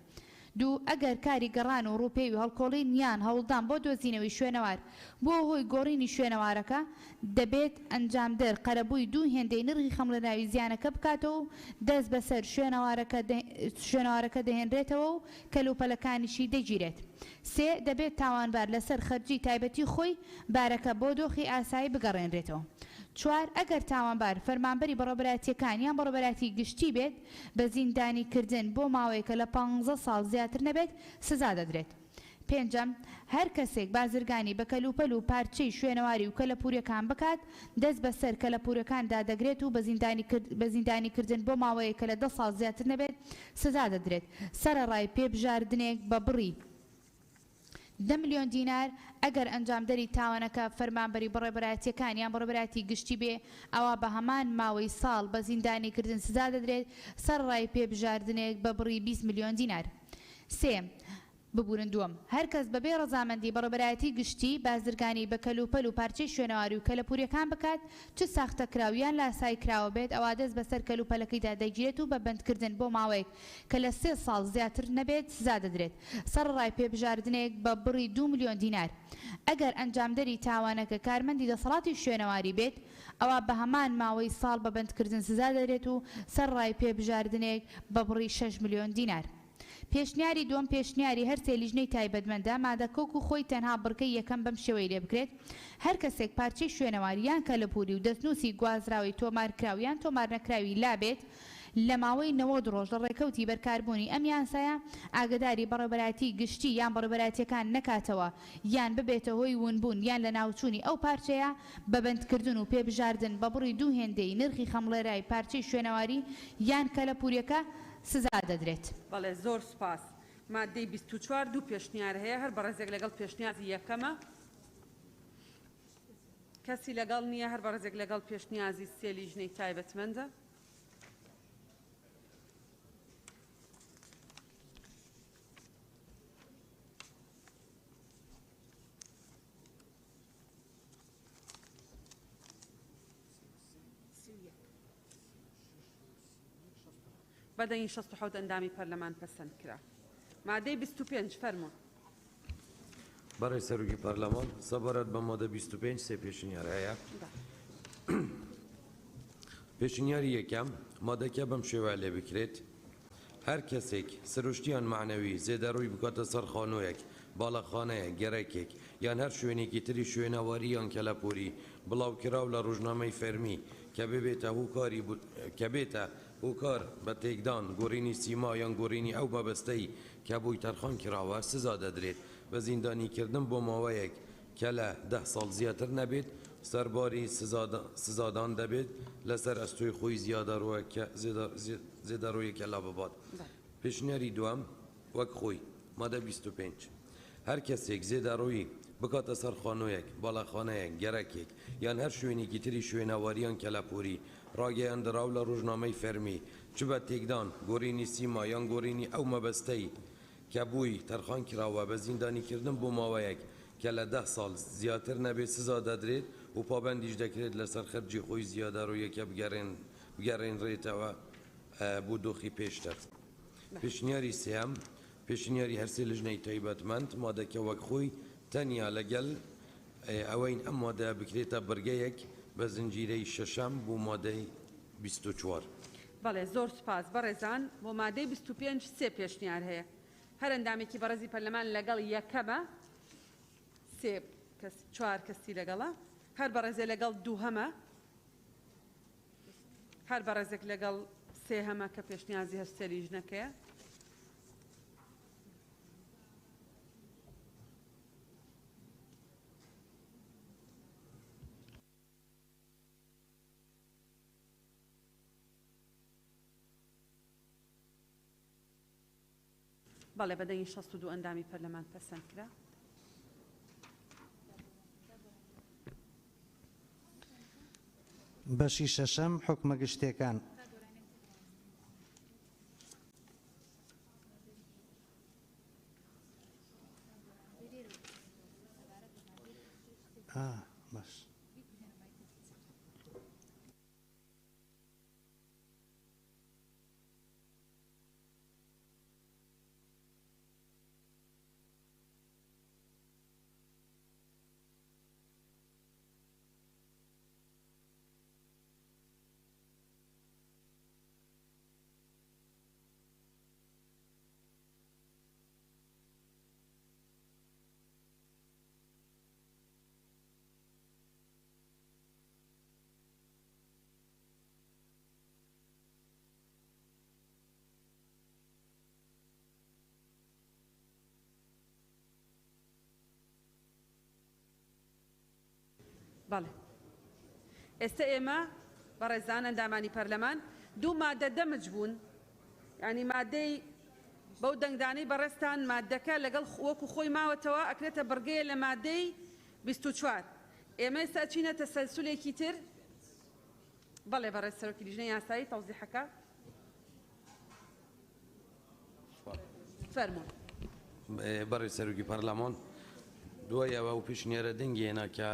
دوو، ئەگەر کاری گەڕان و ڕووپێوی و هەڵکۆڵین یان هەوڵدان بۆ دۆزینەوەی شوێنەوار بووە هۆی گۆڕینی شوێنەوارەکە، دەبێت ئەنجامدەر قەرەبووی دوو هێندەی نرخی خەمڵێنراوی زیانەکە بکاتەوە و دەست بەسەر شوێنەوارەکە دەهێنرێتەوە و کەلوپەلەکانیشی دەگیرێت. سێ، دەبێت تاوانبار لەسەر خەرجی تایبەتی خۆی بارەکە بۆ دۆخی ئاسایی بگەڕێنرێتەوە. چوار، ئەگەر تاوانبار فەرمانبەری بەڕێوەبەرایەتییەکان یان بەڕێوەبەرایەتی گشتی بێت، بە زیندانیکردن بۆ ماوەیەک کە لە پانزە ساڵ زیاتر نەبێت سزا دەدرێت. پێنجەم، هەر کەسێک بازرگانی بە کەلوپەل و پارچەی شوێنەواری و کەلەپوورییەکان بکات، دەست بەسەر کەلەپوورەکاندا دەگرێت و بە زیندانیکردن بۆ ماوەیەک کە لە دە ساڵ زیاتر نەبێت سزا دەدرێت، سەرەڕای پێبژاردنێک بە بڕی 10 ملیۆن دینار، ئەگەر ئەنجامدەری تاوانەکە فەرمانبەری بەڕێوەبەرایەتییەکان یان بەڕێوەبەرایەتی گشتی بێ، ئەوا بە هەمان ماوەی ساڵ بە زیندانیکردن سزا دەدرێت، سەرەڕای پێبژاردنێک بە بڕی 20 ملیۆن دینار. سێ. ببورن دووەم، هەر کەس بەبێ ڕەزامەندی بەڕێوەبەرایەتی گشتی، بازرگانی بە کەلوپەل و پارچەی شوێنەواری و کەلەپوریەکان بکات، چ ساختەکراو یان لاساییکراوە بێت، ئەوا دەست بەسەر کەلوپەلەکەیدا دەگیرێت و بە بەندکردن بۆ ماوەیەک کە لە سێ ساڵ زیاتر نەبێت سزا دەدرێت، سەرەڕای پێبژاردنێک بە بڕی 2 ملیۆن دینار. ئەگەر ئەنجامدەری تاوانەکە کارمەندی دەسەڵاتی شوێنەواری بێت، ئەوا بە هەمان ماوەی ساڵ بە بەندکردن سزا دەدرێت و سەرەڕای پێبژاردنێک بە بڕی 6 ملیۆن دینار. پێشنیاری دووەم پێشنیاری هەر سێ لیژنەی تایبەتمەندە، مادەکە وەکو خۆی تەنها بڕگەی یەکەم بەم شێوەی لێ بکرێت، هەر کەسێک پارچەی شوێنەوار یان کەلەپوری و دەستنووسی گوازراوەی تۆمارکراو یان تۆمارنەکراوی لابێت لە ماوەی 90 ڕۆژ لە ڕێکەوتی بەرکاربوونی ئەم یاسایە ئاگەداری بەڕێوەبەرایەتی گشتی یان بەڕێوەبەرایەتییەکان نەکاتەوە یان ببێتە هۆی ونبوون یان لەناوچوونی ئەو پارچەیە بە بەندکردن و پێبژاردن بە بڕی دوو هێندەی نرخی خەمڵێرای پارچەی شوێنەواری یان کەلەپوریەکە سزا دەدرێت. بەڵێ زۆر سوپاس. ماددەی 24 دوو پێشنیار هەیە، هەر بەڕێزێک لەگەڵ پێشنیازی یەکەمە؟ کەسی لەگەڵ نییە، هەر بەڕێزێک لەگەڵ پێشنیازی سێ لیژنەی تایبەتمەندە؟ بە دەنگی 67 ئەندامی پەرلەمان پەسەند کرا. مادەی 25 فەرموون. بەڕێز سەرۆکی پەرلەمان، سەبارەت بە مادە 25 سێ پێشنیار هەیە. پێشنیاری یەکەم، مادەکە بەم شێوەیە لێ بکرێت، هەر کەسێک سروشتی یان مەعنەوی زێدەڕۆی بکاتە سەر خانوویەک، باڵەخانەیەک، گەرەکێک یان هەر شوێنێکی تری شوێنەواری یان کەلەپووری بڵاوکراو لە ڕۆژنامەی فەرمی کە ببێتە هۆکاری کە بێتە هۆکار بە تێکدان، گۆڕینی سیما یان گۆڕینی ئەو مەبەستەی کە بۆی تەرخان کراوە، سزا دەدرێت بە زیندانیکردن بۆ ماوەیەک کە لە 10 ساڵ زیاتر نەبێت، سەرباری سزادان دەبێت لەسەر ئەستۆی خۆی زێدەڕۆیەکە لاببات. پێشنیاری دووەم وەک خۆی، مادە 25. هەر کەسێک زێدەڕۆیی بکاتە سەر خانوویەک، باڵەخانەیەک، گەرەکێک یان هەر شوێنێکی تری شوێنەواری یان کەلەپووری ڕاگەیەندراو لە ڕۆژنامەی فەرمی، چ بە تێکدان، گۆڕینی سیما یان گۆڕینی ئەو مەبەستەی کە بۆی تەرخان کراوە بە زیندانیکردن بۆ ماوەیەک کە لە 10 ساڵ زیاتر نەبێت سزا دەدرێت و پابەندیش دەکرێت لەسەر خەرجی خۆی زیادەڕۆیەکە بگەڕێنرێتەوە بۆ دۆخی پێشتر. پێشنیاری سێیەم، پێشنیاری هەرسێ لجنەی تایبەتمەند، مادەکە وەک خۆی تەنیا لەگەل ئەوەین ئەم مادەیە بکرێتە بڕگەیەک بە زنجیرەی شەشەم بۆ مادەی 24. بەڵێ زۆر سوپاس بەڕێزان. بۆ مادەی 25 سێ پێشنیار هەیە. هەر ئەندامێکی بەڕێزی پەرلەمان لەگەڵ یەکەمە، سێ کەس چوار کەسی لەگەڵە، هەر بەڕێزێ لەگەڵ دووهەمە، هەر بەڕێزێک لەگەڵ سێهەمە کە پێشنیازی هەر سێ لیژنەکەیە. بەڵێ بە دەنگی 62 ئەندامی پەرلەمان پەسەند کرا. بەشی شەشەم، حوکمە گشتیەکان. باش. بەڵێ ئێستا ئێمە بەڕێزان ئەندامانی پەرلەمان دوو مادە دەمج بوون، یعنی مادەی بەو دەنگدانەی بەڕێزتان مادەکە لەگەڵ وەکو خۆی ماوەتەوە ئەکرێتە بڕگەیە لە مادەی 24. ئێمە ئێستا ئەچینە تەسەلسولێکی تر. بەڵێ بەڕێز سەرۆکی لیژنەی یاسایی تەوزیحەکە فەرموون. بەڕێز سەرۆکی پەرلەمان، دوای ئەوە و پێشنیارە دەنگی هێنا کە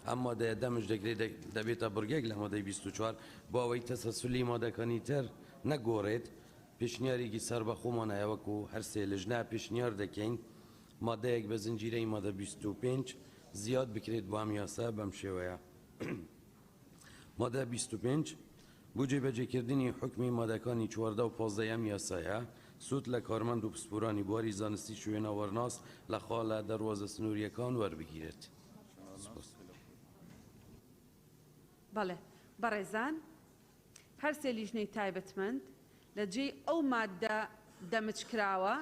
ئەم مادەیە دەمج دەکرێت دەبێتە بڕگەیەک لە مادەی 24 بۆ ئەوەی تەسەلسولی مادەکانی تر نەگۆڕێت. پێشنیارێکی سەربەخۆمان هەیە وەکو هەرسێ لژنە پێشنیار دەکەین مادەیەک بە زنجیرەی مادە 25 زیاد بکرێت بۆ ئەم یاسا بەم شێوەیە. مادە 25 بۆ جێبەجێکردنی حوکمی مادەکانی 14 و 15 ئەم یاسایە سوود لە کارمەند و پسپۆرانی بواری زانستی شوێنەوارناس لە خاڵە دەروازە سنووریەکان وەربگیرێت. سوپاس. بەڵێ بەڕێزان، هەر سێ لیژنەی تایبەتمەند لە جێی ئەو ماددە دەمج کراوە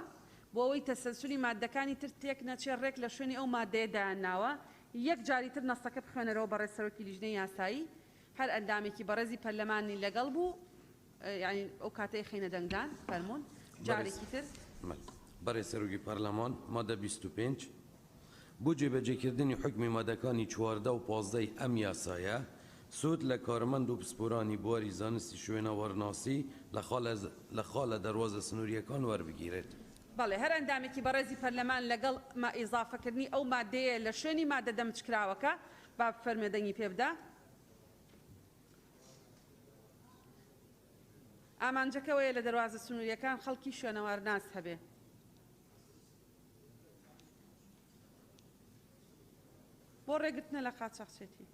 بۆ ئەوەی تەسەلسولی ماددەکانی تر تێک نەچێ ڕێک لە شوێنی ئەو ماددەیە دایانناوە. یەک جاری تر نەسەکە بخوێنەرەوە بەڕێز سەرۆکی لیژنەی یاسایی، هەر ئەندامێکی بەڕێزی پەرلەمانی لەگەڵ بوو یانی ئەو کاتەی خەینە دەنگدان. فەرموون جارێکی تر. بەڕێز سەرۆکی پەرلەمان، مادە 25 بۆ جێبەجێکردنی حوکمی مادەکانی 14 و 15 ی ئەم یاسایە سوود لە کارمەند و پسپۆرانی بواری زانستی شوێنەوارناسی لە خاڵە دەروازە سنوورییەکان وەربگیرێت. بەڵێ هەر ئەندامێکی بەڕێزی پەرلەمان لەگەڵ ئیزافەکردنی ئەو مادەیە لە شوێنی مادە دەمجکراوەکە با بفەرموێ دەنگی پێ بدا. ئامانجەکە ئەوەیە لە دەروازە سنوورییەکان خەڵکی شوێنەوارناس هەبێ. بۆ ڕێگرتنە لە قاچاخچێتی.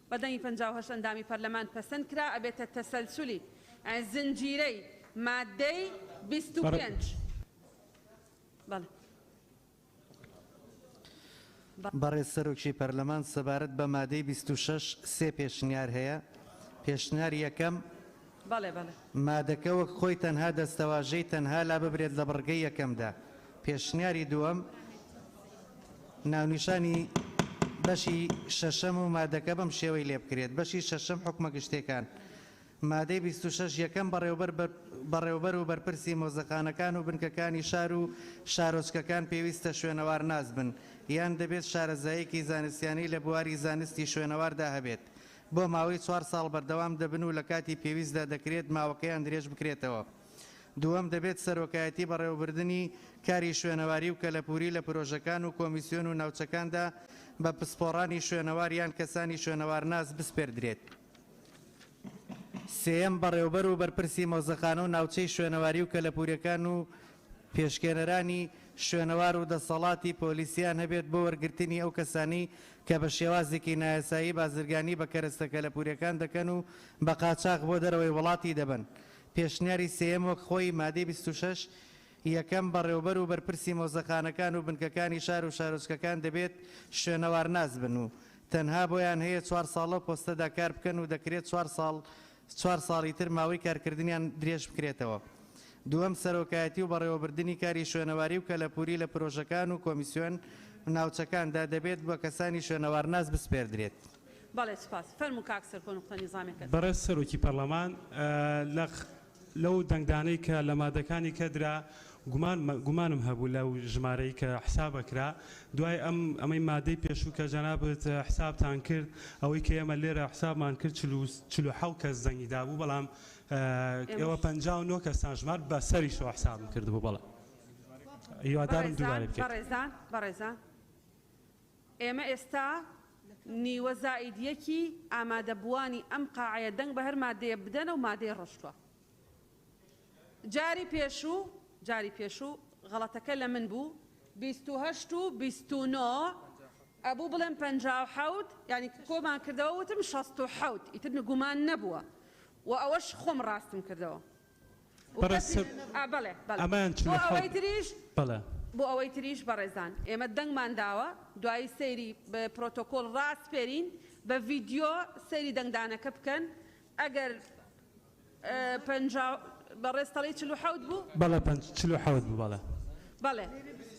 بە دەنگی 58 ئەندامی پەرلەمان پەسەند کرا، ئەبێتە تەسەلسولی زنجیرەی مادەی 25. بەڵێ. بەڕێز سەرۆکی پەرلەمان، سەبارەت بە مادەی 26 سێ پێشنیار هەیە. پێشنیار یەکەم بەڵێ بەڵێ. مادەکە وەک خۆی تەنها دەستەواژەی تەنها لاببرێت لە بڕگەی یەکەمدا. پێشنیاری دووەم، ناونیشانی بەشی شەشەم و مادەکە بەم شێوەی لێبکرێت، بەشی شەشەم حوکمە گشتیەکان مادەی 26 یەکەم بەڕێوبەر بەڕێوبەر و بەرپرسی مۆزەخانەکان و بنکەکانی شار و شارۆچکەکان پێویستە شوێنەوارناس بن یان دەبێت شارەزاییەکی زانستیانەی لە بواری زانستی شوێنەواردا هەبێت بۆ ماوەی چوار ساڵ بەردەوام دەبن و لە کاتی پێویستدا دەکرێت ماوەکەیان درێژ بکرێتەوە. دووەم، دەبێت سەرۆکایەتی بەڕێوەبردنی کاری شوێنەواری و کەلەپووری لە پرۆژەکان و کۆمیسیۆن و ناوچەکاندا بە پسپۆڕانی شوێنەوار یان کەسانی شوێنەوارناس بسپێردرێت. سێیەم، بەڕێوبەر و بەرپرسی مۆزەخانە و ناوچەی شوێنەواری و کەلەپووریەکان و پێشکێنەرانی شوێنەوار و دەسەڵاتی پۆلیسیان هەبێت بۆ وەرگرتنی ئەو کەسانەی کە بە شێوازێکی نایاسایی بازرگانی بە کەرەستە کەلەپووریەکان دەکەن و بە قاچاخ بۆ دەرەوەی وڵاتی دەبەن. پێشنیاری سێیەم وەک خۆی، مادەی 26، یەکەم، بەڕێوبەر و بەرپرسی مۆزەخانەکان و بنکەکانی شار و شارۆچکەکان دەبێت شوێنەوارناس بن و تەنها بۆیان هەیە چوار ساڵ لەو پۆستەدا کار بکەن و دەکرێت چوار ساڵ چوار ساڵی تر ماوەی کارکردنیان درێژ بکرێتەوە. دووەم، سەرۆکایەتی و بەڕێوەبردنی کاری شوێنەواری و کەلەپووری لە پرۆژەکان و کۆمیسیۆن و ناوچەکاندا دەبێت بە کەسانی شوێنەوارناس بسپێردرێت. بەڵێ سوپاس. فەرموو کاک سەرکۆ نوقتە نیزامیەکەت. بەڕێز سەرۆکی پەرلەمان لە لەو دەنگدانەی کە لە مادەکانی کە درا گومان گومانم هەبوو لەو ژمارەی کە حساب ئەکرا دوای ئەم ئەمەی مادەی پێشوو کە جەنابت حسابتان کرد ئەوەی کە ئێمە لێرە حسابمان کرد 47 کەس دەنگی دابوو بەڵام ئێوە 59 کەستان ژمارد بە سەریشەوە حسابم کردبوو بەڵێ هیوادارم دووبارەی بکەیت. بەڕێزان بەڕێزان ئێمە ئێستا نیوە زائید یەکی ئامادەبووانی ئەم قاعەیە دەنگ بە هەر مادەیە بدەن ئەو مادەیە ڕۆشتووە. جاری پێشوو جاری پێشوو غەڵەتەکە لە من بوو 28 و 29 ئەبوو بڵێم 57 یانی کۆمان کردەوە وتم 67 ئیتر گومان نەبووە و ئەوەش خۆم ڕاستم کردەوە. بەڕێز سەر بەڵێ بەڵێ ئەمەیان بۆ 47 ئەوەی تریش بەڵێ. بۆ ئەوەی تریش بەڕێزان ئێمە دەنگمان داوە دوایی سەیری پرۆتۆکۆڵ ڕاسپێرین بە ڤیدیۆ سەیری دەنگدانەکە بکەن ئەگەر 50 بەڕێز تەڵی 47 بوو؟ بەڵێ پەنج 47 بوو بەڵێ. بەڵێ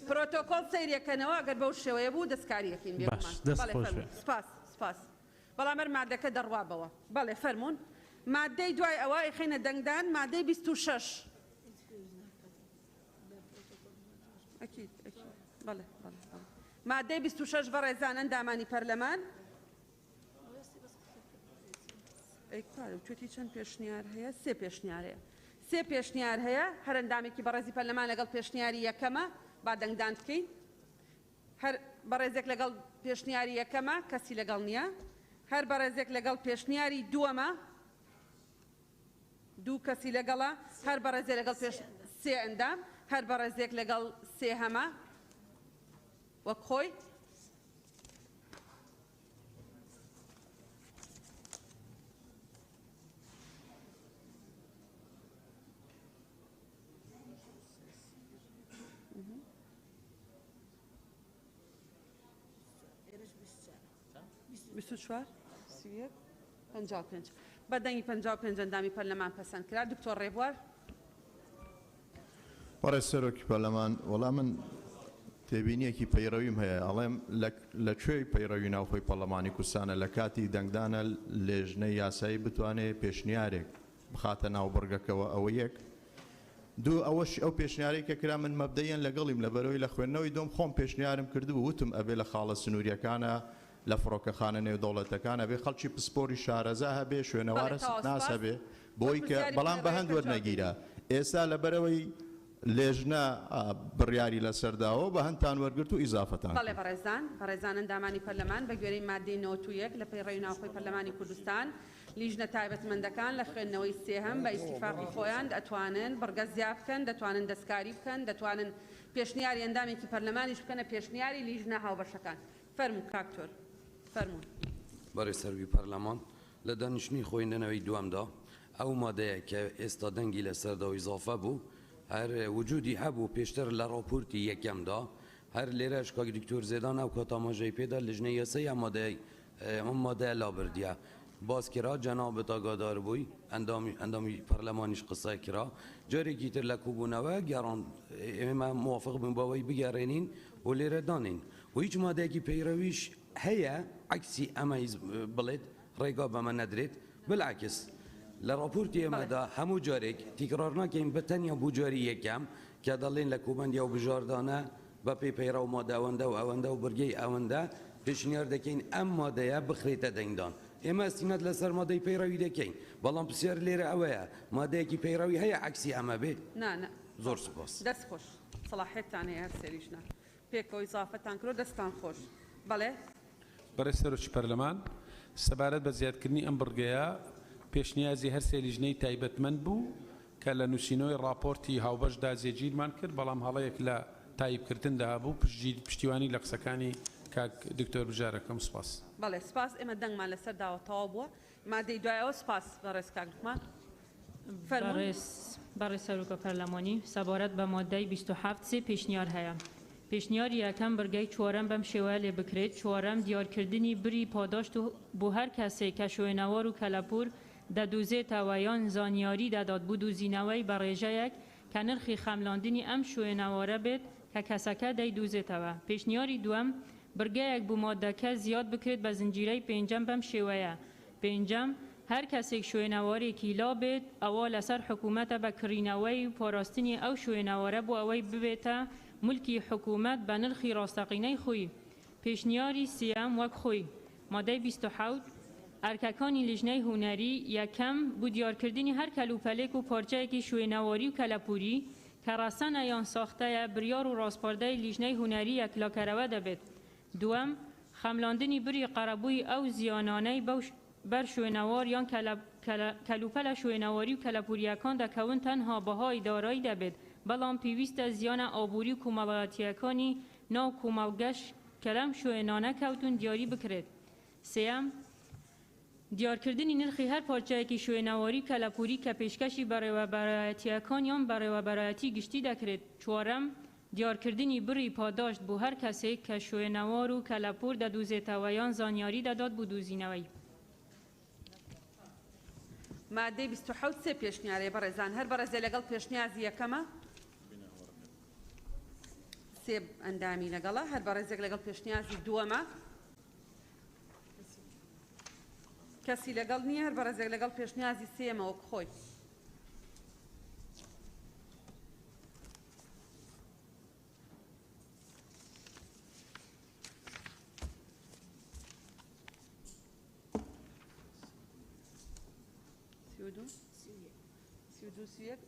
پرۆتۆکۆڵ سەیریەکەنەوە ئەگەر بەو شێوەیە بوو دەستکاریەکەین باش بێگومان دەست بەڵێ خۆش فەرموو بێ. سپاس سپاس بەڵام هەر مادەکە دەڕوا بەوە. بەڵێ فەرموون. مادەی دوای ئەوە ئەیخەینە دەنگدان مادەی 26. ئەکید ئەکید بەڵێ بەڵێ بەڵێ. مادەی 26 بەڕێزان ئەندامانی پەرلەمان. ئەی کوارە وتوێتی چەند پێشنیار هەیە؟ سێ پێشنیار هەیە. سێ پێشنیار هەیە هەر ئەندامێکی بەڕێزی پەرلەمان لەگەڵ پێشنیاری یەکەمە با دەنگدان بکەین. هەر بەڕێزێک لەگەڵ پێشنیاری یەکەمە، کەسی لەگەڵ نییە. هەر بەڕێزێک لەگەڵ پێشنیاری دووەمە، دوو کەسی لەگەڵە. هەر بەڕێزێ لەگەڵ پێش سێ ئەندام. هەر بەڕێزێک لەگەڵ سێهەمە وەک خۆی. 24 31 55 بە دەنگی 55 ئەندامی پەرلەمان پەسەند کرا. دکتۆر ڕێبوار. بەڕێز سەرۆکی پەرلەمان، وەڵا من تێبینیەکی پەیڕەویم هەیە، ئەڵێم لە کوێی پەیڕەوی ناوخۆی پەرلەمانی کوردستانە لە کاتی دەنگدانە لێژنەی یاسایی بتوانێ پێشنیارێک بخاتە ناو بڕگەکەوە، ئەوە یەک. دوو، ئەوەش ئەو پێشنیارەی کە کرا من مەبدەیەن لەگەڵیم، لەبەرئەوەی لە خوێندنەوەی دۆم خۆم پێشنیارم کردبوو، وتم ئەبێ لە خاڵە سنووریەکانە لە فڕۆکەخانە نێودەوڵەتەکان ئەبێ خەڵکی پسپۆری شارەزا هەبێ، شوێنەوارە ناس هەبێ، بۆی کە بەڵام بە هەند وەرنەگیرا. ئێستا لەبەرئەوەی لێژنە بڕیاری لەسەر داوە بە هەندتان وەرگرت و ئیزافەتان بەڵێ کرد. بەڕێزان، بەڕێزان ئەندامانی پەرلەمان، بە گوێرەی ماددەی 91 لە پەیڕەوی ناوخۆی پەرلەمانی کوردستان، لیژنە تایبەتمەندەکان لە خوێندنەوەی سێهەم بە ئیتیفاقی خۆیان دەتوانن بڕگە زیا بکەن، دەتوانن دەستکاری بکەن، دەتوانن پێشنیاری ئەندامێکی پەرلەمانیش بکەنە پێشنیاری لیژنە هاوبەشەکان. فەرموو کاک تۆر، فەرموون. بەڕێز سەرۆکی پەرلەمان، لە دانیشتنی خۆیندنەوەی دووەمدا ئەو مادەیە کە ئێستا دەنگی لەسەردا و ئیزافە بوو هەر وجودی هەبوو پێشتر لە ڕاپۆرتی یەکەمدا هەر لێرەش کاک دکتۆر زێدان ئەو کات ئاماژەی پێدا لیژنەی یاسایی ئەم مادەی ئەم مادەیە لابردیە. باس کرا، جەنابت ئاگادار بووی، ئەندامی ئەندامی پەرلەمانیش قسە کرا، جارێکی تر لە کۆبوونەوە گەڕان، ئێمە موافق بووین بەوەی بگەڕێنین و لێرە دانێین و هیچ مادەیەکی پەیڕەویش هەیە عەکسی ئەمە بڵێت ڕێگا بەمە نەدرێت، بالعکس لە ڕاپۆرتی ئێمەدا هەموو جارێک تیکڕار ناکەین بە تەنیا بۆ جاری یەکەم کە دەڵێن لە کۆبەندی ئەو بژاردانە بە پێی پەیڕەو مادە ئەوەندە و ئەوەندە و بڕگەی ئەوەندە پێشنیار دەکەین ئەم مادەیە بخرێتە دەنگدان. ئێمە ئیستیناد لەسەر مادەی پەیڕەوی دەکەین، بەڵام پرسیار لێرە ئەوەیە مادەیەکی پەیڕەوی هەیە عەکسی ئەمە بێ؟ نا نا. زۆر سوپاس. دەست خۆش. سەڵاحیەتتان هەیە هەر سێ لیژنە پێکەوە ئیزافەتان کردوە دەستتان خۆش. بەڵێ. بەڕێز سەرۆکی پەرلەمان، سەبارەت بە زیادکردنی ئەم بڕگەیە، پێشنیازی هەرسێ لیژنەی تایبەتمەند بوو کە لە نووسینەوەی ڕاپۆرتی هاوبەشدا جێگیرمان کرد، بەڵام هەڵەیەک لە تایپکردندا هەبوو، پشتیوانی لە قسەکانی کاک دکتۆر بژار ئەکەم. سوپاس. بەڵێ سوپاس، ئێمە دەنگمان لەسەر داوە تەواو بووە. مادەی دوای ئەوە سوپاس بەڕێز کاک لوقمان. فەرموون. بەڕێز سەرۆکە پەرلەمانی، سەبارەت بە مادەی 27 سێ پێشنیار هەیە. پێشنیاری یەکەم، بڕگەی چوارەم بەم شێوەیە لێ بکرێت، چوارەم، دیارکردنی بری پاداشت بۆ هەر کەسێک کە شوێنەوار و کەلەپوور دەدۆزێتەوە یان زانیاری دەدات بۆ دۆزینەوەی بە ڕێژەیەک کە نرخی خەملاندنی ئەم شوێنەوارە بێت کە کەسەکە دەیدۆزێتەوە. پێشنیاری دووەم، بڕگەیەک بۆ ماددەکە زیاد بکرێت بە زنجیرەی پێنجەم بەم شێوەیە، پێنجەم، هەر کەسێک شوێنەوارێکی لا بێت ئەوا لەسەر حکوومەتە بە کڕینەوەی و پاراستنی ئەو شوێنەوارە بۆ ئەوەی ببێتە مولکی حکوومەت بە نرخی ڕاستەقینەی خۆی. پێشنیاری سێیەم وەک خۆی، مادەی 27، ئەرکەکانی لیژنەی هونەری، یەکەم، بۆ دیارکردنی هەر کەلوپەلێک و پارچەیەکی شوێنەواری و کەلەپووری کە ڕەسەنە یان ساختەیە، بریار و ڕاسپاردەی لیژنەی هونەری یەکلاکەرەوە دەبێت. دووەم، خەملاندنی بری قەرەبووی ئەو زیانانەی بەو بەر شوێنەوار یان کەلوپەلە شوێنەواری و کەلەپوورییەکان دەکەون تەنها بەهای دارایی دەبێت، بەڵام پێویستە زیانە ئابووری و کۆمەڵایەتییەکانی ناو کۆمەڵگەش کە لەم شوێنانە کەوتوون دیاری بکرێت. سێیەم، دیارکردنی نرخی هەر پارچەیەکی شوێنەواری و کەلەپووری کە پێشکەشی بەڕێوەبەرایەتییەکان یان بەڕێوەبەرایەتی گشتی دەکرێت. چوارەم، دیارکردنی بڕی پاداشت بۆ هەر کەسێک کە شوێنەوار و کەلەپوور دەدۆزێتەوە یان زانیاری دەدات بۆ دۆزینەوەی. مادەی 27 سێ پێشنیار هەیە بەڕێزان هەر بەڕێزێ لەگەڵ پێشنیازی یەکەمە سێ ئەندامی لەگەڵە هەر بەڕێزێک لەگەڵ پێشنیازی دووەمە کەسی لەگەڵ نییە هەر بەڕێزێک لەگەڵ پێشنیازی سێمە وەک خۆی.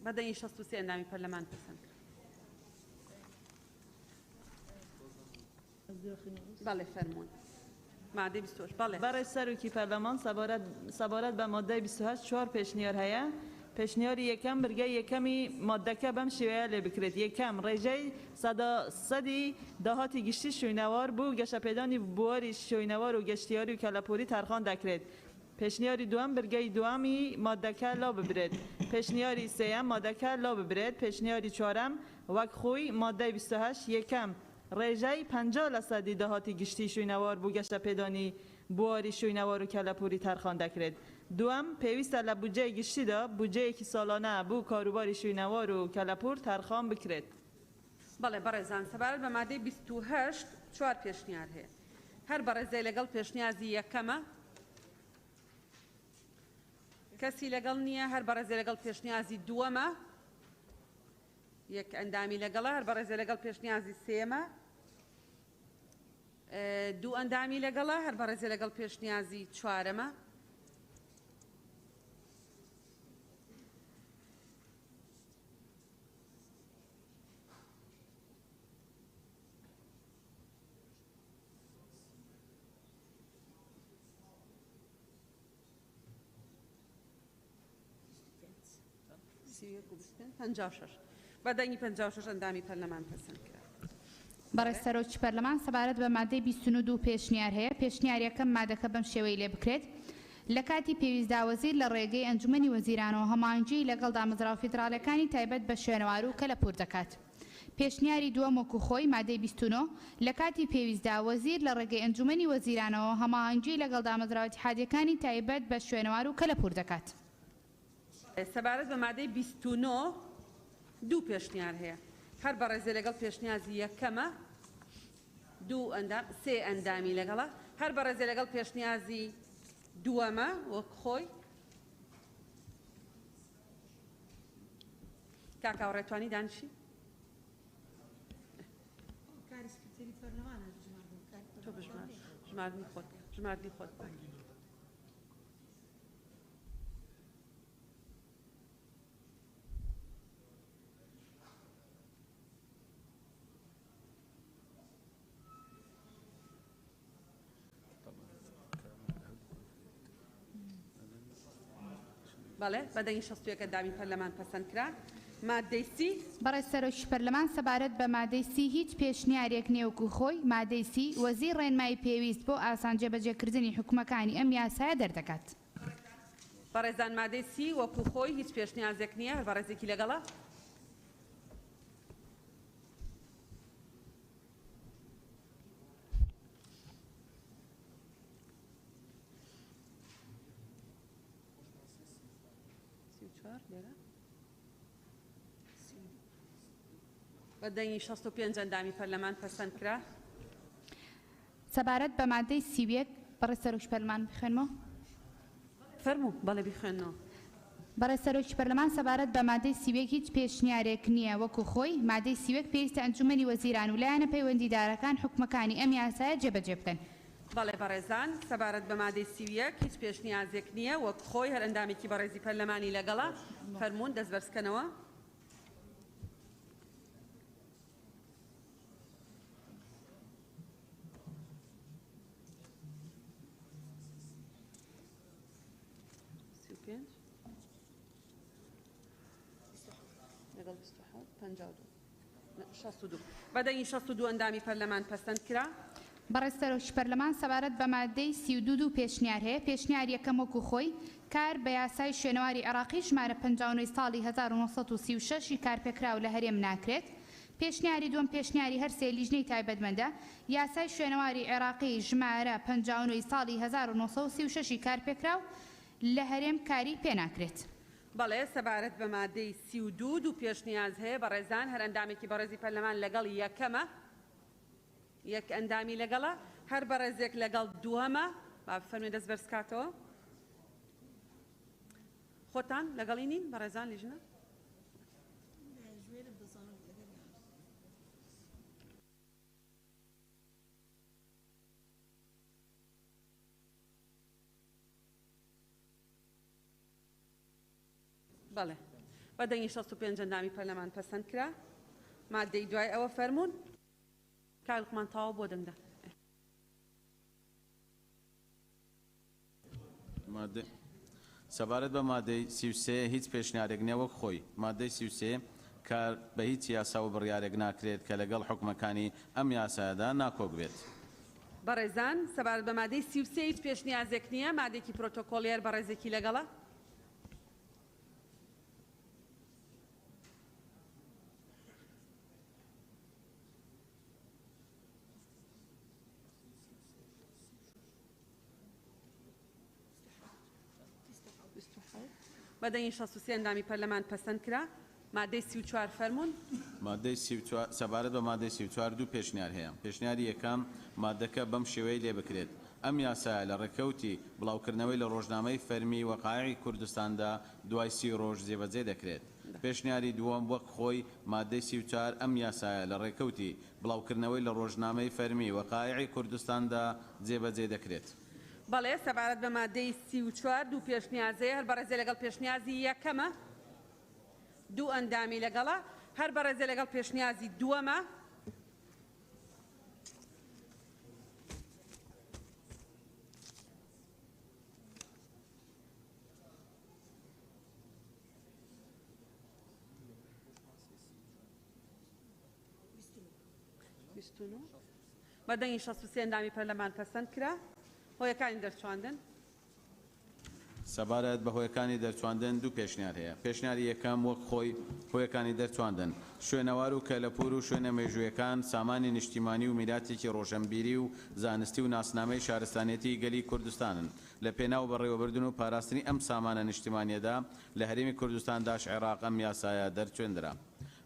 بە دەنگی 63 ئەندامی پەرلەمان پەسەند کرا. بەڵێ فەرموون. مادەی 28 بەڵێ. بەڕێز سەرۆکی پەرلەمان سەبارەت سەبارەت بە ماددەی 28 چوار پێشنیار هەیە. پێشنیاری یەکەم برگەی یەکەمی ماددەکە بەم شێوەیە لێ بکرێت، یەکەم، ڕێژەی سەدا سەدی داهاتی گشتی شوینەوار بۆ گەشەپێدانی بواری شوینەوار و گەشتیاری و کەلەپووری تەرخان دەکرێت. پێشنیاری دووەم برگەی دووەمی ماددەکە لاببرێت. پێشنیاری سێیەم مادەکە لاببرێت. پێشنیاری چوارەم وەک خۆی ماددەی 28 یەکەم، ڕێژەی 50 لەسەدی داهاتی گشتی شوینەوار بۆ گەشەپێدانی بواری شوینەوار و کەلەپووری تەرخان دەکرێت. دووەم، پێویستە لە بودجەی گشتیدا بودجەیەکی ساڵانە بۆ کاروباری شوینەوار و کەلەپوور تەرخان بکرێت. بەڵێ بەڕێزان سەبارەت بە مادەی 28 چوار پێشنیار هەیە. هەر بەڕێزێ لەگەڵ پێشنیازی یەکەمە؟ کەسی لەگەڵ نییە. هەر بەڕێزێ لەگەڵ پێشنیازی دووەمە؟ یەک ئەندامی لەگەڵە. هەر بەڕێزێ لەگەڵ پێشنیازی سێیەمە؟ دوو ئەندامی لەگەڵە. هەر بەڕێزێ لەگەڵ پێشنیازی چوارەمە؟ بە دەنگی 56 ئەندامی پەرلەمان پەسەند کرا. بەڕێز سەرۆکی پەرلەمان سەبارەت بە مادەی 29 پێشنیار هەیە. پێشنیار یەکەم مادەکە بەم شێوەی لێ بکرێت. لە کاتی پێویستدا وەزیر لە ڕێگەی ئەنجومەنی وەزیرانەوە هەماهەنگیی لەگەڵ دامەزراوە فیدراڵیەکانی تایبەت بە شوێنەوار و کەلەپوور دەکات. پێشنیاری دووەم وەکو خۆی، مادەی 29، لە کاتی پێویستدا وەزیر لە ڕێگەی ئەنجومەنی وەزیرانەوە هەماهەنگی لەگەڵ دامەزراوە ئیتیحادیەکانی تایبەت بە شوێنەوار و کەلەپوور دەکات. سەبارەت بە مادەی 29 دوو پێشنیار هەیە. هەر بەڕێزێ لەگەڵ پێشنیازی یەکەمە، دوو ئەندام، سێ ئەندامی لەگەڵە. هەر بەڕێزێ لەگەڵ پێشنیازی دووەمە وەک خۆی. کاک هاوڕێ توانی دانیشی؟ کاری سکرتێری پەرلەمانە ژماردن. تۆ بژمار ژماردنی خۆت ژماردنی خۆت. بەڵێ، بە دەنگی 61 ئەندامی پەرلەمان پەسەند کرا. ماددەی 30. بەڕێز سەرۆکی پەرلەمان، سەبارەت بە مادەی 30 هیچ پێشنیارێک نیە وەکو خۆی، مادەی 30، وەزیر ڕێنمایی پێویست بۆ ئاسان جێبەجێکردنی حوکمەکانی ئەم یاسایە دەردەکات. بەڕێزان مادەی 30 وەکو خۆی هیچ پێشنیازێک نیە، هەر بەڕێزێکی لەگەڵە؟ بە دەنگی 65 ئەندامی پەرلەمان پەسەند کرا. سەبارەت بە مادەی 31 بەڕێز سەرۆکی پەرلەمان بخوێنمەوە؟ فەرموو، بەڵێ بیخوێنەوە. بەڕێز سەرۆکی پەرلەمان سەبارەت بە مادەی 31 هیچ پێشنیارێک نییە وەکو خۆی، مادەی 31 پێویستە ئەنجومەنی وەزیران و لایەنە پەیوەندیدارەکان حوکمەکانی ئەم یاسایە جێبەجێ بکەن. بەڵێ بەڕێزان، سەبارەت بە مادەی 31 هیچ پێشنیازێک نییە وەک خۆی، هەر ئەندامێکی بەڕێزی پەرلەمانی لەگەڵە، فەرموون دەست بەرزکەنەوە. لەگەڵ 27 52 62 بە دەنگی 62 ئەندامی پەرلەمان پەسەند کرا. بەڕێز سەرۆکی پەرلەمان سەبارەت بە مادەی 32 دوو پێشنیار هەیە، پێشنیار یەکەم وەکو خۆی، کار بە یاسای شوێنەواری عێراقی ژمارە 59 ساڵی 1936 ی کارپێکراو لە هەرێم ناکرێت. پێشنیاری دووەم پێشنیاری هەر سێ لیژنەی تایبەتمەندە، یاسای شوێنەواری عێراقی ژمارە 59 ساڵی 1936 ی کارپێکراو لە هەرێم کاری پێناکرێت. بەڵێ، سەبارەت بە مادەی 32 دوو پێشنیاز هەیە، بەڕێزان هەر ئەندامێکی بەڕێزی پەرلەمان لەگەڵ یەکەمە، یەک ئەندامی لەگەڵە، هەر بەڕێزێک لەگەڵ دووەمە، با بفەرموێ دەست بەرزکاتەوە. خۆتان لەگەڵی نین بەڕێزان لیژنە؟ بەڵێ، بە دەنگی 65 ئەندامی پەرلەمان پەسەند کرا. مادەی دوای ئەوە فەرموون. کاک لوقمان تەواو بۆ دەنگدان. مادەی سەبارەت بە مادەی 33 هیچ پێشنیارێک نیە وەک خۆی. مادەی 33، کار بە هیچ یاسا و بڕیارێک ناکرێت کە لەگەڵ حوکمەکانی ئەم یاسایەدا ناکۆک بێت. بەڕێزان سەبارەت بە مادەی 33 هیچ پێشنیازێک نیە، مادەیەکی پرۆتۆکۆڵی هەر بەڕێزێکی لەگەڵە. بە دەنگی 63 ئەندامی پەرلەمان پەسەند کرا. مادەی 34 فەرموون. مادەی 34، سەبارەت بە مادەی 34 دوو پێشنیار هەیە. پێشنیاری یەکەم، مادەکە بەم شێوەیەی لێ بکرێت، ئەم یاسایە لە ڕێکەوتی بڵاوکردنەوەی لە ڕۆژنامەی فەرمی وەقایعی کوردستاندا دوای 30 ڕۆژ جێبەجێ دەکرێت. پێشنیاری دووەم، وەک خۆی، مادەی 34، ئەم یاسایە لە ڕێکەوتی بڵاوکردنەوەی لە ڕۆژنامەی فەرمی وەقایعی کوردستاندا جێبەجێ دەکرێت. بەڵێ، سەبارەت بە مادەی 34 دوو پێشنیاز هەیە، هەر بەڕێزێ لەگەڵ پێشنیازی یەکەمە، دوو ئەندامی لەگەڵە، هەر بەڕێزێ لەگەڵ پێشنیازی دووەمە. بە دەنگی 63 ئەندامی پەرلەمان پەسەند کرا. هۆیەکانی دەرچواندن. سەبارەت بە هۆیەکانی دەرچواندن دوو پێشنیار هەیە. پێشنیاری یەکەم وەک خۆی هۆیەکانی دەرچواندن، شوێنەوار و کەلەپوور و شوێنە مێژوویەکان سامانی نیشتیمانی و میراتێکی ڕۆشەنبیری و زانستی و ناسنامەی شارستانیەتی گەلی کوردستانن. لە پێناو بەڕێوەبردن و پاراستنی ئەم سامانە نیشتیمانیەدا لە هەرێمی کوردستان داش عێراق ئەم یاسایە دەرچوێندرا.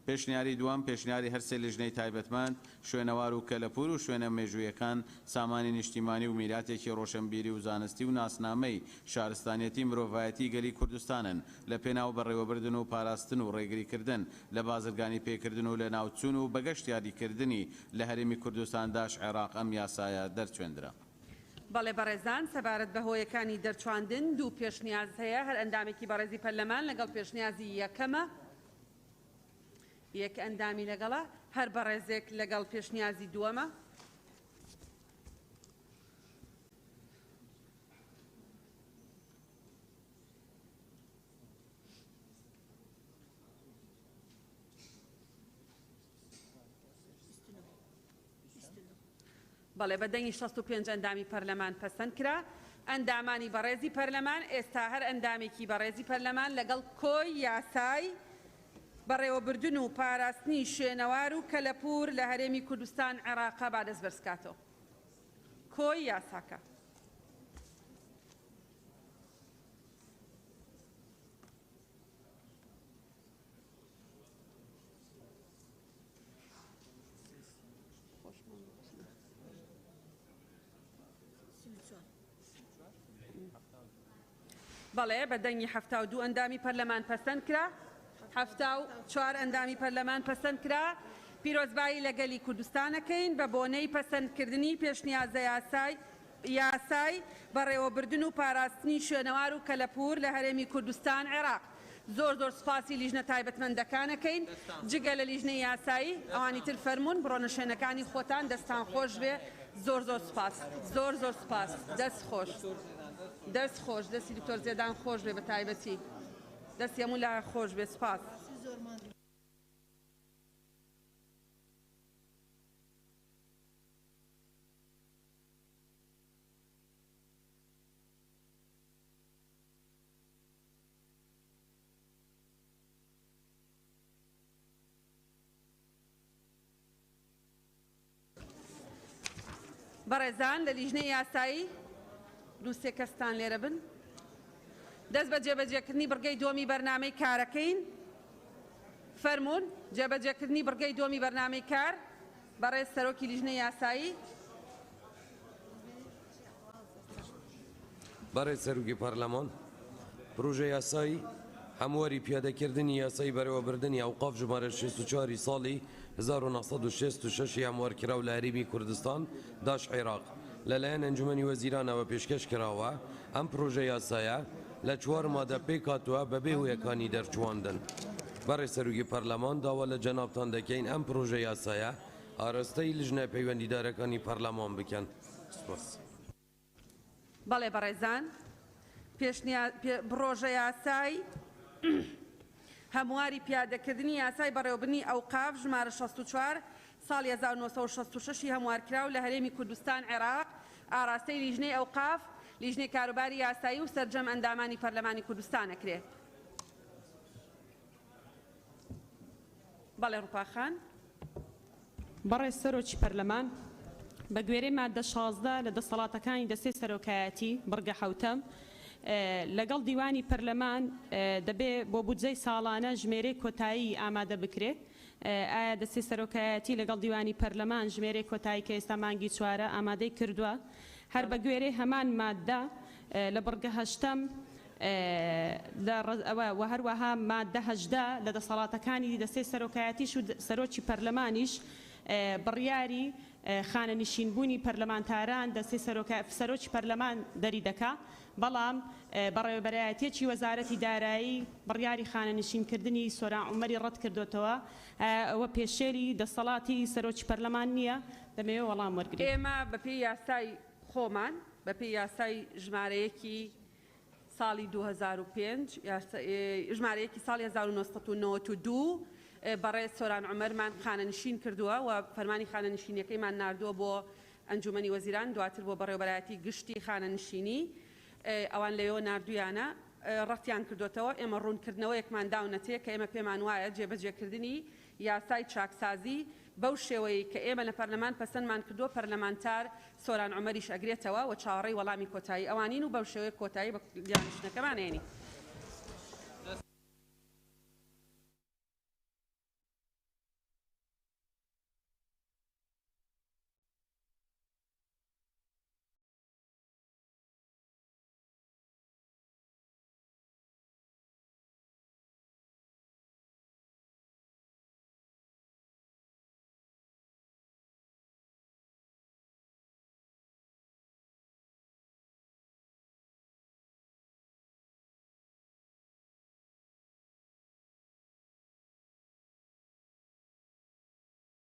پێشنیاری دووەم، پێشنیاری هەرسێ لیژنەی تایبەتمەند، شوێنەوار و کەلەپوور و شوێنە مێژوویەکان، سامانی نیشتیمانی و میراتێکی ڕۆشەنبیری و زانستی و ناسنامەی شارستانیەتی مرۆڤایەتی گەلی کوردستانن، لە پێناو بەڕێوەبردن و پاراستن و ڕێگریکردن لە بازرگانی پێکردن و لەناوچوون و بەگەشتیاریکردنی لە هەرێمی کوردستان داش عێراق ئەم یاسایە دەرچوێندرا. بەڵێ بەڕێزان، سەبارەت بە هۆیەکانی دەرچواندن دوو پێشنیاز هەیە، هەر ئەندامێکی بەڕێزی پەرلەمان لەگەڵ پێشنیازی یەکەمە، یەک ئەندامی لەگەڵە، هەر بەڕێزێک لەگەڵ پێشنیازی دووەمە. بەڵێ بە دەنگی 65 ئەندامی پەرلەمان پەسەند کرا. ئەندامانی بەڕێزی پەرلەمان، ئێستا هەر ئەندامێکی بەڕێزی پەرلەمان لەگەڵ کۆی یاسای بەڕێوەبردن و پاراستنی شوێنەوار و کەلەپوور لە هەرێمی کوردستان عێراقە با دەست بەرزکاتەوە. کۆی یاساکە. بەڵێ بە دەنگی 72 ئەندامی پەرلەمان پەسەند کرا. 74 ئەندامی پەرلەمان پەسەند کرا. پیرۆزبایی لە گەلی کوردستانەکەین بە بۆنەی پەسەندکردنی پێشنیازە یاسای یاسای بەڕێوەبردن و پاراستنی شوێنەوار و کەلەپوور لە هەرێمی کوردستان عێراق. زۆر زۆر سوپاسی لیژنە تایبەتمەندەکان ئەکەین جگە لە لیژنەی یاسایی ئەوانی تر فەرموون بڕۆنە شوێنەکانی خۆتان دەستان خۆش بێ زۆر زۆر سوپاس زۆر زۆر سوپاس دەست خۆش دەست خۆش دەستی دکتۆر زێدان خۆش بێ بە تایبەتی دەستی هەموو لایەک خۆش بێ سوپاس. بەڕێزان لە لیژنەی یاسایی دوو سێ کەستان لێرە بن دەست بە جێبەجێکردنی بڕگەی دووەمی بەرنامەی کارەکەین فەرموون جێبەجێکردنی بڕگەی دووەمی بەرنامەی کار بەڕێز سەرۆکی لیژنەی یاسایی. بەڕێز سەرۆکی پەرلەمان، پرۆژە یاسای هەمواری پیادەکردنی یاسای بەرێوەبردنی ئەوقاف ژمارە 64 ی ساڵی 1966 ی هەموارکراو لە هەرێمی کوردستان داش عێراق لەلایەن ئەنجومەنی وەزیرانەوە پێشکەش کراوە، ئەم پرۆژە یاسایە لە چوار مادە پێکهاتووە بەبێ هۆیەکانی دەرچوواندن. بەڕێز سەرۆکی پەرلەمان داوا لە جەنابتان دەکەین ئەم پرۆژە یاسایە ئاراستەی لیژنە پەیوەندیدارەکانی پەرلەمان بکەن. سپاس. بەڵێ بەڕێزان پڕۆژە یاسای هەمواری پیادەکردنی یاسای بەڕێوەبردنی ئەوقاف ژمارە 64 ساڵی 1966 ی هەموارکراو لە هەرێمی کوردستان عێراق ئاراستەی لیژنەی ئەوقاف، لیژنەی کاروباری یاسایی و سەرجەم ئەندامانی پەرلەمانی کوردستان ئەکرێ. بەڵێ ڕوپا خان. بەڕێز سەرۆکی پەرلەمان، بە گوێرەی ماددە 16 لە دەسەڵاتەکانی دەستەی سەرۆکایەتی، بڕگە حەوتەم، لەگەڵ دیوانی پەرلەمان دەبێ بۆ بودجەی ساڵانە ژمێرەی کۆتایی ئامادە بکرێ. ئایا دەستەی سەرۆکایەتی لەگەڵ دیوانی پەرلەمان ژمێرەی کۆتایی کە ئێستا مانگی چوارە ئامادەی کردووە؟ هەر بە گوێرەی هەمان ماددە لە بڕگە هەشتەم لە و هەروەها ماددە 18 لە دەسەڵاتەکانی دەستەی سەرۆکایەتیش و سەرۆکی پەرلەمانیش بڕیاری خانەنشینبوونی پەرلەمانتاران دەستەی سەرۆکی پەرلەمان دەری دەکا، بەڵام بەڕێوەبەرایەتیی وەزارەتی دارایی بڕیاری خانەنشینکردنی سۆران عومەری ڕەتکردۆتەوە، ئایا ئەوە پێشێلی دەسەڵاتی سەرۆکی پەرلەمان نییە؟ دەمەوێت وەڵام وەرگرین. ئێمە بەپێی یاسای خۆمان، بەپێی یاسای ژمارە یەکی ساڵی 2005، ژمارە یەکی ساڵی 1992 بەڕێز سۆران عومەرمان خانەنشین کردووە و فەرمانی خانەنشینیەکەیمان ناردووە بۆ ئەنجومەنی وەزیران، دواتر بۆ بەڕێوەبەرایەتی گشتی خانەنشینی. ئەوان لەوێوە ناردوویانە ڕەتیان کردۆتەوە، ئێمە ڕوونکردنەوەیەکمان داونەتێ کە ئێمە پێمان وایە جێبەجێکردنی یاسای چاکسازی بەو شێوەیەی کە ئێمە لە پەرلەمان پەسەندمان کردووە پەرلەمانتار سۆران عومەریش ئەگرێتەوە و چاوەڕێی وەڵامی کۆتایی ئەوانین و بەم شێوەیە کۆتایی بە دانیشتنەکەمان ئێنین.